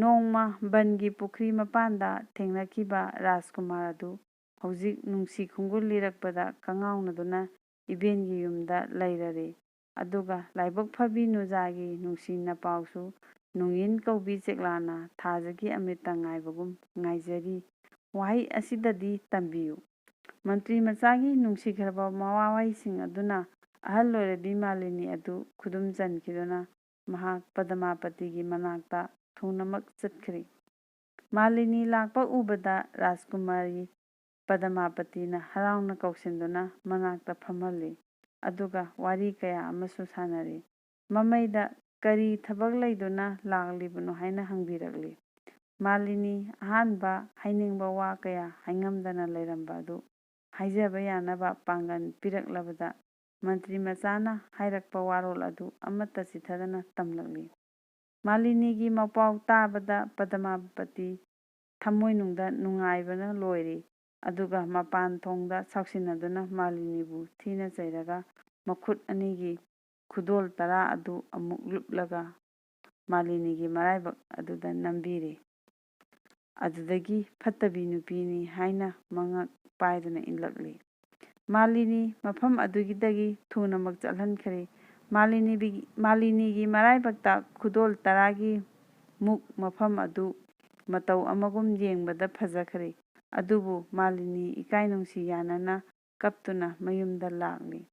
ꯅꯣꯡꯃ ꯕꯟꯒꯤ ꯄꯨꯈ꯭ꯔꯤ ꯃꯄꯥꯟꯗ ꯊꯦꯡꯅꯈꯤꯕ ꯔꯥꯖꯀꯨꯃꯥꯔ ꯑꯗꯨ ꯍꯧꯖꯤꯛ ꯅꯨꯡꯁꯤ ꯈꯣꯡꯒꯨꯜ ꯂꯤꯔꯛꯄꯗ ꯀꯉꯥꯎꯅꯗꯨꯅ ꯏꯕꯦꯟꯒꯤ ꯌꯨꯝꯗ ꯂꯩꯔꯔꯦ꯫ ꯑꯗꯨꯒ ꯂꯥꯏꯕꯛ ꯐꯕꯤ ꯅꯨꯖꯥꯒꯤ ꯅꯨꯡꯁꯤꯅ ꯄꯥꯎꯁꯨ ꯅꯣꯡꯌꯤꯟ ꯀꯧꯕꯤ ꯆꯦꯛꯂꯥꯅ ꯊꯥꯖꯒꯤ ꯑꯃꯤꯠꯇ ꯉꯥꯏꯕꯒꯨꯝ ꯉꯥꯏꯖꯔꯤ꯫ ꯋꯥꯍꯩ ꯑꯁꯤꯗꯗꯤ ꯇꯝꯕꯤꯌꯨ꯫" ꯃꯟꯇ꯭ꯔꯤ ꯃꯆꯥꯒꯤ ꯅꯨꯡꯁꯤꯈ꯭ꯔꯕ ꯃꯋꯥꯍꯩꯁꯤꯡ ꯑꯗꯨꯅ ꯑꯍꯜ ꯑꯣꯏꯔꯕꯤ ꯃꯥꯂꯤꯅꯤ ꯑꯗꯨ ꯈꯨꯗꯨꯝ ꯆꯟꯈꯤꯗꯨꯅ ꯃꯍꯥꯛ ꯄꯗꯃꯥꯄꯇꯤꯒꯤ ꯃꯅꯥꯛꯇ ꯊꯨꯅꯃꯛ ꯆꯠꯈ꯭ꯔꯦ꯫ ꯃꯥꯂꯤꯅꯤ ꯂꯥꯛꯄ ꯎꯕꯗ ꯔꯥꯖꯀꯨꯃꯥꯔꯤ ꯄꯗꯃꯥꯄꯇꯤꯅ ꯍꯔꯥꯎꯅ ꯀꯧꯁꯤꯟꯗꯨꯅ ꯃꯅꯥꯛꯇ ꯐꯝꯍꯜꯂꯤ꯫ ꯑꯗꯨꯒ ꯋꯥꯔꯤ ꯀꯌꯥ ꯑꯃꯁꯨ ꯁꯥꯟꯅꯔꯤ꯫ ꯃꯃꯩꯗ ꯀꯔꯤ ꯊꯕꯛ ꯂꯩꯗꯨꯅ ꯂꯥꯛꯂꯤꯕꯅꯣ ꯍꯥꯏꯅ ꯍꯪꯕꯤꯔꯛꯂꯤ꯫ ꯃꯥꯂꯤꯅꯤ ꯑꯍꯥꯟꯕ ꯍꯥꯏꯅꯤꯡꯕ ꯋꯥ ꯀꯌꯥ ꯍꯥꯏꯉꯝꯗꯅ ꯂꯩꯔꯝꯕ ꯑꯗꯨ ꯍꯥꯏꯖꯕ ꯌꯥꯅꯕ ꯄꯥꯡꯒꯜ ꯄꯤꯔꯛꯂꯕꯗ ꯃꯟꯇ꯭ꯔꯤ ꯃꯆꯥꯅ ꯍꯥꯏꯔꯛꯄ ꯋꯥꯔꯣꯜ ꯑꯗꯨ ꯑꯃꯠꯇ ꯆꯤꯊꯗꯅ ꯇꯝꯂꯛꯂꯤ꯫ ꯃꯥꯂꯤꯅꯤꯒꯤ ꯃꯄꯥꯎ ꯇꯥꯕꯗ ꯄꯗꯃꯥꯄꯇꯤ ꯊꯃꯣꯏꯅꯨꯡꯗ ꯅꯨꯡꯉꯥꯏꯕꯅ ꯂꯣꯏꯔꯤ꯫ ꯑꯗꯨꯒ ꯃꯄꯥꯟ ꯊꯣꯡꯗ ꯁꯥꯎꯁꯤꯟꯅꯗꯨꯅ ꯃꯥꯂꯤꯅꯤꯕꯨ ꯊꯤꯅ ꯆꯩꯔꯒ ꯃꯈꯨꯠ ꯑꯅꯤꯒꯤ ꯈꯨꯗꯣꯜ ꯇꯔꯥ ꯑꯗꯨ ꯑꯃꯨꯛ ꯂꯨꯞꯂꯒ ꯃꯥꯂꯤꯅꯤꯒꯤ ꯃꯔꯥꯏꯕꯛ ꯑꯗꯨꯗ ꯅꯝꯕꯤꯔꯤ꯫ ꯑꯗꯨꯗꯒꯤ ꯐꯠꯇꯕꯤ ꯅꯨꯄꯤꯅꯤ ꯍꯥꯏꯅ ꯃꯉꯛ ꯄꯥꯏꯗꯨꯅ ꯏꯜꯂꯛꯂꯤ꯫ ꯃꯥꯂꯤꯅꯤ ꯃꯐꯝ ꯑꯗꯨꯒꯤꯗꯒꯤ ꯊꯨꯅꯃꯛ ꯆꯠꯍꯟꯈ꯭ꯔꯦ꯫ ꯃꯥꯂꯤꯅꯤꯕꯤ-, ꯃꯥꯂꯤꯅꯤꯒꯤ ꯃꯔꯥꯏꯕꯛꯇ ꯈꯨꯗꯣꯜ ꯇꯔꯥꯒꯤ ꯃꯨꯛ ꯃꯐꯝ ꯑꯗꯨ ꯃꯇꯧ ꯑꯃꯒꯨꯝ ꯌꯦꯡꯕꯗ ꯐꯖꯈ꯭ꯔꯦ꯫ ꯑꯗꯨꯕꯨ ꯃꯥꯂꯤꯅꯤ ꯏꯀꯥꯏ ꯅꯨꯡꯁꯤ ꯌꯥꯅꯅ ꯀꯞꯇꯨꯅ ꯃꯌꯨꯝꯗ ꯂꯥꯛꯂꯤ꯫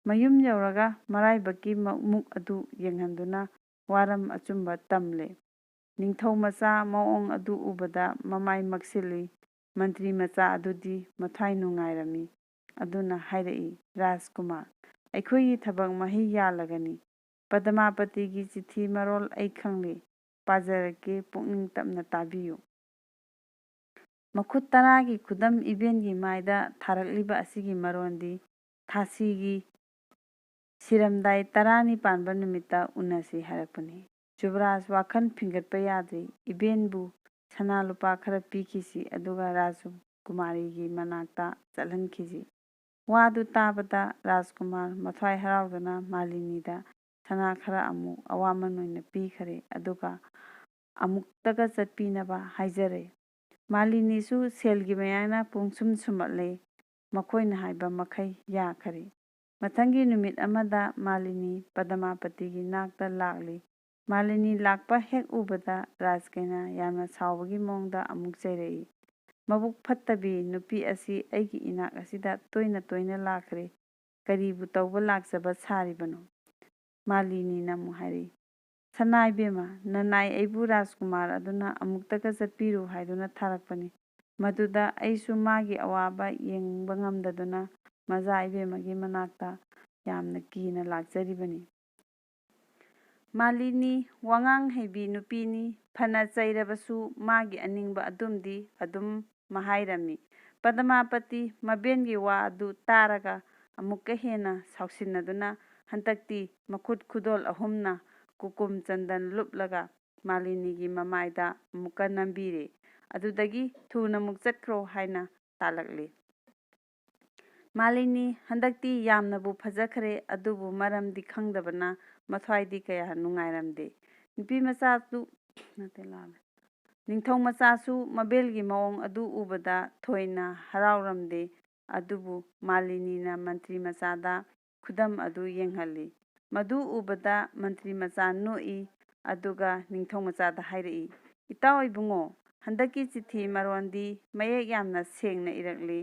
ꯃꯌꯨꯝ ꯌꯧꯔꯒ ꯃꯔꯥꯏꯕꯛꯀꯤ ꯃ-, ꯃꯨꯛ ꯑꯗꯨ ꯌꯦꯡꯍꯟꯗꯨꯅ ꯋꯥꯔꯝ ꯑꯆꯨꯝꯕ ꯇꯝꯂꯦ꯫ ꯅꯤꯡꯊꯧ ꯃꯆꯥ ꯃꯑꯣꯡ ꯑꯗꯨ ꯎꯕꯗ ꯃꯃꯥꯏ ꯃꯛꯁꯤꯜꯂꯤ꯫ ꯃꯟꯇ꯭ꯔꯤ ꯃꯆꯥ ꯑꯗꯨꯗꯤ ꯃꯊ꯭ꯋꯥꯏ ꯅꯨꯡꯉꯥꯏꯔꯝꯃꯤ꯫ ꯑꯗꯨꯅ ꯍꯥꯏꯔꯛꯏ, "ꯔꯥꯖꯀꯨꯃꯥꯔ, ꯑꯩꯈꯣꯏꯒꯤ ꯊꯕꯛ ꯃꯍꯩ ꯌꯥꯜꯂꯒꯅꯤ꯫ ꯄꯗꯃꯥꯄꯇꯤꯒꯤ ꯆꯤꯊꯤ ꯃꯔꯣꯜ ꯑꯩ ꯈꯪꯂꯦ꯫ ꯄꯥꯖꯔꯛꯀꯦ, ꯄꯨꯛꯅꯤꯡ ꯇꯞꯅ ꯇꯥꯕꯤꯌꯨ꯫" ꯃꯈꯨꯠ ꯇꯔꯥꯒꯤ ꯈꯨꯗꯝ ꯏꯕꯦꯟꯒꯤ ꯃꯥꯏꯗ ꯊꯥꯔꯛꯂꯤꯕ ꯑꯁꯤꯒꯤ ꯃꯔꯣꯟꯗꯤ ꯊꯥꯁꯤꯒꯤ ꯁꯤꯔꯝꯗꯥꯏ ꯇꯔꯥꯅꯤ ꯄꯥꯟꯕ ꯅꯨꯃꯤꯠꯇ ꯎꯅꯁꯤ ꯍꯥꯏꯔꯛꯄꯅꯤ꯫ ꯌꯨꯕꯔꯥꯖ ꯋꯥꯈꯜ ꯐꯤꯡꯒꯠꯄ ꯌꯥꯗ꯭ꯔꯤ꯫ ꯏꯕꯦꯟꯕꯨ ꯁꯅꯥ ꯂꯨꯄꯥ ꯈꯔ ꯄꯤꯈꯤꯁꯤ, ꯑꯗꯨꯒ ꯔꯥꯖꯀꯨꯃꯥꯔꯤꯒꯤ ꯃꯅꯥꯛꯇ ꯆꯠꯍꯟꯈꯤꯁꯤ꯫ ꯋꯥꯗꯨ ꯇꯥꯕꯗ ꯔꯥꯖꯀꯨꯃꯥꯔ ꯃꯊ꯭ꯋꯥꯏ ꯍꯔꯥꯎꯗꯨꯅ ꯃꯥꯂꯤꯅꯤꯗ ꯁꯅꯥ ꯈꯔ ꯑꯃꯨꯛ ꯑꯋꯥꯃꯟ ꯑꯣꯏꯅ ꯄꯤꯈꯔꯦ, ꯑꯗꯨꯒ ꯑꯃꯨꯛꯇꯒ ꯆꯠꯄꯤꯅꯕ ꯍꯥꯏꯖꯔꯦ꯫ ꯃꯥꯂꯤꯅꯤꯁꯨ ꯁꯦꯜꯒꯤ ꯃꯌꯥꯏꯅ ꯄꯨꯡꯁꯨꯝ ꯁꯨꯝꯃꯠꯂꯦ꯫ ꯃꯈꯣꯏꯅ ꯍꯥꯏꯕ ꯃꯈꯩ ꯌꯥꯈꯔꯦ꯫ ꯃꯊꯪꯒꯤ ꯅꯨꯃꯤꯠ ꯑꯃꯗ ꯃꯥꯂꯤꯅꯤ ꯄꯗꯃꯥꯄꯇꯤꯒꯤ ꯅꯥꯛꯇ ꯂꯥꯛꯂꯤ꯫ ꯃꯥꯂꯤꯅꯤ ꯂꯥꯛꯄ ꯍꯦꯛ ꯎꯕꯗ ꯔꯥꯖꯀꯩꯅ ꯌꯥꯝꯅ ꯁꯥꯎꯕꯒꯤ ꯃꯑꯣꯡꯗ ꯑꯃꯨꯛ ꯆꯩꯔꯛꯏ꯫ "ꯃꯕꯨꯛ ꯐꯠꯇꯕꯤ ꯅꯨꯄꯤ ꯑꯁꯤ ꯑꯩꯒꯤ ꯏꯅꯥꯛ ꯑꯁꯤꯗ ꯇꯣꯏꯅ ꯇꯣꯏꯅ ꯂꯥꯛꯈ꯭ꯔꯦ꯫ ꯀꯔꯤꯕꯨ ꯇꯧꯕ ꯂꯥꯛꯆꯕ ꯁꯥꯔꯤꯕꯅꯣ?" ꯃꯥꯂꯤꯅꯤꯅ ꯑꯃꯨꯛ ꯍꯥꯏꯔꯛꯏ, "ꯁꯅꯥ ꯏꯕꯦꯝꯃ, ꯅꯅꯥꯏ ꯑꯩꯕꯨ ꯔꯥꯖꯀꯨꯃꯥꯔ ꯑꯗꯨꯅ ꯑꯃꯨꯛꯇꯒ ꯆꯠꯄꯤꯔꯨ ꯍꯥꯏꯗꯨꯅ ꯊꯥꯔꯛꯄꯅꯤ꯫ ꯃꯗꯨꯗ ꯑꯩꯁꯨ ꯃꯥꯒꯤ ꯑꯋꯥꯕ ꯌꯦꯡꯕ ꯉꯝꯗꯗꯨꯅ ꯃꯖꯥ ꯏꯕꯦꯝꯃꯒꯤ ꯃꯅꯥꯛꯇ ꯌꯥꯝꯅ ꯀꯤꯅ ꯂꯥꯛꯆꯔꯤꯕꯅꯤ꯫" ꯃꯥꯂꯤꯅꯤ ꯋꯥꯉꯥꯡ ꯍꯩꯕꯤ ꯅꯨꯄꯤꯅꯤ꯫ ꯐꯅ ꯆꯩꯔꯕꯁꯨ ꯃꯥꯒꯤ ꯑꯅꯤꯡꯕ ꯑꯗꯨꯝꯗꯤ ꯑꯗꯨꯝ ꯃꯍꯥꯏꯔꯝꯃꯤ꯫ ꯄꯗꯃꯥꯄꯇꯤ ꯃꯕꯦꯟꯒꯤ ꯋꯥ ꯑꯗꯨ ꯇꯥꯔꯒ ꯑꯃꯨꯛꯀ ꯍꯦꯟꯅ ꯁꯥꯎꯁꯤꯟꯅꯗꯨꯅ ꯍꯟꯗꯛꯇꯤ ꯃꯈꯨꯠ ꯈꯨꯗꯣꯜ ꯑꯍꯨꯝꯅ ꯀꯨꯀꯨꯝ ꯆꯟꯗꯟ ꯂꯨꯞꯂꯒ ꯃꯥꯂꯤꯅꯤꯒꯤ ꯃꯃꯥꯏꯗ ꯑꯃꯨꯛꯀ ꯅꯝꯕꯤꯔꯦ꯫ ꯑꯗꯨꯗꯒꯤ "ꯊꯨꯅ ꯑꯃꯨꯛ ꯆꯠꯈ꯭ꯔꯣ" ꯍꯥꯏꯅ ꯇꯥꯜꯂꯛꯂꯤ꯫ ꯃꯥꯂꯤꯅꯤ ꯍꯟꯗꯛꯇꯤ ꯌꯥꯝꯅꯕꯨ ꯐꯖꯈ꯭ꯔꯦ, ꯑꯗꯨꯕꯨ ꯃꯔꯝꯗꯤ ꯈꯪꯗꯕꯅ ꯃꯊ꯭ꯋꯥꯏꯗꯤ ꯀꯌꯥ ꯅꯨꯡꯉꯥꯏꯔꯝꯗꯦ꯫ ꯅꯨꯄꯤ ꯃꯆꯥꯗꯨ, ꯅꯠꯇꯦ, ꯂꯥꯜꯂꯦ꯫ ꯅꯤꯡꯊꯧ ꯃꯆꯥꯁꯨ ꯃꯕꯦꯜꯒꯤ ꯃꯑꯣꯡ ꯑꯗꯨ ꯎꯕꯗ ꯊꯣꯏꯅ ꯍꯔꯥꯎꯔꯝꯗꯦ꯫ ꯑꯗꯨꯕꯨ ꯃꯥꯂꯤꯅꯤꯅ ꯃꯟꯇ꯭ꯔꯤ ꯃꯆꯥꯗ ꯈꯨꯗꯝ ꯑꯗꯨ ꯌꯦꯡꯍꯜꯂꯤ꯫ ꯃꯗꯨ ꯎꯕꯗ ꯃꯟꯇ꯭ꯔꯤ ꯃꯆꯥ ꯅꯣꯛꯏ, ꯑꯗꯨꯒ ꯅꯤꯡꯊꯧ ꯃꯆꯥꯗ ꯍꯥꯏꯔꯛꯏ, "ꯏꯇꯥꯎ ꯏꯕꯨꯡꯉꯣ, ꯍꯟꯗꯛꯀꯤ ꯆꯤꯊꯤ ꯃꯔꯣꯟꯗꯤ ꯃꯌꯦꯛ ꯌꯥꯝꯅ ꯁꯦꯡꯅ ꯏꯔꯛꯂꯤ꯫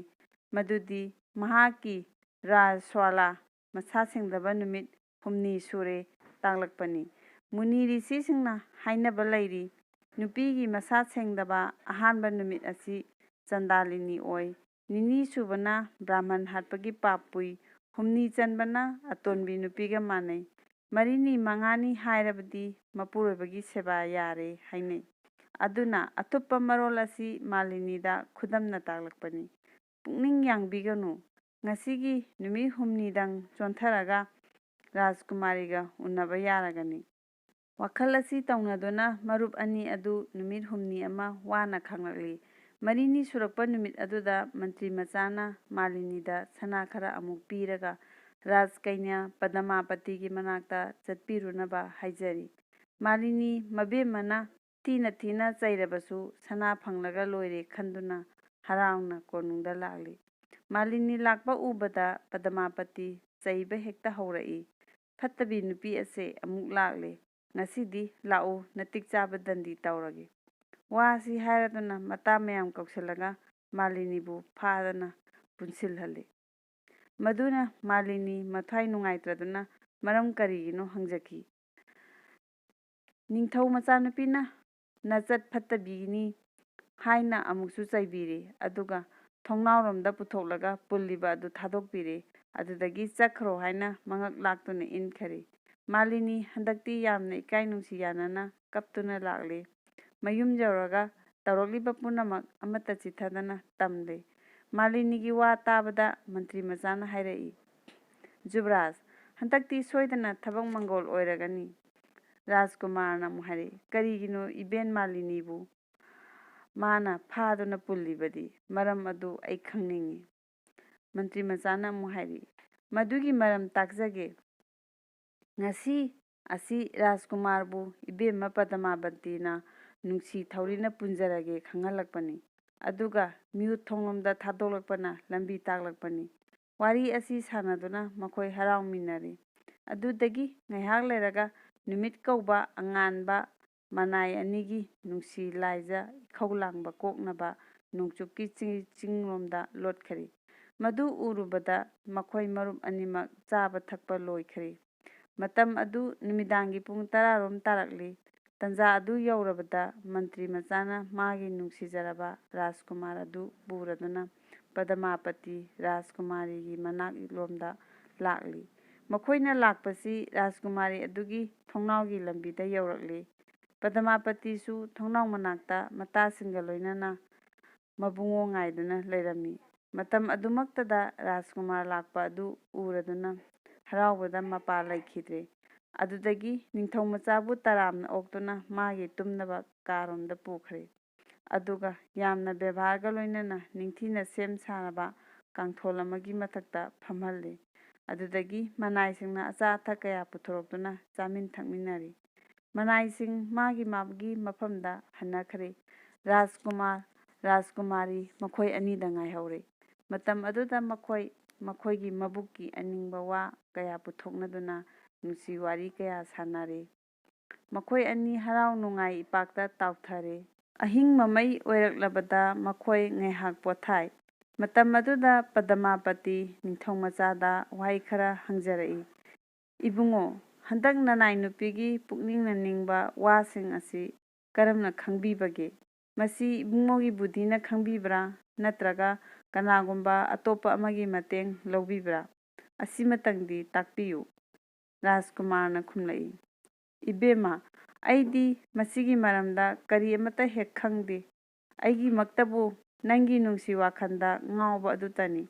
ꯃꯗꯨꯗꯤ ꯃꯍꯥꯛꯀꯤ ꯔꯥꯖꯁ꯭ꯋꯥꯂꯥ ꯃꯁꯥ ꯁꯦꯡꯗꯕ ꯅꯨꯃꯤꯠ ꯍꯨꯝꯅꯤ ꯁꯨꯔꯦ ꯇꯥꯛꯂꯛꯄꯅꯤ꯫ ꯃꯨꯅꯤ ꯔꯤꯁꯤꯁꯤꯡꯅ ꯍꯥꯏꯅꯕ ꯂꯩꯔꯤ, ꯅꯨꯄꯤꯒꯤ ꯃꯁꯥ ꯁꯦꯡꯗꯕ ꯑꯍꯥꯟꯕ ꯅꯨꯃꯤꯠ ꯑꯁꯤ ꯆꯟꯗꯥꯂꯤꯅꯤ ꯑꯣꯏ, ꯅꯤꯅꯤ ꯁꯨꯕꯅ ꯕ꯭ꯔꯥꯍꯃꯟ ꯍꯥꯠꯄꯒꯤ ꯄꯥꯞ ꯄꯨꯏ, ꯍꯨꯝꯅꯤ ꯆꯟꯕꯅ ꯑꯇꯣꯟꯕꯤ ꯅꯨꯄꯤꯒ ꯃꯥꯟꯅꯩ, ꯃꯔꯤꯅꯤ ꯃꯉꯥꯅꯤ ꯍꯥꯏꯔꯕꯗꯤ ꯃꯄꯨꯔꯣꯏꯕꯒꯤ ꯁꯦꯕꯥ ꯌꯥꯔꯦ" ꯍꯥꯏꯅꯩ꯫ ꯑꯗꯨꯅ ꯑꯊꯨꯞꯄ ꯃꯔꯣꯜ ꯑꯁꯤ ꯃꯥꯂꯤꯅꯤꯗ ꯈꯨꯗꯝꯅ ꯇꯥꯛꯂꯛꯄꯅꯤ꯫ ꯄꯨꯛꯅꯤꯡ ꯌꯥꯡꯕꯤꯒꯅꯨ꯫ ꯉꯁꯤꯒꯤ ꯅꯨꯃꯤꯠ ꯍꯨꯝꯅꯤꯗꯪ ꯆꯣꯟꯊꯔꯒ ꯔꯥꯖꯀꯨꯃꯥꯔꯤꯒ ꯎꯅꯕ ꯌꯥꯔꯒꯅꯤ꯫ ꯋꯥꯈꯜ ꯑꯁꯤ ꯇꯧꯅꯗꯨꯅ ꯃꯔꯨꯞ ꯑꯅꯤ ꯑꯗꯨ ꯅꯨꯃꯤꯠ ꯍꯨꯝꯅꯤ ꯑꯃ ꯋꯥꯅ ꯈꯥꯡꯂꯛꯂꯤ꯫ ꯃꯔꯤꯅꯤ ꯁꯨꯔꯛꯄ ꯅꯨꯃꯤꯠ ꯑꯗꯨꯗ ꯃꯟꯇ꯭ꯔꯤ ꯃꯆꯥꯅ ꯃꯥꯂꯤꯅꯤꯗ ꯁꯅꯥ ꯈꯔ ꯑꯃꯨꯛ ꯄꯤꯔꯒ ꯔꯥꯖꯀꯩꯅ꯭ꯌ ꯄꯗꯃꯥꯄꯇꯤꯒꯤ ꯃꯅꯥꯛꯇ ꯆꯠꯄꯤꯔꯨꯅꯕ ꯍꯥꯏꯖꯔꯤ꯫ ꯃꯥꯂꯤꯅꯤ ꯃꯕꯦꯝꯃꯅ ꯊꯤꯅ ꯊꯤꯅ ꯆꯩꯔꯕꯁꯨ ꯁꯅꯥ ꯐꯪꯂꯒ ꯂꯣꯏꯔꯦ ꯈꯟꯗꯨꯅ ꯍꯔꯥꯎꯅ ꯀꯣꯅꯨꯡꯗ ꯂꯥꯛꯂꯤ꯫ ꯃꯥꯂꯤꯅꯤ ꯂꯥꯛꯄ ꯎꯕꯗ ꯄꯗꯃꯥꯄꯇꯤ ꯆꯩꯕ ꯍꯦꯛꯇ ꯍꯧꯔꯛꯏ꯫ "ꯐꯠꯇꯕꯤ ꯅꯨꯄꯤ ꯑꯁꯦ ꯑꯃꯨꯛ ꯂꯥꯛꯂꯦ꯫ ꯉꯁꯤꯗꯤ ꯂꯥꯛꯎ, ꯅꯇꯤꯛ ꯆꯥꯕ ꯗꯟꯗꯤ ꯇꯧꯔꯒꯦ"꯫ ꯋꯥꯁꯤ ꯍꯥꯏꯔꯗꯨꯅ ꯃꯇꯥ ꯃꯌꯥꯝ ꯀꯧꯁꯤꯜꯂꯒ ꯃꯥꯂꯤꯅꯤꯕꯨ ꯐꯥꯗꯅ ꯄꯨꯟꯁꯤꯜꯍꯜꯂꯤ꯫ ꯃꯗꯨꯅ ꯃꯥꯂꯤꯅꯤ ꯃꯊ꯭ꯋꯥꯏ ꯅꯨꯡꯉꯥꯏꯇ꯭ꯔꯗꯨꯅ ꯃꯔꯝ ꯀꯔꯤꯒꯤꯅꯣ ꯍꯪꯖꯈꯤ꯫ ꯅꯤꯡꯊꯧ ꯃꯆꯥꯅꯨꯄꯤꯅ "ꯅꯆꯠ ꯐꯠꯇꯕꯤꯅꯤ" ꯍꯥꯏꯅ ꯑꯃꯨꯛꯁꯨ ꯆꯩꯕꯤꯔꯦ, ꯑꯗꯨꯒ ꯊꯣꯡꯅꯥꯎꯔꯣꯝꯗ ꯄꯨꯊꯣꯛꯂꯒ ꯄꯨꯜꯂꯤꯕ ꯑꯗꯨ ꯊꯥꯗꯣꯛꯄꯤꯔꯦ꯫ ꯑꯗꯨꯗꯒꯤ "ꯆꯠꯈ꯭ꯔꯣ" ꯍꯥꯏꯅ ꯃꯉꯛ ꯂꯥꯛꯇꯨꯅ ꯏꯟꯈꯔꯦ꯫ ꯃꯥꯂꯤꯅꯤ ꯍꯟꯗꯛꯇꯤ ꯌꯥꯝꯅ ꯏꯀꯥꯏ ꯅꯨꯡꯁꯤ ꯌꯥꯅꯅ ꯀꯞꯇꯨꯅ ꯂꯥꯛꯂꯦ꯫ ꯃꯌꯨꯝ ꯌꯧꯔꯒ ꯇꯧꯔꯛꯂꯤꯕ ꯄꯨꯝꯅꯃꯛ ꯑꯃꯠꯇ ꯆꯤꯠꯊꯗꯅ ꯇꯝꯂꯦ꯫ ꯃꯥꯂꯤꯅꯤꯒꯤ ꯋꯥ ꯇꯥꯕꯗ ꯃꯟꯇ꯭ꯔꯤ ꯃꯆꯥꯅ ꯍꯥꯏꯔꯛꯏ, "ꯖꯨꯕꯔꯥꯖ, ꯍꯟꯗꯛꯇꯤ ꯁꯣꯏꯗꯅ ꯊꯕꯛ ꯃꯪꯒꯣꯜ ꯑꯣꯏꯔꯒꯅꯤ"꯫ ꯔꯥꯖꯀꯨꯃꯥꯔꯅ ꯑꯃꯨꯛ ꯍꯥꯏꯔꯛꯏ, "ꯀꯔꯤꯒꯤꯅꯣ ꯏꯕꯦꯟ ꯃꯥꯂꯤꯅꯤꯕꯨ ꯃꯥꯅ ꯐꯥꯗꯨꯅ ꯄꯨꯜꯂꯤꯕꯗꯤ? ꯃꯔꯝ ꯑꯗꯨ ꯑꯩ ꯈꯪꯅꯤꯡꯏ"꯫ ꯃꯟꯇ꯭ꯔꯤ ꯃꯆꯥꯅ ꯑꯃꯨꯛ ꯍꯥꯏꯔꯛꯏ, "ꯃꯗꯨꯒꯤ ꯃꯔꯝ ꯇꯥꯛꯆꯒꯦ꯫ ꯉꯁꯤ ꯑꯁꯤ ꯔꯥꯖꯀꯨꯃꯥꯔꯕꯨ ꯏꯕꯦꯝꯃ ꯄꯗꯃꯥꯕꯇꯤꯅ ꯅꯨꯡꯁꯤ ꯊꯧꯔꯤꯅ ꯄꯨꯟꯖꯔꯒꯦ ꯈꯪꯍꯜꯂꯛꯄꯅꯤ, ꯑꯗꯨꯒ ꯃꯤꯌꯨꯠ ꯊꯣꯡꯂꯣꯝꯗ ꯊꯥꯗꯣꯛꯂꯛꯄꯅ ꯂꯝꯕꯤ ꯇꯥꯛꯂꯛꯄꯅꯤ"꯫ ꯋꯥꯔꯤ ꯑꯁꯤ ꯁꯥꯟꯅꯗꯨꯅ ꯃꯈꯣꯏ ꯍꯔꯥꯎꯃꯤꯟꯅꯔꯤ꯫ ꯑꯗꯨꯗꯒꯤ ꯉꯥꯏꯍꯥꯛ ꯂꯩꯔꯒ ꯅꯨꯃꯤꯠ ꯀꯧꯕ ꯑꯉꯥꯟꯕ ꯃꯅꯥꯏ ꯑꯅꯤꯒꯤ ꯅꯨꯡꯁꯤ ꯂꯥꯏꯖ ꯏꯈꯧ ꯂꯥꯡꯕ ꯀꯣꯛꯅꯕ ꯅꯣꯡꯆꯨꯞꯀꯤ ꯆꯤꯡ, ꯆꯤꯡꯂꯣꯝꯗ ꯂꯣꯠꯈ꯭ꯔꯦ꯫ ꯃꯗꯨ ꯎꯔꯨꯕꯗ ꯃꯈꯣꯏ ꯃꯔꯨꯞ ꯑꯅꯤꯃꯛ ꯆꯥꯕ ꯊꯛꯄ ꯂꯣꯏꯈ꯭ꯔꯦ꯫ ꯃꯇꯝ ꯑꯗꯨ ꯅꯨꯃꯤꯗꯥꯡꯒꯤ ꯄꯨꯡ ꯇꯔꯥꯔꯣꯝ ꯇꯥꯔꯛꯂꯤ꯫ ꯇꯟꯖꯥ ꯑꯗꯨ ꯌꯧꯔꯕꯗ ꯃꯟꯇ꯭ꯔꯤ ꯃꯆꯥꯅ ꯃꯥꯒꯤ ꯅꯨꯡꯁꯤꯖꯔꯕ ꯔꯥꯖꯀꯨꯃꯥꯔ ꯑꯗꯨ ꯄꯨꯔꯗꯨꯅ ꯄꯗꯃꯥꯄꯇꯤ ꯔꯥꯖꯀꯨꯃꯥꯔꯤꯒꯤ ꯃꯅꯥꯛꯂꯣꯝꯗ ꯂꯥꯛꯂꯤ꯫ ꯃꯈꯣꯏꯅ ꯂꯥꯛꯄꯁꯤ ꯔꯥꯖꯀꯨꯃꯥꯔꯤ ꯑꯗꯨꯒꯤ ꯊꯣꯡꯅꯥꯎꯒꯤ ꯂꯝꯕꯤꯗ ꯌꯧꯔꯛꯂꯤ꯫ ꯄꯗꯃꯥꯄꯇꯤꯁꯨ ꯊꯣꯡꯅꯥꯎ ꯃꯅꯥꯛꯇ ꯃꯇꯥꯁꯤꯡꯒ ꯂꯣꯏꯅꯅ ꯃꯕꯨꯡꯉꯣ ꯉꯥꯏꯗꯨꯅ ꯂꯩꯔꯝꯃꯤ꯫ ꯃꯇꯝ ꯑꯗꯨꯃꯛꯇꯗ ꯔꯥꯖꯀꯨꯃꯥꯔ ꯂꯥꯛꯄ ꯑꯗꯨ ꯎꯔꯗꯨꯅ ꯍꯔꯥꯎꯕꯗ ꯃꯄꯥ ꯂꯩꯈꯤꯗ꯭ꯔꯦ꯫ ꯑꯗꯨꯗꯒꯤ ꯅꯤꯡꯊꯧ ꯃꯆꯥꯕꯨ ꯇꯔꯥꯝꯅ ꯑꯣꯛꯇꯨꯅ ꯃꯥꯒꯤ ꯇꯨꯝꯅꯕ ꯀꯥꯔꯣꯝꯗ ꯄꯨꯈ꯭ꯔꯦ꯫ ꯑꯗꯨꯒ ꯌꯥꯝꯅ ꯕꯦꯕꯥꯔꯒ ꯂꯣꯏꯅꯅ ꯅꯤꯡꯊꯤꯅ ꯁꯦꯝ ꯁꯥꯔꯕ ꯀꯥꯡꯊꯣꯜ ꯑꯃꯒꯤ ꯃꯊꯛꯇ ꯐꯝꯍꯜꯂꯤ꯫ ꯑꯗꯨꯗꯒꯤ ꯃꯅꯥꯏꯁꯤꯡꯅ ꯑꯆꯥ ꯑꯊꯛ ꯀꯌꯥ ꯄꯨꯊꯣꯔꯛꯇꯨꯅ ꯆꯥꯃꯤꯟ ꯊꯛꯃꯤꯟꯅꯔꯤ꯫ ꯃꯅꯥꯏꯁꯤꯡ ꯃꯥꯒꯤ ꯃꯥꯒꯤ ꯃꯐꯝꯗ ꯍꯟꯅꯈ꯭ꯔꯦ꯫ ꯔꯥꯖꯀꯨꯃꯥꯔ, ꯔꯥꯖꯀꯨꯃꯥꯔꯤ ꯃꯈꯣꯏ ꯑꯅꯤꯗ ꯉꯥꯏꯍꯧꯔꯦ꯫ ꯃꯇꯝ ꯑꯗꯨꯗ ꯃꯈꯣꯏ ꯃꯈꯣꯏꯒꯤ ꯃꯕꯨꯛꯀꯤ ꯑꯅꯤꯡꯕ ꯋꯥ ꯀꯌꯥ ꯄꯨꯊꯣꯛꯅꯗꯨꯅ ꯅꯨꯡꯁꯤ ꯋꯥꯔꯤ ꯀꯌꯥ ꯁꯥꯟꯅꯔꯦ꯫ ꯃꯈꯣꯏ ꯑꯅꯤ ꯍꯔꯥꯎ ꯅꯨꯡꯉꯥꯏ ꯏꯄꯥꯛꯇ ꯇꯥꯎꯊꯔꯦ꯫ ꯑꯍꯤꯡ ꯃꯃꯩ ꯑꯣꯏꯔꯛꯂꯕꯗ ꯃꯈꯣꯏ ꯉꯥꯏꯍꯥꯛ ꯄꯣꯊꯥꯏ꯫ ꯃꯇꯝ ꯑꯗꯨꯗ ꯄꯗꯃꯥꯄꯇꯤ ꯅꯤꯡꯊꯧ ꯃꯆꯥꯗ ꯋꯥꯍꯩ ꯈꯔ ꯍꯪꯖꯔꯛꯏ, "ꯏꯕꯨꯡꯉꯣ, ꯍꯟꯗꯛ ꯅꯅꯥꯏ ꯅꯨꯄꯤꯒꯤ ꯄꯨꯛꯅꯤꯡꯅ ꯅꯤꯡꯕ ꯋꯥꯁꯤꯡ ꯑꯁꯤ ꯀꯔꯝꯅ ꯈꯪꯕꯤꯕꯒꯦ? ꯃꯁꯤ ꯏꯕꯨꯡꯉꯣꯒꯤ ꯕꯨꯙꯤꯅ ꯈꯪꯕꯤꯕ꯭ꯔꯥ, ꯅꯠꯇ꯭ꯔꯒ ꯀꯅꯥꯒꯨꯝꯕ ꯑꯇꯣꯞꯄ ꯑꯃꯒꯤ ꯃꯇꯦꯡ ꯂꯧꯕꯤꯕ꯭ꯔꯥ? ꯑꯁꯤꯃꯇꯪꯗꯤ ꯇꯥꯛꯄꯤꯌꯨ꯫" ꯔꯥꯖꯀꯨꯃꯥꯔꯅ ꯈꯨꯝꯂꯛꯏ, "ꯏꯕꯦꯝꯃ, ꯑꯩꯗꯤ ꯃꯁꯤꯒꯤ ꯃꯔꯝꯗ ꯀꯔꯤ ꯑꯃꯠꯇ ꯍꯦꯛ ꯈꯪꯗꯦ꯫ ꯑꯩꯒꯤꯃꯛꯇꯕꯨ ꯅꯪꯒꯤ ꯅꯨꯡꯁꯤ ꯋꯥꯈꯜꯗ ꯉꯥꯎꯕ ꯑꯗꯨꯇꯅꯤ꯫"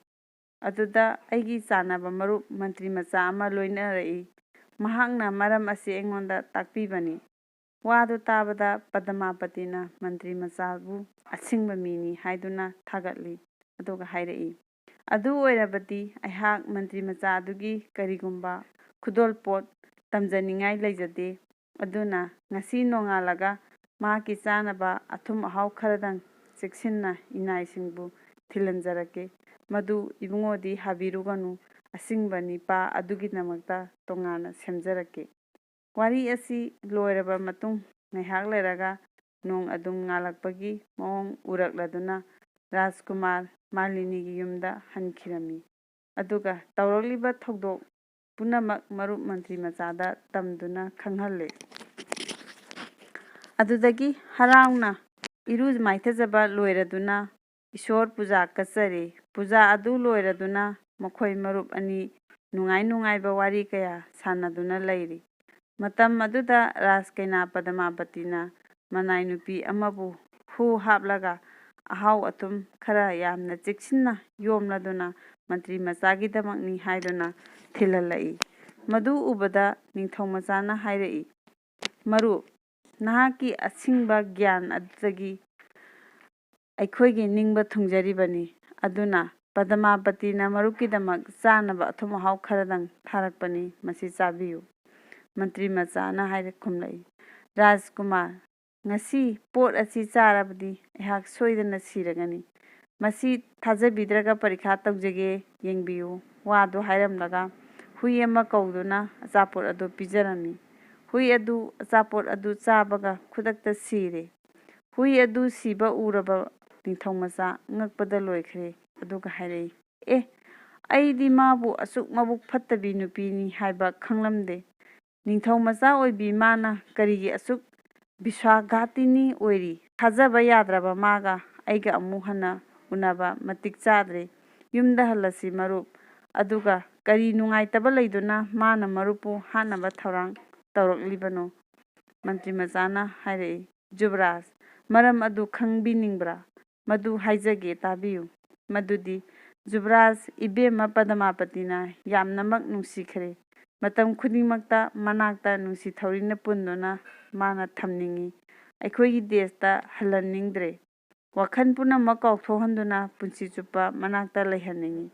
ꯑꯗꯨꯗ ꯑꯩꯒꯤ ꯆꯥꯟꯅꯕ ꯃꯔꯨꯞ ꯃꯟꯇ꯭ꯔꯤ ꯃꯆꯥ ꯑꯃ ꯂꯣꯏꯅꯔꯛꯏ꯫ ꯃꯍꯥꯛꯅ ꯃꯔꯝ ꯑꯁꯤ ꯑꯩꯉꯣꯟꯗ ꯇꯥꯛꯄꯤꯕꯅꯤ꯫ ꯋꯥꯗꯨ ꯇꯥꯕꯗ ꯄꯗꯃꯥꯄꯇꯤꯅ ꯃꯟꯇ꯭ꯔꯤ ꯃꯆꯥꯕꯨ ꯑꯁꯤꯡꯕ ꯃꯤꯅꯤ ꯍꯥꯏꯗꯨꯅ ꯊꯥꯒꯠꯂꯤ꯫ ꯑꯗꯨꯒ ꯍꯥꯏꯔꯛꯏ, "ꯑꯗꯨ ꯑꯣꯏꯔꯕꯗꯤ ꯑꯩꯍꯥꯛ ꯃꯟꯇ꯭ꯔꯤ ꯃꯆꯥ ꯑꯗꯨꯒꯤ ꯀꯔꯤꯒꯨꯝꯕ ꯈꯨꯗꯣꯜꯄꯣꯠ ꯇꯝꯖꯅꯤꯡꯉꯥꯏ ꯂꯩꯖꯗꯦ꯫ ꯑꯗꯨꯅ ꯉꯁꯤ ꯅꯣꯡꯉꯥꯜꯂꯒ ꯃꯍꯥꯛꯀꯤ ꯆꯥꯅꯕ ꯑꯊꯨꯝ ꯑꯍꯥꯎ ꯈꯔꯗꯪ ꯆꯦꯛꯁꯤꯟꯅ ꯏꯅꯥꯏꯁꯤꯡꯕꯨ ꯊꯤꯜꯍꯟꯖꯔꯛꯀꯦ꯫ ꯃꯗꯨ ꯏꯕꯨꯡꯉꯣꯗꯤ ꯍꯥꯕꯤꯔꯨꯒꯅꯨ, ꯑꯁꯤꯡꯕ ꯅꯤꯄꯥ ꯑꯗꯨꯒꯤꯗꯃꯛꯇ ꯇꯣꯉꯥꯟꯅ ꯁꯦꯝꯖꯔꯛꯀꯦ꯫" ꯋꯥꯔꯤ ꯑꯁꯤ ꯂꯣꯏꯔꯕ ꯃꯇꯨꯡ ꯉꯥꯏꯍꯥꯛ ꯂꯩꯔꯒ ꯅꯣꯡ ꯑꯗꯨꯝ ꯉꯥꯜꯂꯛꯄꯒꯤ ꯃꯑꯣꯡ ꯎꯔꯛꯂꯗꯨꯅ ꯔꯥꯖꯀꯨꯃꯥꯔ ꯃꯥꯂꯤꯅꯤꯒꯤ ꯌꯨꯝꯗ ꯍꯟꯈꯤꯔꯝꯃꯤ꯫ ꯑꯗꯨꯒ ꯇꯧꯔꯛꯂꯤꯕ ꯊꯧꯗꯣꯛ ꯄꯨꯝꯅꯃꯛ ꯃꯔꯨꯞ ꯃꯟꯇ꯭ꯔꯤ ꯃꯆꯥꯗ ꯇꯝꯗꯨꯅ ꯈꯪꯍꯜꯂꯦ꯫ ꯑꯗꯨꯗꯒꯤ ꯍꯔꯥꯎꯅ ꯏꯔꯨ ꯃꯥꯏꯊꯖꯕ ꯂꯣꯏꯔꯗꯨꯅ ꯏꯁꯣꯔ ꯄꯨꯖꯥ ꯀꯠꯆꯔꯤ꯫ ꯄꯨꯖꯥ ꯑꯗꯨ ꯂꯣꯏꯔꯗꯨꯅ ꯃꯈꯣꯏ ꯃꯔꯨꯞ ꯑꯅꯤ ꯅꯨꯡꯉꯥꯏ ꯅꯨꯡꯉꯥꯏꯕ ꯋꯥꯔꯤ ꯀꯌꯥ ꯁꯥꯟꯅꯗꯨꯅ ꯂꯩꯔꯤ꯫ ꯃꯇꯝ ꯑꯗꯨꯗ ꯔꯥꯖꯀꯩꯅꯥ ꯄꯗꯃꯥꯕꯇꯤꯅ ꯃꯅꯥꯏ ꯅꯨꯄꯤ ꯑꯃꯕꯨ ꯍꯨ ꯍꯥꯞꯂꯒ ꯑꯍꯥꯎ ꯑꯊꯨꯝ ꯈꯔ ꯌꯥꯝꯅ ꯆꯦꯛꯁꯤꯟꯅ ꯌꯣꯝꯂꯗꯨꯅ ꯃꯟꯇ꯭ꯔꯤ ꯃꯆꯥꯒꯤꯗꯃꯛꯅꯤ ꯍꯥꯏꯗꯨꯅ ꯊꯤꯜꯍꯜꯂꯛꯏ꯫ ꯃꯗꯨ ꯎꯕꯗ ꯅꯤꯡꯊꯧ ꯃꯆꯥꯅ ꯍꯥꯏꯔꯛꯏ, "ꯃꯔꯨꯞ, ꯅꯍꯥꯛꯀꯤ ꯑꯁꯤꯡꯕ ꯒ꯭ꯌꯥꯟ ꯑꯗꯨꯗꯒꯤ ꯑꯩꯈꯣꯏꯒꯤ ꯅꯤꯡꯕ ꯊꯨꯡꯖꯔꯤꯕꯅꯤ꯫ ꯑꯗꯨꯅ ꯄꯗꯃꯥꯕꯇꯤꯅ ꯃꯔꯨꯞꯀꯤꯗꯃꯛ ꯆꯥꯅꯕ ꯑꯊꯨꯝ ꯑꯍꯥꯎ ꯈꯔꯗꯪ ꯊꯥꯔꯛꯄꯅꯤ, ꯃꯁꯤ ꯆꯥꯕꯤꯌꯨ꯫" ꯃꯟꯇ꯭ꯔꯤ ꯃꯆꯥꯅ ꯍꯥꯏꯔ ꯈꯨꯝꯂꯛꯏ, "ꯔꯥꯖꯀꯨꯃꯥꯔ, ꯉꯁꯤ ꯄꯣꯠ ꯑꯁꯤ ꯆꯥꯔꯕꯗꯤ ꯑꯩꯍꯥꯛ ꯁꯣꯏꯗꯅ ꯁꯤꯔꯒꯅꯤ꯫ ꯃꯁꯤ ꯊꯥꯖꯕꯤꯗ꯭ꯔꯒ ꯄꯔꯤꯈꯥ ꯇꯧꯖꯒꯦ, ꯌꯦꯡꯕꯤꯌꯨ꯫" ꯋꯥꯗꯨ ꯍꯥꯏꯔꯝꯂꯒ ꯍꯨꯏ ꯑꯃ ꯀꯧꯗꯨꯅ ꯑꯆꯥꯄꯣꯠ ꯑꯗꯨ ꯄꯤꯖꯔꯝꯃꯤ꯫ ꯍꯨꯏ ꯑꯗꯨ ꯑꯆꯥꯄꯣꯠ ꯑꯗꯨ ꯆꯥꯕꯒ ꯈꯨꯗꯛꯇ ꯁꯤꯔꯦ꯫ ꯍꯨꯏ ꯑꯗꯨ ꯁꯤꯕ ꯎꯔꯕ ꯅꯤꯡꯊꯧ ꯃꯆꯥ ꯉꯛꯄꯗ ꯂꯣꯏꯈ꯭ꯔꯦ꯫ ꯑꯗꯨꯒ ꯍꯥꯏꯔꯛꯏ, "ꯑꯦ, ꯑꯩꯗꯤ ꯃꯥꯕꯨ ꯑꯁꯨꯛ ꯃꯕꯨꯛ ꯐꯠꯇꯕꯤ ꯅꯨꯄꯤꯅꯤ ꯍꯥꯏꯕ ꯈꯪꯂꯝꯗꯦ꯫ ꯅꯤꯡꯊꯧ ꯃꯆꯥ ꯑꯣꯏꯕꯤ ꯃꯥꯅ ꯀꯔꯤꯒꯤ ꯑꯁꯨꯛ ꯕꯤꯁ꯭ꯋꯥꯁꯘꯥꯇꯤꯅꯤ ꯑꯣꯏꯔꯤ? ꯊꯥꯖꯕ ꯌꯥꯗ꯭ꯔꯕ ꯃꯥꯒ ꯑꯩꯒ ꯑꯃꯨꯛ ꯍꯟꯅ ꯎꯅꯕ ꯃꯇꯤꯛ ꯆꯥꯗ꯭ꯔꯦ꯫ ꯌꯨꯝꯗ ꯍꯜꯂꯁꯤ ꯃꯔꯨꯞ꯫ ꯑꯗꯨꯒ ꯀꯔꯤ ꯅꯨꯡꯉꯥꯏꯇꯕ ꯂꯩꯗꯨꯅ ꯃꯥꯅ ꯃꯔꯨꯞꯄꯨ ꯍꯥꯠꯅꯕ ꯊꯧꯔꯥꯡ ꯇꯧꯔꯛꯂꯤꯕꯅꯣ?" ꯃꯟꯇ꯭ꯔꯤ ꯃꯆꯥꯅ ꯍꯥꯏꯔꯛꯏ, "ꯖꯨꯕꯔꯥꯖ, ꯃꯔꯝ ꯑꯗꯨ ꯈꯪꯕꯤꯅꯤꯡꯕ꯭ꯔꯥ? ꯃꯗꯨ ꯍꯥꯏꯖꯒꯦ, ꯇꯥꯕꯤꯌꯨ꯫ ꯃꯗꯨꯗꯤ ꯖꯨꯕꯔꯥꯖ ꯏꯕꯦꯝꯃ ꯄꯗꯃꯥꯄꯇꯤꯅ ꯌꯥꯝꯅꯃꯛ ꯅꯨꯡꯁꯤꯈ꯭ꯔꯦ꯫ ꯃꯇꯝ ꯈꯨꯗꯤꯡꯃꯛꯇ ꯃꯅꯥꯛꯇ ꯅꯨꯡꯁꯤ ꯊꯧꯔꯤꯅ ꯄꯨꯟꯗꯨꯅ ꯃꯥꯅ ꯊꯝꯅꯤꯡꯏ꯫ ꯑꯩꯈꯣꯏꯒꯤ ꯗꯦꯁꯇ ꯍꯜꯍꯟꯅꯤꯡꯗ꯭ꯔꯦ꯫ ꯋꯥꯈꯜ ꯄꯨꯝꯅꯃꯛ ꯀꯥꯎꯊꯣꯛꯍꯟꯗꯨꯅ ꯄꯨꯟꯁꯤ ꯆꯨꯞꯄ ꯃꯅꯥꯛꯇ ꯂꯩꯍꯟꯅꯤꯡꯏ꯫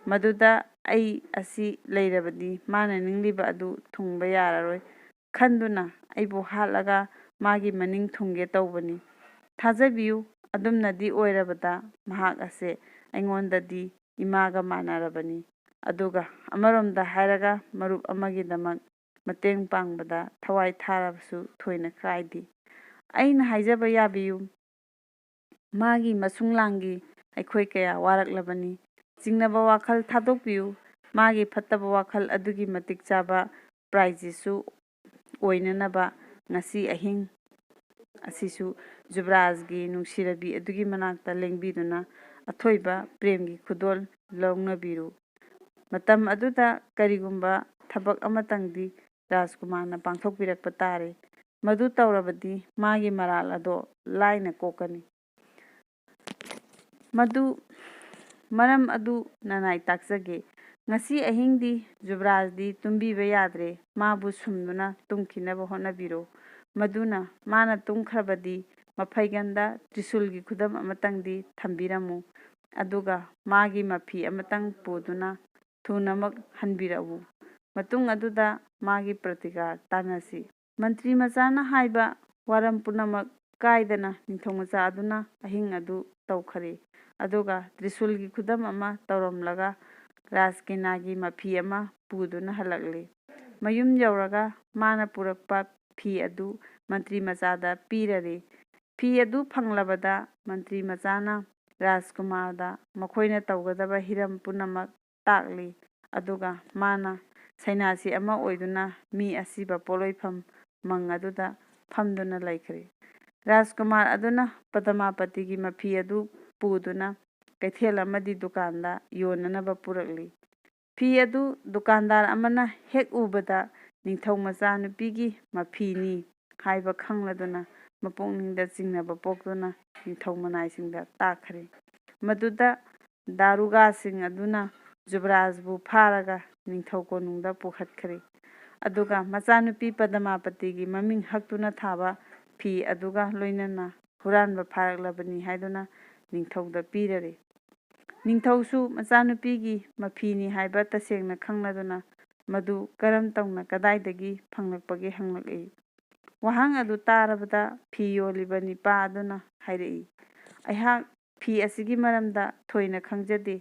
ꯃꯗꯨꯗ ꯑꯩ ꯑꯁꯤ ꯂꯩꯔꯕꯗꯤ ꯃꯥꯅ ꯅꯤꯡꯂꯤꯕ ꯑꯗꯨ ꯊꯨꯡꯕ ꯌꯥꯔꯔꯣꯏ ꯈꯟꯗꯨꯅ ꯑꯩꯕꯨ ꯍꯥꯠꯂꯒ ꯃꯥꯒꯤ ꯃꯅꯤꯡ ꯊꯨꯡꯒꯦ ꯇꯧꯕꯅꯤ꯫ ꯊꯥꯖꯕꯤꯌꯨ, ꯑꯗꯨꯝꯅꯗꯤ ꯑꯣꯏꯔꯕꯗ ꯃꯍꯥꯛ ꯑꯁꯦ ꯑꯩꯉꯣꯟꯗꯗꯤ ꯏꯃꯥꯒ ꯃꯥꯟꯅꯔꯕꯅꯤ꯫ ꯑꯗꯨꯒ ꯑꯃꯔꯣꯝꯗ ꯍꯥꯏꯔꯒ ꯃꯔꯨꯞ ꯑꯃꯒꯤꯗꯃꯛ ꯃꯇꯦꯡ ꯄꯥꯡꯕꯗ ꯊꯋꯥꯏ ꯊꯥꯔꯕꯁꯨ ꯊꯣꯏꯅ ꯀꯥꯏꯗꯦ꯫ ꯑꯩꯅ ꯍꯥꯏꯖꯕ ꯌꯥꯕꯤꯌꯨ, ꯃꯥꯒꯤ ꯃꯁꯨꯡ ꯂꯥꯡꯒꯤ ꯑꯩꯈꯣꯏ ꯀꯌꯥ ꯋꯥꯔꯛꯂꯕꯅꯤ꯫ ꯆꯤꯡꯅꯕ ꯋꯥꯈꯜ ꯊꯥꯗꯣꯛꯄꯤꯌꯨ꯫ ꯃꯥꯒꯤ ꯐꯠꯇꯕ ꯋꯥꯈꯜ ꯑꯗꯨꯒꯤ ꯃꯇꯤꯛ ꯆꯥꯕ ꯄ꯭ꯔꯥꯏꯖꯁꯨ ꯑꯣꯏꯅꯅꯕ ꯉꯁꯤ ꯑꯍꯤꯡ ꯑꯁꯤꯁꯨ ꯖꯨꯕꯔꯥꯖꯒꯤ ꯅꯨꯡꯁꯤꯔꯕꯤ ꯑꯗꯨꯒꯤ ꯃꯅꯥꯛꯇ ꯂꯦꯡꯕꯤꯗꯨꯅ ꯑꯊꯣꯏꯕ ꯄ꯭ꯔꯦꯝꯒꯤ ꯈꯨꯗꯣꯜ ꯂꯧꯅꯕꯤꯔꯨ꯫ ꯃꯇꯝ ꯑꯗꯨꯗ ꯀꯔꯤꯒꯨꯝꯕ ꯊꯕꯛ ꯑꯃꯇꯪꯗꯤ ꯔꯥꯖꯀꯨꯃꯥꯔꯅ ꯄꯥꯡꯊꯣꯛꯄꯤꯔꯛꯄ ꯇꯥꯔꯦ꯫ ꯃꯗꯨ ꯇꯧꯔꯕꯗꯤ ꯃꯥꯒꯤ ꯃꯔꯥꯜ ꯑꯗꯣ ꯂꯥꯏꯅ ꯀꯣꯛꯀꯅꯤ꯫ ꯃꯗꯨ, ꯃꯔꯝ ꯑꯗꯨ ꯅꯅꯥꯏ ꯇꯥꯛꯆꯒꯦ꯫ ꯉꯁꯤ ꯑꯍꯤꯡꯗꯤ ꯖꯨꯕ꯭ꯔꯥꯖꯗꯤ ꯇꯨꯝꯕꯤꯕ ꯌꯥꯗ꯭ꯔꯦ꯫ ꯃꯥꯕꯨ ꯁꯨꯝꯗꯨꯅ ꯇꯨꯝꯈꯤꯅꯕ ꯍꯣꯠꯅꯕꯤꯔꯣ꯫ ꯃꯗꯨꯅ ꯃꯥꯅ ꯇꯨꯝꯈ꯭ꯔꯕꯗꯤ ꯃꯐꯩꯒꯟꯗ ꯇ꯭ꯔꯤꯁꯨꯜꯒꯤ ꯈꯨꯗꯝ ꯑꯃꯇꯪꯗꯤ ꯊꯝꯕꯤꯔꯝꯃꯨ꯫ ꯑꯗꯨꯒ ꯃꯥꯒꯤ ꯃꯐꯤ ꯑꯃꯇꯪ ꯄꯨꯗꯨꯅ ꯊꯨꯅꯃꯛ ꯍꯟꯕꯤꯔꯛꯎ꯫ ꯃꯇꯨꯡ ꯑꯗꯨꯗ ꯃꯥꯒꯤ ꯄ꯭ꯔꯇꯤꯀꯥꯔ ꯇꯥꯟꯅꯁꯤ꯫ ꯃꯟꯇ꯭ꯔꯤ ꯃꯆꯥꯅ ꯍꯥꯏꯕ ꯋꯥꯔꯝ ꯄꯨꯝꯅꯃꯛ ꯀꯥꯏꯗꯅ ꯅꯤꯡꯊꯧ ꯃꯆꯥ ꯑꯗꯨꯅ ꯑꯍꯤꯡ ꯑꯗꯨ ꯇꯧꯈ꯭ꯔꯦ꯫ ꯑꯗꯨꯒ ꯇ꯭ꯔꯤꯁꯨꯜꯒꯤ ꯈꯨꯗꯝ ꯑꯃ ꯇꯧꯔꯝꯂꯒ ꯔꯥꯖꯀꯦꯅꯥꯒꯤ ꯃꯐꯤ ꯑꯃ ꯄꯨꯗꯨꯅ ꯍꯜꯂꯛꯂꯦ꯫ ꯃꯌꯨꯝ ꯌꯧꯔꯒ ꯃꯥꯅ ꯄꯨꯔꯛꯄ ꯐꯤ ꯑꯗꯨ ꯃꯟꯇ꯭ꯔꯤ ꯃꯆꯥꯗ ꯄꯤꯔꯔꯦ꯫ ꯐꯤ ꯑꯗꯨ ꯐꯪꯂꯕꯗ ꯃꯟꯇ꯭ꯔꯤ ꯃꯆꯥꯅ ꯔꯥꯖꯀꯨꯃꯥꯔꯗ ꯃꯈꯣꯏꯅ ꯇꯧꯒꯗꯕ ꯍꯤꯔꯝ ꯄꯨꯝꯅꯃꯛ ꯇꯥꯛꯂꯤ꯫ ꯑꯗꯨꯒ ꯃꯥꯅ ꯁꯩꯅꯥꯁꯤ ꯑꯃ ꯑꯣꯏꯗꯨꯅ ꯃꯤ ꯑꯁꯤꯕ ꯄꯣꯠꯂꯣꯏꯐꯝ ꯃꯪ ꯑꯗꯨꯗ ꯐꯝꯗꯨꯅ ꯂꯩꯈ꯭ꯔꯦ꯫ ꯔꯥꯖꯀꯨꯃꯥꯔ ꯑꯗꯨꯅ ꯄꯗꯃꯥꯄꯇꯤꯒꯤ ꯃꯐꯤ ꯑꯗꯨ ꯄꯨꯗꯨꯅ ꯀꯩꯊꯦꯜ ꯑꯃꯗꯤ ꯗꯨꯀꯥꯟꯗ ꯌꯣꯟꯅꯅꯕ ꯄꯨꯔꯛꯂꯤ꯫ ꯐꯤ ꯑꯗꯨ ꯗꯨꯀꯥꯟꯗꯥꯔ ꯑꯃꯅ ꯍꯦꯛ ꯎꯕꯗ ꯅꯤꯡꯊꯧ ꯃꯆꯥꯅꯨꯄꯤꯒꯤ ꯃꯐꯤꯅꯤ ꯍꯥꯏꯕ ꯈꯪꯂꯗꯨꯅ ꯃꯄꯨꯛꯅꯤꯡꯗ ꯆꯤꯡꯅꯕ ꯄꯣꯛꯇꯨꯅ ꯅꯤꯡꯊꯧ ꯃꯅꯥꯏꯁꯤꯡꯗ ꯇꯥꯛꯈ꯭ꯔꯦ꯫ ꯃꯗꯨꯗ ꯗꯥꯔꯨꯒꯥꯁꯤꯡ ꯑꯗꯨꯅ ꯖꯨꯕ꯭ꯔꯥꯖꯕꯨ ꯐꯥꯔꯒ ꯅꯤꯡꯊꯧ ꯀꯣꯅꯨꯡꯗ ꯄꯨꯈꯠꯈ꯭ꯔꯦ꯫ ꯑꯗꯨꯒ ꯃꯆꯥꯅꯨꯄꯤ ꯄꯗꯃꯥꯄꯇꯤꯒꯤ ꯃꯃꯤꯡ ꯍꯛꯇꯨꯅ ꯊꯥꯕ ꯐꯤ ꯑꯗꯨꯒ ꯂꯣꯏꯅꯅ ꯍꯨꯔꯥꯟꯕ ꯐꯥꯔꯛꯂꯕꯅꯤ ꯍꯥꯏꯗꯨꯅ ꯅꯤꯡꯊꯧꯗ ꯄꯤꯔꯔꯦ꯫ ꯅꯤꯡꯊꯧꯁꯨ ꯃꯆꯥꯅꯨꯄꯤꯒꯤ ꯃꯐꯤꯅꯤ ꯍꯥꯏꯕ ꯇꯁꯦꯡꯅ ꯈꯪꯂꯗꯨꯅ ꯃꯗꯨ ꯀꯔꯝ ꯇꯧꯅ ꯀꯗꯥꯏꯗꯒꯤ ꯐꯪꯂꯛꯄꯒꯦ ꯍꯪꯂꯛꯏ꯫ ꯋꯥꯍꯪ ꯑꯗꯨ ꯇꯥꯔꯕꯗ ꯐꯤ ꯌꯣꯜꯂꯤꯕ ꯅꯤꯄꯥ ꯑꯗꯨꯅ ꯍꯥꯏꯔꯛꯏ, "ꯑꯩꯍꯥꯛ ꯐꯤ ꯑꯁꯤꯒꯤ ꯃꯔꯝꯗ ꯊꯣꯏꯅ ꯈꯪꯖꯗꯦ꯫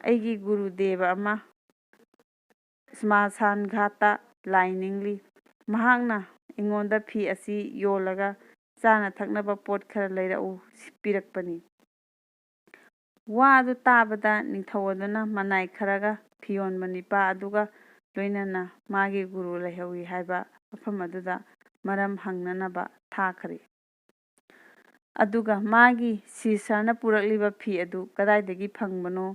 ꯑꯩꯒꯤ ꯒꯨꯔꯨꯗꯦꯕ ꯑꯃ ꯁ꯭ꯃꯁꯥꯟ ꯘꯥꯠꯇ ꯂꯥꯏ ꯅꯤꯡꯂꯤ꯫ ꯃꯍꯥꯛꯅ ꯑꯩꯉꯣꯟꯗ ꯐꯤ ꯑꯁꯤ ꯌꯣꯜꯂꯒ ꯆꯥꯅ ꯊꯛꯅꯕ ꯄꯣꯠ ꯈꯔ ꯂꯩꯔꯛꯎ ꯄꯤꯔꯛꯄꯅꯤ"꯫ ꯋꯥ ꯑꯗꯨ ꯇꯥꯕꯗ ꯅꯤꯡꯊꯧ ꯑꯗꯨꯅ ꯃꯅꯥꯏ ꯈꯔꯒ ꯐꯤꯌꯣꯟꯕ ꯅꯤꯄꯥ ꯑꯗꯨꯒ ꯂꯣꯏꯅꯅ ꯃꯥꯒꯤ ꯒꯨꯔꯨ ꯂꯩꯍꯧꯏ ꯍꯥꯏꯕ ꯃꯐꯝ ꯑꯗꯨꯗ ꯃꯔꯝ ꯍꯪꯅꯅꯕ ꯊꯥꯈ꯭ꯔꯦ꯫ ꯑꯗꯨꯒ ꯃꯥꯒꯤ ꯁꯤꯁꯔꯅ ꯄꯨꯔꯛꯂꯤꯕ ꯐꯤ ꯑꯗꯨ ꯀꯗꯥꯏꯗꯒꯤ ꯐꯪꯕꯅꯣ,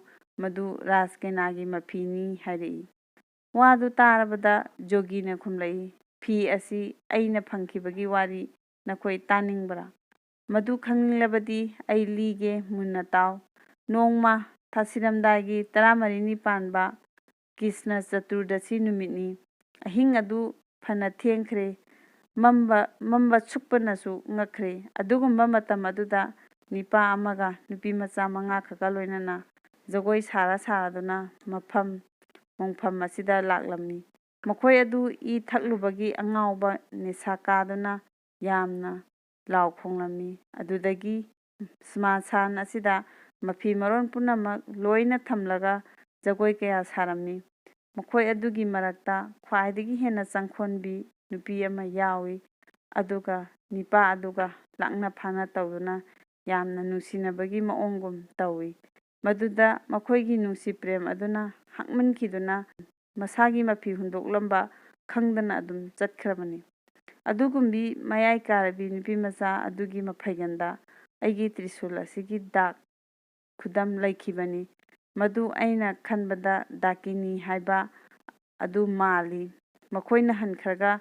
ꯃꯗꯨ ꯔꯥꯖꯀꯦꯅꯥꯒꯤ ꯃꯐꯤꯅꯤ ꯍꯥꯏꯔꯛꯏ꯫ ꯋꯥꯗꯨ ꯇꯥꯔꯕꯗ ꯖꯣꯒꯤꯅ ꯈꯨꯝꯂꯛꯏ, "ꯐꯤ ꯑꯁꯤ ꯑꯩꯅ ꯐꯪꯈꯤꯕꯒꯤ ꯋꯥꯔꯤ ꯅꯈꯣꯏ ꯇꯥꯅꯤꯡꯕ꯭ꯔꯥ? ꯃꯗꯨ ꯈꯪꯅꯤꯡꯂꯕꯗꯤ ꯑꯩ ꯂꯤꯒꯦ, ꯃꯨꯟꯅ ꯇꯥꯎ꯫ ꯅꯣꯡꯃ ꯊꯥꯁꯤꯔꯝꯗꯥꯏꯒꯤ ꯇꯔꯥꯃꯔꯤꯅꯤ ꯄꯥꯟꯕ ꯀ꯭ꯔꯤꯁꯅ ꯆꯇꯨꯔꯗꯁꯤ ꯅꯨꯃꯤꯠꯅꯤ꯫ ꯑꯍꯤꯡ ꯑꯗꯨ ꯐꯅ ꯊꯦꯡꯈ꯭ꯔꯦ꯫ ꯃꯝꯕ, ꯃꯝꯕ ꯁꯨꯛꯄꯅꯁꯨ ꯉꯛꯈ꯭ꯔꯦ꯫ ꯑꯗꯨꯒꯨꯝꯕ ꯃꯇꯝ ꯑꯗꯨꯗ ꯅꯤꯄꯥ ꯑꯃꯒ ꯅꯨꯄꯤ ꯃꯆꯥ ꯃꯉꯥ ꯈꯛꯀ ꯂꯣꯏꯅꯅ ꯖꯒꯣꯏ ꯁꯥꯔ ꯁꯥꯔꯗꯨꯅ ꯃꯐꯝ ꯃꯣꯡꯐꯝ ꯑꯁꯤꯗ ꯂꯥꯛꯂꯝꯃꯤ꯫ ꯃꯈꯣꯏ ꯑꯗꯨ ꯏ ꯊꯛꯂꯨꯕꯒꯤ ꯑꯉꯥꯎꯕ ꯅꯤꯁꯥ ꯀꯥꯗꯨꯅ ꯌꯥꯝꯅ ꯂꯥꯎ ꯈꯣꯡꯂꯝꯃꯤ꯫ ꯑꯗꯨꯗꯒꯤ ꯁ꯭ꯃꯁꯥꯟ ꯑꯁꯤꯗ ꯃꯐꯤ ꯃꯔꯣꯟ ꯄꯨꯝꯅꯃꯛ ꯂꯣꯏꯅ ꯊꯝꯂꯒ ꯖꯒꯣꯏ ꯀꯌꯥ ꯁꯥꯔꯝꯃꯤ꯫ ꯃꯈꯣꯏ ꯑꯗꯨꯒꯤ ꯃꯔꯛꯇ ꯈ꯭ꯋꯥꯏꯗꯒꯤ ꯍꯦꯟꯅ ꯆꯪꯈꯣꯟꯕꯤ ꯅꯨꯄꯤ ꯑꯃ ꯌꯥꯎꯏ꯫ ꯑꯗꯨꯒ ꯅꯤꯄꯥ ꯑꯗꯨꯒ ꯂꯥꯛꯅ ꯐꯥꯅ ꯇꯧꯗꯨꯅ ꯌꯥꯝꯅ ꯅꯨꯡꯁꯤꯅꯕꯒꯤ ꯃꯑꯣꯡꯒꯨꯝ ꯇꯧꯏ꯫ ꯃꯗꯨꯗ ꯃꯈꯣꯏꯒꯤ ꯅꯨꯡꯁꯤ ꯄ꯭ꯔꯦꯝ ꯑꯗꯨꯅ ꯍꯛꯃꯟꯈꯤꯗꯨꯅ ꯃꯁꯥꯒꯤ ꯃꯐꯤ ꯍꯨꯟꯗꯣꯛꯂꯝꯕ ꯈꯪꯗꯅ ꯑꯗꯨꯝ ꯆꯠꯈ꯭ꯔꯕꯅꯤ꯫ ꯑꯗꯨꯒꯨꯝꯕꯤ ꯃꯌꯥꯏ ꯀꯥꯔꯕꯤ ꯅꯨꯄꯤ ꯃꯆꯥ ꯑꯗꯨꯒꯤ ꯃꯐꯩꯒꯟꯗ ꯑꯩꯒꯤ ꯇ꯭ꯔꯤꯁꯨꯜ ꯑꯁꯤꯒꯤ ꯗꯥꯛ ꯈꯨꯗꯝ ꯂꯩꯈꯤꯕꯅꯤ꯫ ꯃꯗꯨ ꯑꯩꯅ ꯈꯟꯕꯗ ꯗꯥꯀꯤꯅꯤ ꯍꯥꯏꯕ ꯑꯗꯨ ꯃꯥꯜꯂꯤ꯫ ꯃꯈꯣꯏꯅ ꯍꯟꯈ꯭ꯔꯒ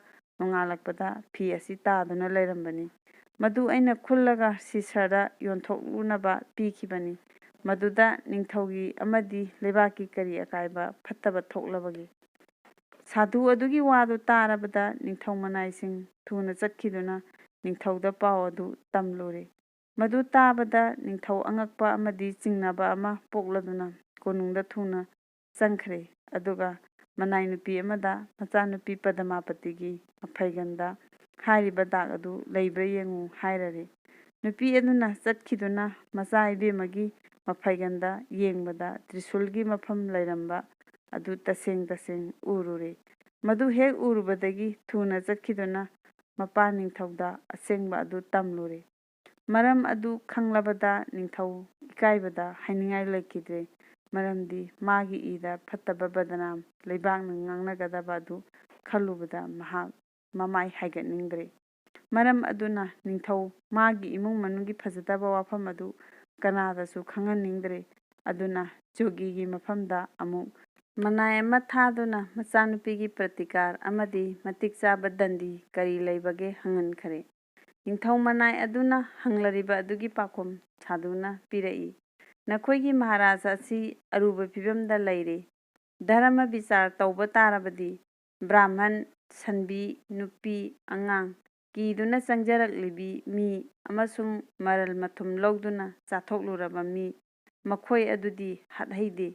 ꯅꯣꯡꯉꯥꯜꯂꯛꯄꯗ ꯐꯤ ꯑꯁꯤ ꯇꯥꯗꯨꯅ ꯂꯩꯔꯝꯕꯅꯤ꯫ ꯃꯗꯨ ꯑꯩꯅ ꯈꯨꯜꯂꯒ ꯁꯤꯁꯔꯗ ꯌꯣꯟꯊꯣꯛꯂꯨꯅꯕ ꯄꯤꯈꯤꯕꯅꯤ꯫ ꯃꯗꯨꯗ ꯅꯤꯡꯊꯧꯒꯤ ꯑꯃꯗꯤ ꯂꯩꯕꯥꯛꯀꯤ ꯀꯔꯤ ꯑꯀꯥꯏꯕ ꯐꯠꯇꯕ ꯊꯣꯛꯂꯕꯒꯦ?" ꯁꯥꯗꯨ ꯑꯗꯨꯒꯤ ꯋꯥꯗꯨ ꯇꯥꯔꯕꯗ ꯅꯤꯡꯊꯧ ꯃꯅꯥꯏꯁꯤꯡ ꯊꯨꯅ ꯆꯠꯈꯤꯗꯨꯅ ꯅꯤꯡꯊꯧꯗ ꯄꯥꯎ ꯑꯗꯨ ꯇꯝꯂꯨꯔꯦ꯫ ꯃꯗꯨ ꯇꯥꯕꯗ ꯅꯤꯡꯊꯧ ꯑꯉꯛꯄ ꯑꯃꯗꯤ ꯆꯤꯡꯅꯕ ꯑꯃ ꯄꯣꯛꯂꯗꯨꯅ ꯀꯣꯅꯨꯡꯗ ꯊꯨꯅ ꯆꯪꯈ꯭ꯔꯦ꯫ ꯑꯗꯨꯒ ꯃꯅꯥꯏ ꯅꯨꯄꯤ ꯑꯃꯗ ꯃꯆꯥꯅꯨꯄꯤ ꯄꯗꯃꯥꯄꯇꯤꯒꯤ ꯃꯐꯩꯒꯟꯗ ꯍꯥꯏꯔꯤꯕ ꯗꯥꯛ ꯑꯗꯨ ꯂꯩꯕ꯭ꯔꯥ ꯌꯦꯡꯉꯨ ꯍꯥꯏꯔꯔꯦ꯫ ꯅꯨꯄꯤ ꯑꯗꯨꯅ ꯆꯠꯈꯤꯗꯨꯅ ꯃꯆꯥ ꯏꯕꯦꯝꯃꯒꯤ ꯃꯐꯩꯒꯟꯗ ꯌꯦꯡꯕꯗ ꯇ꯭ꯔꯤꯁꯨꯜꯒꯤ ꯃꯐꯝ ꯂꯩꯔꯝꯕ ꯑꯗꯨ ꯇꯁꯦꯡ ꯇꯁꯦꯡ ꯎꯔꯨꯔꯦ꯫ ꯃꯗꯨ ꯍꯦꯛ ꯎꯔꯨꯕꯗꯒꯤ ꯊꯨꯅ ꯆꯠꯈꯤꯗꯨꯅ ꯃꯄꯥ ꯅꯤꯡꯊꯧꯗ ꯑꯁꯦꯡꯕ ꯑꯗꯨ ꯇꯝꯂꯨꯔꯦ꯫ ꯃꯔꯝ ꯑꯗꯨ ꯈꯪꯂꯕꯗ ꯅꯤꯡꯊꯧ ꯏꯀꯥꯏꯕꯗ ꯍꯥꯏꯅꯤꯡꯉꯥꯏ ꯂꯩꯈꯤꯗ꯭ꯔꯦ꯫ ꯃꯔꯝꯗꯤ ꯃꯥꯒꯤ ꯏꯗ ꯐꯠꯇꯕ ꯕꯗꯅꯥꯝ ꯂꯩꯕꯥꯛꯅ ꯉꯥꯡꯅꯒꯗꯕ ꯑꯗꯨ ꯈꯜꯂꯨꯕꯗ ꯃꯍꯥꯛ ꯃꯃꯥꯏ ꯍꯥꯏꯒꯠꯅꯤꯡꯗ꯭ꯔꯦ꯫ ꯃꯔꯝ ꯑꯗꯨꯅ ꯅꯤꯡꯊꯧ ꯃꯥꯒꯤ ꯏꯃꯨꯡ ꯃꯅꯨꯡꯒꯤ ꯐꯖꯗꯕ ꯋꯥꯐꯝ ꯑꯗꯨ ꯀꯅꯥꯗꯁꯨ ꯈꯪꯍꯟꯅꯤꯡꯗ꯭ꯔꯦ꯫ ꯑꯗꯨꯅ ꯖꯣꯒꯤꯒꯤ ꯃꯐꯝꯗ ꯑꯃꯨꯛ ꯃꯅꯥꯏ ꯑꯃ ꯊꯥꯗꯨꯅ ꯃꯆꯥꯅꯨꯄꯤꯒꯤ ꯄ꯭ꯔꯇꯤꯀꯥꯔ ꯑꯃꯗꯤ ꯃꯇꯤꯛ ꯆꯥꯕ ꯗꯟꯗꯤ ꯀꯔꯤ ꯂꯩꯕꯒꯦ ꯍꯪꯍꯟꯈꯔꯦ꯫ ꯅꯤꯡꯊꯧ ꯃꯅꯥꯏ ꯑꯗꯨꯅ ꯍꯪꯂꯔꯤꯕ ꯑꯗꯨꯒꯤ ꯄꯥꯎꯈꯨꯝ ꯁꯥꯗꯨꯅ ꯄꯤꯔꯛꯏ, "ꯅꯈꯣꯏꯒꯤ ꯃꯍꯥꯔꯥꯖ ꯑꯁꯤ ꯑꯔꯨꯕ ꯐꯤꯕꯝꯗ ꯂꯩꯔꯦ꯫ ꯙꯔꯃ ꯕꯤꯆꯥꯔ ꯇꯧꯕ ꯇꯥꯔꯕꯗꯤ ꯕ꯭ꯔꯥꯍꯃꯟ, ꯁꯟꯕꯤ, ꯅꯨꯄꯤ, ꯑꯉꯥꯡ, ꯀꯤꯗꯨꯅ ꯆꯪꯖꯔꯛꯂꯤꯕꯤ ꯃꯤ ꯑꯃꯁꯨꯡ ꯃꯔꯜ ꯃꯊꯨꯝ ꯂꯧꯗꯨꯅ ꯆꯥꯊꯣꯛꯂꯨꯔꯕ ꯃꯤ, ꯃꯈꯣꯏ ꯑꯗꯨꯗꯤ ꯍꯥꯠꯍꯩꯗꯦ꯫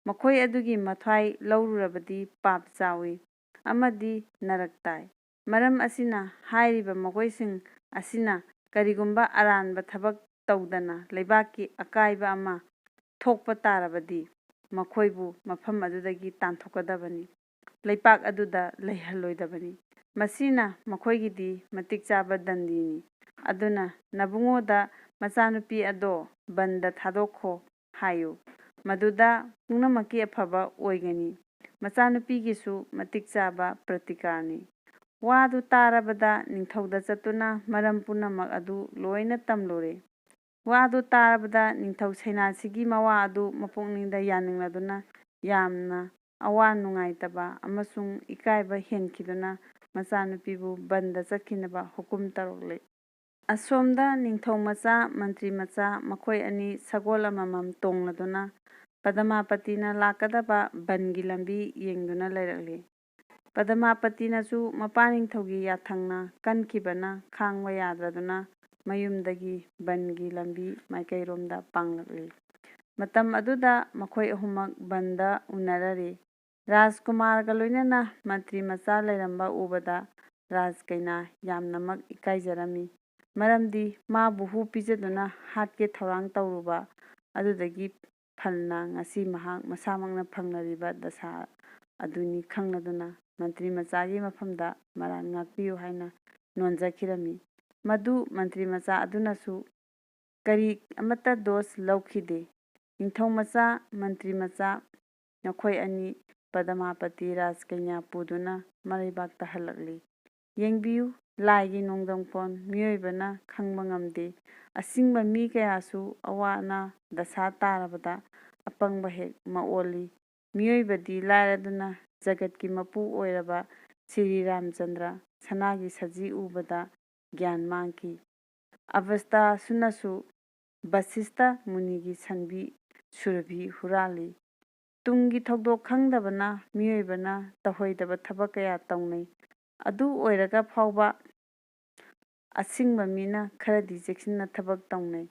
ꯃꯈꯣꯏ ꯑꯗꯨꯒꯤ ꯃꯊ꯭ꯋꯥꯏ ꯂꯧꯔꯨꯔꯕꯗꯤ ꯄꯥꯞ ꯆꯥꯎꯏ ꯑꯃꯗꯤ ꯅꯔꯛ ꯇꯥꯏ꯫ ꯃꯔꯝ ꯑꯁꯤꯅ ꯍꯥꯏꯔꯤꯕ ꯃꯈꯣꯏꯁꯤꯡ ꯑꯁꯤꯅ ꯀꯔꯤꯒꯨꯝꯕ ꯑꯔꯥꯟꯕ ꯊꯕꯛ ꯇꯧꯗꯅ ꯂꯩꯕꯥꯛꯀꯤ ꯑꯀꯥꯏꯕ ꯑꯃ ꯊꯣꯛꯄ ꯇꯥꯔꯕꯗꯤ ꯃꯈꯣꯏꯕꯨ ꯃꯐꯝ ꯑꯗꯨꯗꯒꯤ ꯇꯥꯟꯊꯣꯛꯀꯗꯕꯅꯤ, ꯂꯩꯄꯥꯛ ꯑꯗꯨꯗ ꯂꯩꯍꯜꯂꯣꯏꯗꯕꯅꯤ꯫ ꯃꯁꯤꯅ ꯃꯈꯣꯏꯒꯤꯗꯤ ꯃꯇꯤꯛ ꯆꯥꯕ ꯗꯟꯗꯤꯅꯤ꯫ ꯑꯗꯨꯅ ꯅꯕꯨꯡꯉꯣꯗ ꯃꯆꯥꯅꯨꯄꯤ ꯑꯗꯣ ꯕꯟꯗ ꯊꯥꯗꯣꯛꯈꯣ ꯍꯥꯏꯌꯨ꯫ ꯃꯗꯨꯗ ꯄꯨꯝꯅꯃꯛꯀꯤ ꯑꯐꯕ ꯑꯣꯏꯒꯅꯤ꯫ ꯃꯆꯥꯅꯨꯄꯤꯒꯤꯁꯨ ꯃꯇꯤꯛ ꯆꯥꯕ ꯄ꯭ꯔꯇꯤꯀꯥꯔꯅꯤ"꯫ ꯋꯥꯗꯨ ꯇꯥꯔꯕꯗ ꯅꯤꯡꯊꯧꯗ ꯆꯠꯇꯨꯅ ꯃꯔꯝ ꯄꯨꯝꯅꯃꯛ ꯑꯗꯨ ꯂꯣꯏꯅ ꯇꯝꯂꯨꯔꯦ꯫ ꯋꯥꯗꯨ ꯇꯥꯔꯕꯗ ꯅꯤꯡꯊꯧ ꯁꯩꯅꯥꯁꯤꯒꯤ ꯃꯋꯥ ꯑꯗꯨ ꯃꯄꯨꯛꯅꯤꯡꯗ ꯌꯥꯅꯤꯡꯂꯗꯨꯅ ꯌꯥꯝꯅ ꯑꯋꯥ ꯅꯨꯡꯉꯥꯏꯇꯕ ꯑꯃꯁꯨꯡ ꯏꯀꯥꯏꯕ ꯍꯦꯟꯈꯤꯗꯨꯅ ꯃꯆꯥꯅꯨꯄꯤꯕꯨ ꯕꯟꯗ ꯆꯠꯈꯤꯅꯕ ꯍꯨꯀꯨꯝ ꯇꯧꯔꯛꯂꯦ꯫ ꯑꯁꯣꯝꯗ ꯅꯤꯡꯊꯧ ꯃꯆꯥ, ꯃꯟꯇ꯭ꯔꯤ ꯃꯆꯥ ꯃꯈꯣꯏ ꯑꯅꯤ ꯁꯒꯣꯜ ꯑꯃꯃꯝ ꯇꯣꯡꯂꯗꯨꯅ ꯄꯗꯃꯥꯄꯇꯤꯅ ꯂꯥꯛꯀꯗꯕ ꯕꯟꯒꯤ ꯂꯝꯕꯤ ꯌꯦꯡꯗꯨꯅ ꯂꯩꯔꯛꯂꯤ꯫ ꯄꯗꯃꯥꯄꯇꯤꯅꯁꯨ ꯃꯄꯥ ꯅꯤꯡꯊꯧꯒꯤ ꯌꯥꯊꯪꯅ ꯀꯟꯈꯤꯕꯅ ꯈꯥꯡꯕ ꯌꯥꯗ꯭ꯔꯗꯨꯅ ꯃꯌꯨꯝꯗꯒꯤ ꯕꯟꯒꯤ ꯂꯝꯕꯤ ꯃꯥꯏꯀꯩꯔꯣꯝꯗ ꯄꯥꯡꯂꯛꯂꯤ꯫ ꯃꯇꯝ ꯑꯗꯨꯗ ꯃꯈꯣꯏ ꯑꯍꯨꯝꯃꯛ ꯕꯟꯗ ꯎꯅꯔꯔꯤ꯫ ꯔꯥꯖꯀꯨꯃꯥꯔꯒ ꯂꯣꯏꯅꯅ ꯃꯟꯇ꯭ꯔꯤ ꯃꯆꯥ ꯂꯩꯔꯝꯕ ꯎꯕꯗ ꯔꯥꯖꯀꯩꯅ ꯌꯥꯝꯅꯃꯛ ꯏꯀꯥꯏꯖꯔꯝꯃꯤ꯫ ꯃꯔꯝꯗꯤ ꯃꯥꯕꯨ ꯍꯨ ꯄꯤꯖꯗꯨꯅ ꯍꯥꯠꯀꯦ ꯊꯧꯔꯥꯡ ꯇꯧꯔꯨꯕ ꯑꯗꯨꯗꯒꯤ ꯐꯜꯅ ꯉꯁꯤ ꯃꯍꯥꯛ ꯃꯁꯥꯃꯛꯅ ꯐꯪꯂꯔꯤꯕ ꯗꯁꯥ ꯑꯗꯨꯅꯤ ꯈꯪꯂꯗꯨꯅ ꯃꯟꯇ꯭ꯔꯤ ꯃꯆꯥꯒꯤ ꯃꯐꯝꯗ ꯃꯔꯥꯟ ꯉꯥꯛꯄꯤꯌꯨ ꯍꯥꯏꯅ ꯅꯣꯟꯖꯈꯤꯔꯝꯃꯤ꯫ ꯃꯗꯨ ꯃꯟꯇ꯭ꯔꯤ ꯃꯆꯥ ꯑꯗꯨꯅꯁꯨ ꯀꯔꯤ ꯑꯃꯠꯇ ꯗꯣꯁ ꯂꯧꯈꯤꯗꯦ꯫ ꯅꯤꯡꯊꯧ ꯃꯆꯥ, ꯃꯟꯇ꯭ꯔꯤ ꯃꯆꯥ, ꯅꯈꯣꯏ ꯑꯅꯤ ꯄꯗꯃꯥꯄꯇꯤ ꯔꯥꯖꯀꯩꯅ꯭ꯌꯥ ꯄꯨꯗꯨꯅ ꯃꯔꯩꯕꯥꯛꯇ ꯍꯜꯂꯛꯂꯤ꯫ ꯌꯦꯡꯕꯤꯌꯨ, ꯂꯥꯏꯒꯤ ꯅꯣꯡꯗꯝꯈꯣꯟ ꯃꯤꯑꯣꯏꯕꯅ ꯈꯪꯕ ꯉꯝꯗꯦ꯫ ꯑꯁꯤꯡꯕ ꯃꯤ ꯀꯌꯥꯁꯨ ꯑꯋꯥ ꯑꯅꯥ ꯗꯁꯥ ꯇꯥꯔꯕꯗ ꯑꯄꯪꯕ ꯍꯦꯛ ꯃꯑꯣꯜꯂꯤ꯫ ꯃꯤꯑꯣꯏꯕꯗꯤ ꯂꯥꯏꯔꯗꯨꯅ ꯖꯒꯠꯀꯤ ꯃꯄꯨ ꯑꯣꯏꯔꯕ ꯁ꯭ꯔꯤ ꯔꯥꯝꯆꯟꯗ꯭ꯔ ꯁꯅꯥꯒꯤ ꯁꯖꯤ ꯎꯕꯗ ꯒ꯭ꯌꯥꯟ ꯃꯥꯡꯈꯤ꯫ ꯑꯕꯁꯇꯥꯁꯨꯅꯁꯨ ꯕꯁꯤꯁꯇ ꯃꯨꯅꯤꯒꯤ ꯁꯟꯕꯤ ꯁꯨꯔꯚꯤ ꯍꯨꯔꯥꯜꯂꯤ꯫ ꯇꯨꯡꯒꯤ ꯊꯧꯗꯣꯛ ꯈꯪꯗꯕꯅ ꯃꯤꯑꯣꯏꯕꯅ ꯇꯧꯍꯩꯗꯕ ꯊꯕꯛ ꯀꯌꯥ ꯇꯧꯅꯩ꯫ ꯑꯗꯨ ꯑꯣꯏꯔꯒ ꯐꯥꯎꯕ ꯑꯁꯤꯡꯕ ꯃꯤꯅ ꯈꯔꯗꯤ ꯆꯦꯛꯁꯤꯟꯅ ꯊꯕꯛ ꯇꯧꯅꯩ꯫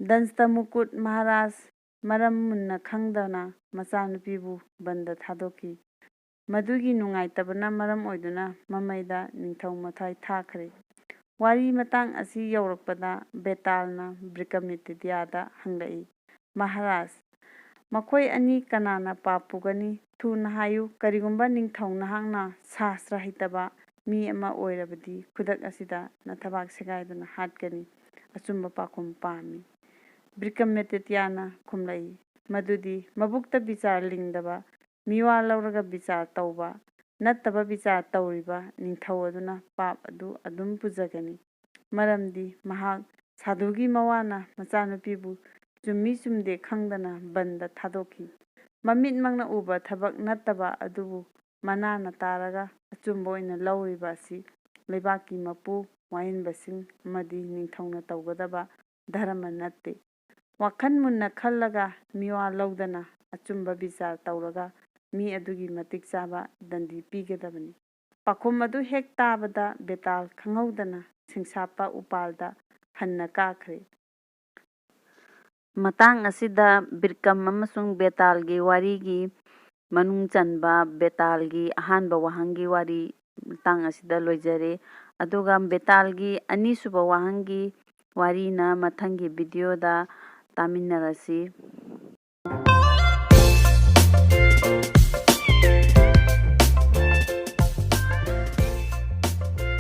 ꯗꯟꯁꯇꯃꯨꯀꯨꯠ ꯃꯍꯥꯔꯥꯖ ꯃꯔꯝ ꯃꯨꯟꯅ ꯈꯪꯗꯅ ꯃꯆꯥꯅꯨꯄꯤꯕꯨ ꯕꯟꯗ ꯊꯥꯗꯣꯛꯈꯤ꯫ ꯃꯗꯨꯒꯤ ꯅꯨꯡꯉꯥꯏꯇꯕꯅ ꯃꯔꯝ ꯑꯣꯏꯗꯨꯅ ꯃꯃꯩꯗ ꯅꯤꯡꯊꯧ ꯃꯊ꯭ꯋꯥꯏ ꯊꯥꯈ꯭ꯔꯦ꯫ ꯋꯥꯔꯤ ꯃꯇꯥꯡ ꯑꯁꯤ ꯌꯧꯔꯛꯄꯗ ꯕꯦꯇꯥꯜꯅ ꯕ꯭ꯔꯤꯀꯃꯤꯇꯤꯗ꯭ꯌꯥꯗ ꯍꯪꯂꯛꯏ, "ꯃꯍꯥꯔꯥꯖ, ꯃꯈꯣꯏ ꯑꯅꯤ ꯀꯅꯥꯅ ꯄꯥꯞ ꯄꯨꯒꯅꯤ? ꯊꯨꯅ ꯍꯥꯏꯌꯨ, ꯀꯔꯤꯒꯨꯝꯕ ꯅꯤꯡꯊꯧ ꯅꯍꯥꯛꯅ ꯁꯥꯁ꯭ꯇꯔ ꯍꯩꯇꯕ ꯃꯤ ꯑꯃ ꯑꯣꯏꯔꯕꯗꯤ ꯈꯨꯗꯛ ꯑꯁꯤꯗ ꯅꯊꯕꯥꯛ ꯁꯦꯒꯥꯏꯗꯨꯅ ꯍꯥꯠꯀꯅꯤ꯫ ꯑꯆꯨꯝꯕ ꯄꯥꯎꯈꯨꯝ ꯄꯥꯝꯃꯤ꯫" ꯕ꯭ꯔꯤꯀꯃꯤꯇꯤꯗ꯭ꯌꯥꯅ ꯈꯨꯝꯂꯛꯏ, "ꯃꯗꯨꯗꯤ ꯃꯕꯨꯛꯇ ꯕꯤꯆꯥꯔ ꯂꯤꯡꯗꯕ, ꯃꯤꯋꯥ ꯂꯧꯔꯒ ꯕꯤꯆꯥꯔ ꯇꯧꯕ ꯅꯠꯇꯕ ꯕꯤꯆꯥꯔ ꯇꯧꯔꯤꯕ ꯅꯤꯡꯊꯧ ꯑꯗꯨꯅ ꯄꯥꯞ ꯑꯗꯨ ꯑꯗꯨꯝ ꯄꯨꯖꯒꯅꯤ꯫ ꯃꯔꯝꯗꯤ ꯃꯍꯥꯛ ꯁꯥꯙꯨꯒꯤ ꯃꯋꯥꯅ ꯃꯆꯥꯅꯨꯄꯤꯕꯨ ꯆꯨꯝꯃꯤ ꯆꯨꯝꯗꯦ ꯈꯪꯗꯅ ꯕꯟꯗ ꯊꯥꯗꯣꯛꯈꯤ꯫ ꯃꯃꯤꯠꯃꯛꯅ ꯎꯕ ꯊꯕꯛ ꯅꯠꯇꯕ ꯑꯗꯨꯕꯨ ꯃꯅꯥꯅ ꯇꯥꯔꯒ ꯑꯆꯨꯝꯕ ꯑꯣꯏꯅ ꯂꯧꯔꯤꯕ ꯑꯁꯤ ꯂꯩꯕꯥꯛꯀꯤ ꯃꯄꯨ, ꯋꯥꯌꯦꯟꯕꯁꯤꯡ ꯑꯃꯗꯤ ꯅꯤꯡꯊꯧꯅ ꯇꯧꯒꯗꯕ ꯙꯔꯃ ꯅꯠꯇꯦ꯫ ꯋꯥꯈꯜ ꯃꯨꯟꯅ ꯈꯜꯂꯒ ꯃꯤꯋꯥ ꯂꯧꯗꯅ ꯑꯆꯨꯝꯕ ꯕꯤꯆꯥꯔ ꯇꯧꯔꯒ ꯃꯤ ꯑꯗꯨꯒꯤ ꯃꯇꯤꯛ ꯆꯥꯕ ꯗꯟꯗꯤ ꯄꯤꯒꯗꯕꯅꯤ꯫" ꯄꯥꯎꯈꯨꯝ ꯑꯗꯨ ꯍꯦꯛ ꯇꯥꯕꯗ ꯕꯦꯇꯥꯜ ꯈꯪꯍꯧꯗꯅ ꯁꯤꯡꯁꯥꯞꯄ ꯎꯄꯥꯜꯗ ꯍꯟꯅ ꯀꯥꯈ꯭ꯔꯦ꯫ ꯃꯇꯥꯡ ꯑꯁꯤꯗ ꯕꯤꯔꯀꯝ ꯑꯃꯁꯨꯡ ꯕꯦꯇꯥꯜꯒꯤ ꯋꯥꯔꯤꯒꯤ ꯃꯅꯨꯡ ꯆꯟꯕ ꯕꯦꯇꯥꯜꯒꯤ ꯑꯍꯥꯟꯕ ꯋꯥꯍꯪꯒꯤ ꯋꯥꯔꯤ ꯃꯇꯥꯡ ꯑꯁꯤꯗ ꯂꯣꯏꯖꯔꯦ꯫ ꯑꯗꯨꯒ ꯕꯦꯇꯥꯜꯒꯤ ꯑꯅꯤꯁꯨꯕ ꯋꯥꯍꯪꯒꯤ ꯋꯥꯔꯤꯅ ꯃꯊꯪꯒꯤ ꯚꯤꯗꯤꯑꯣꯗ ꯇꯥꯃꯤꯟꯅꯔꯁꯤ꯫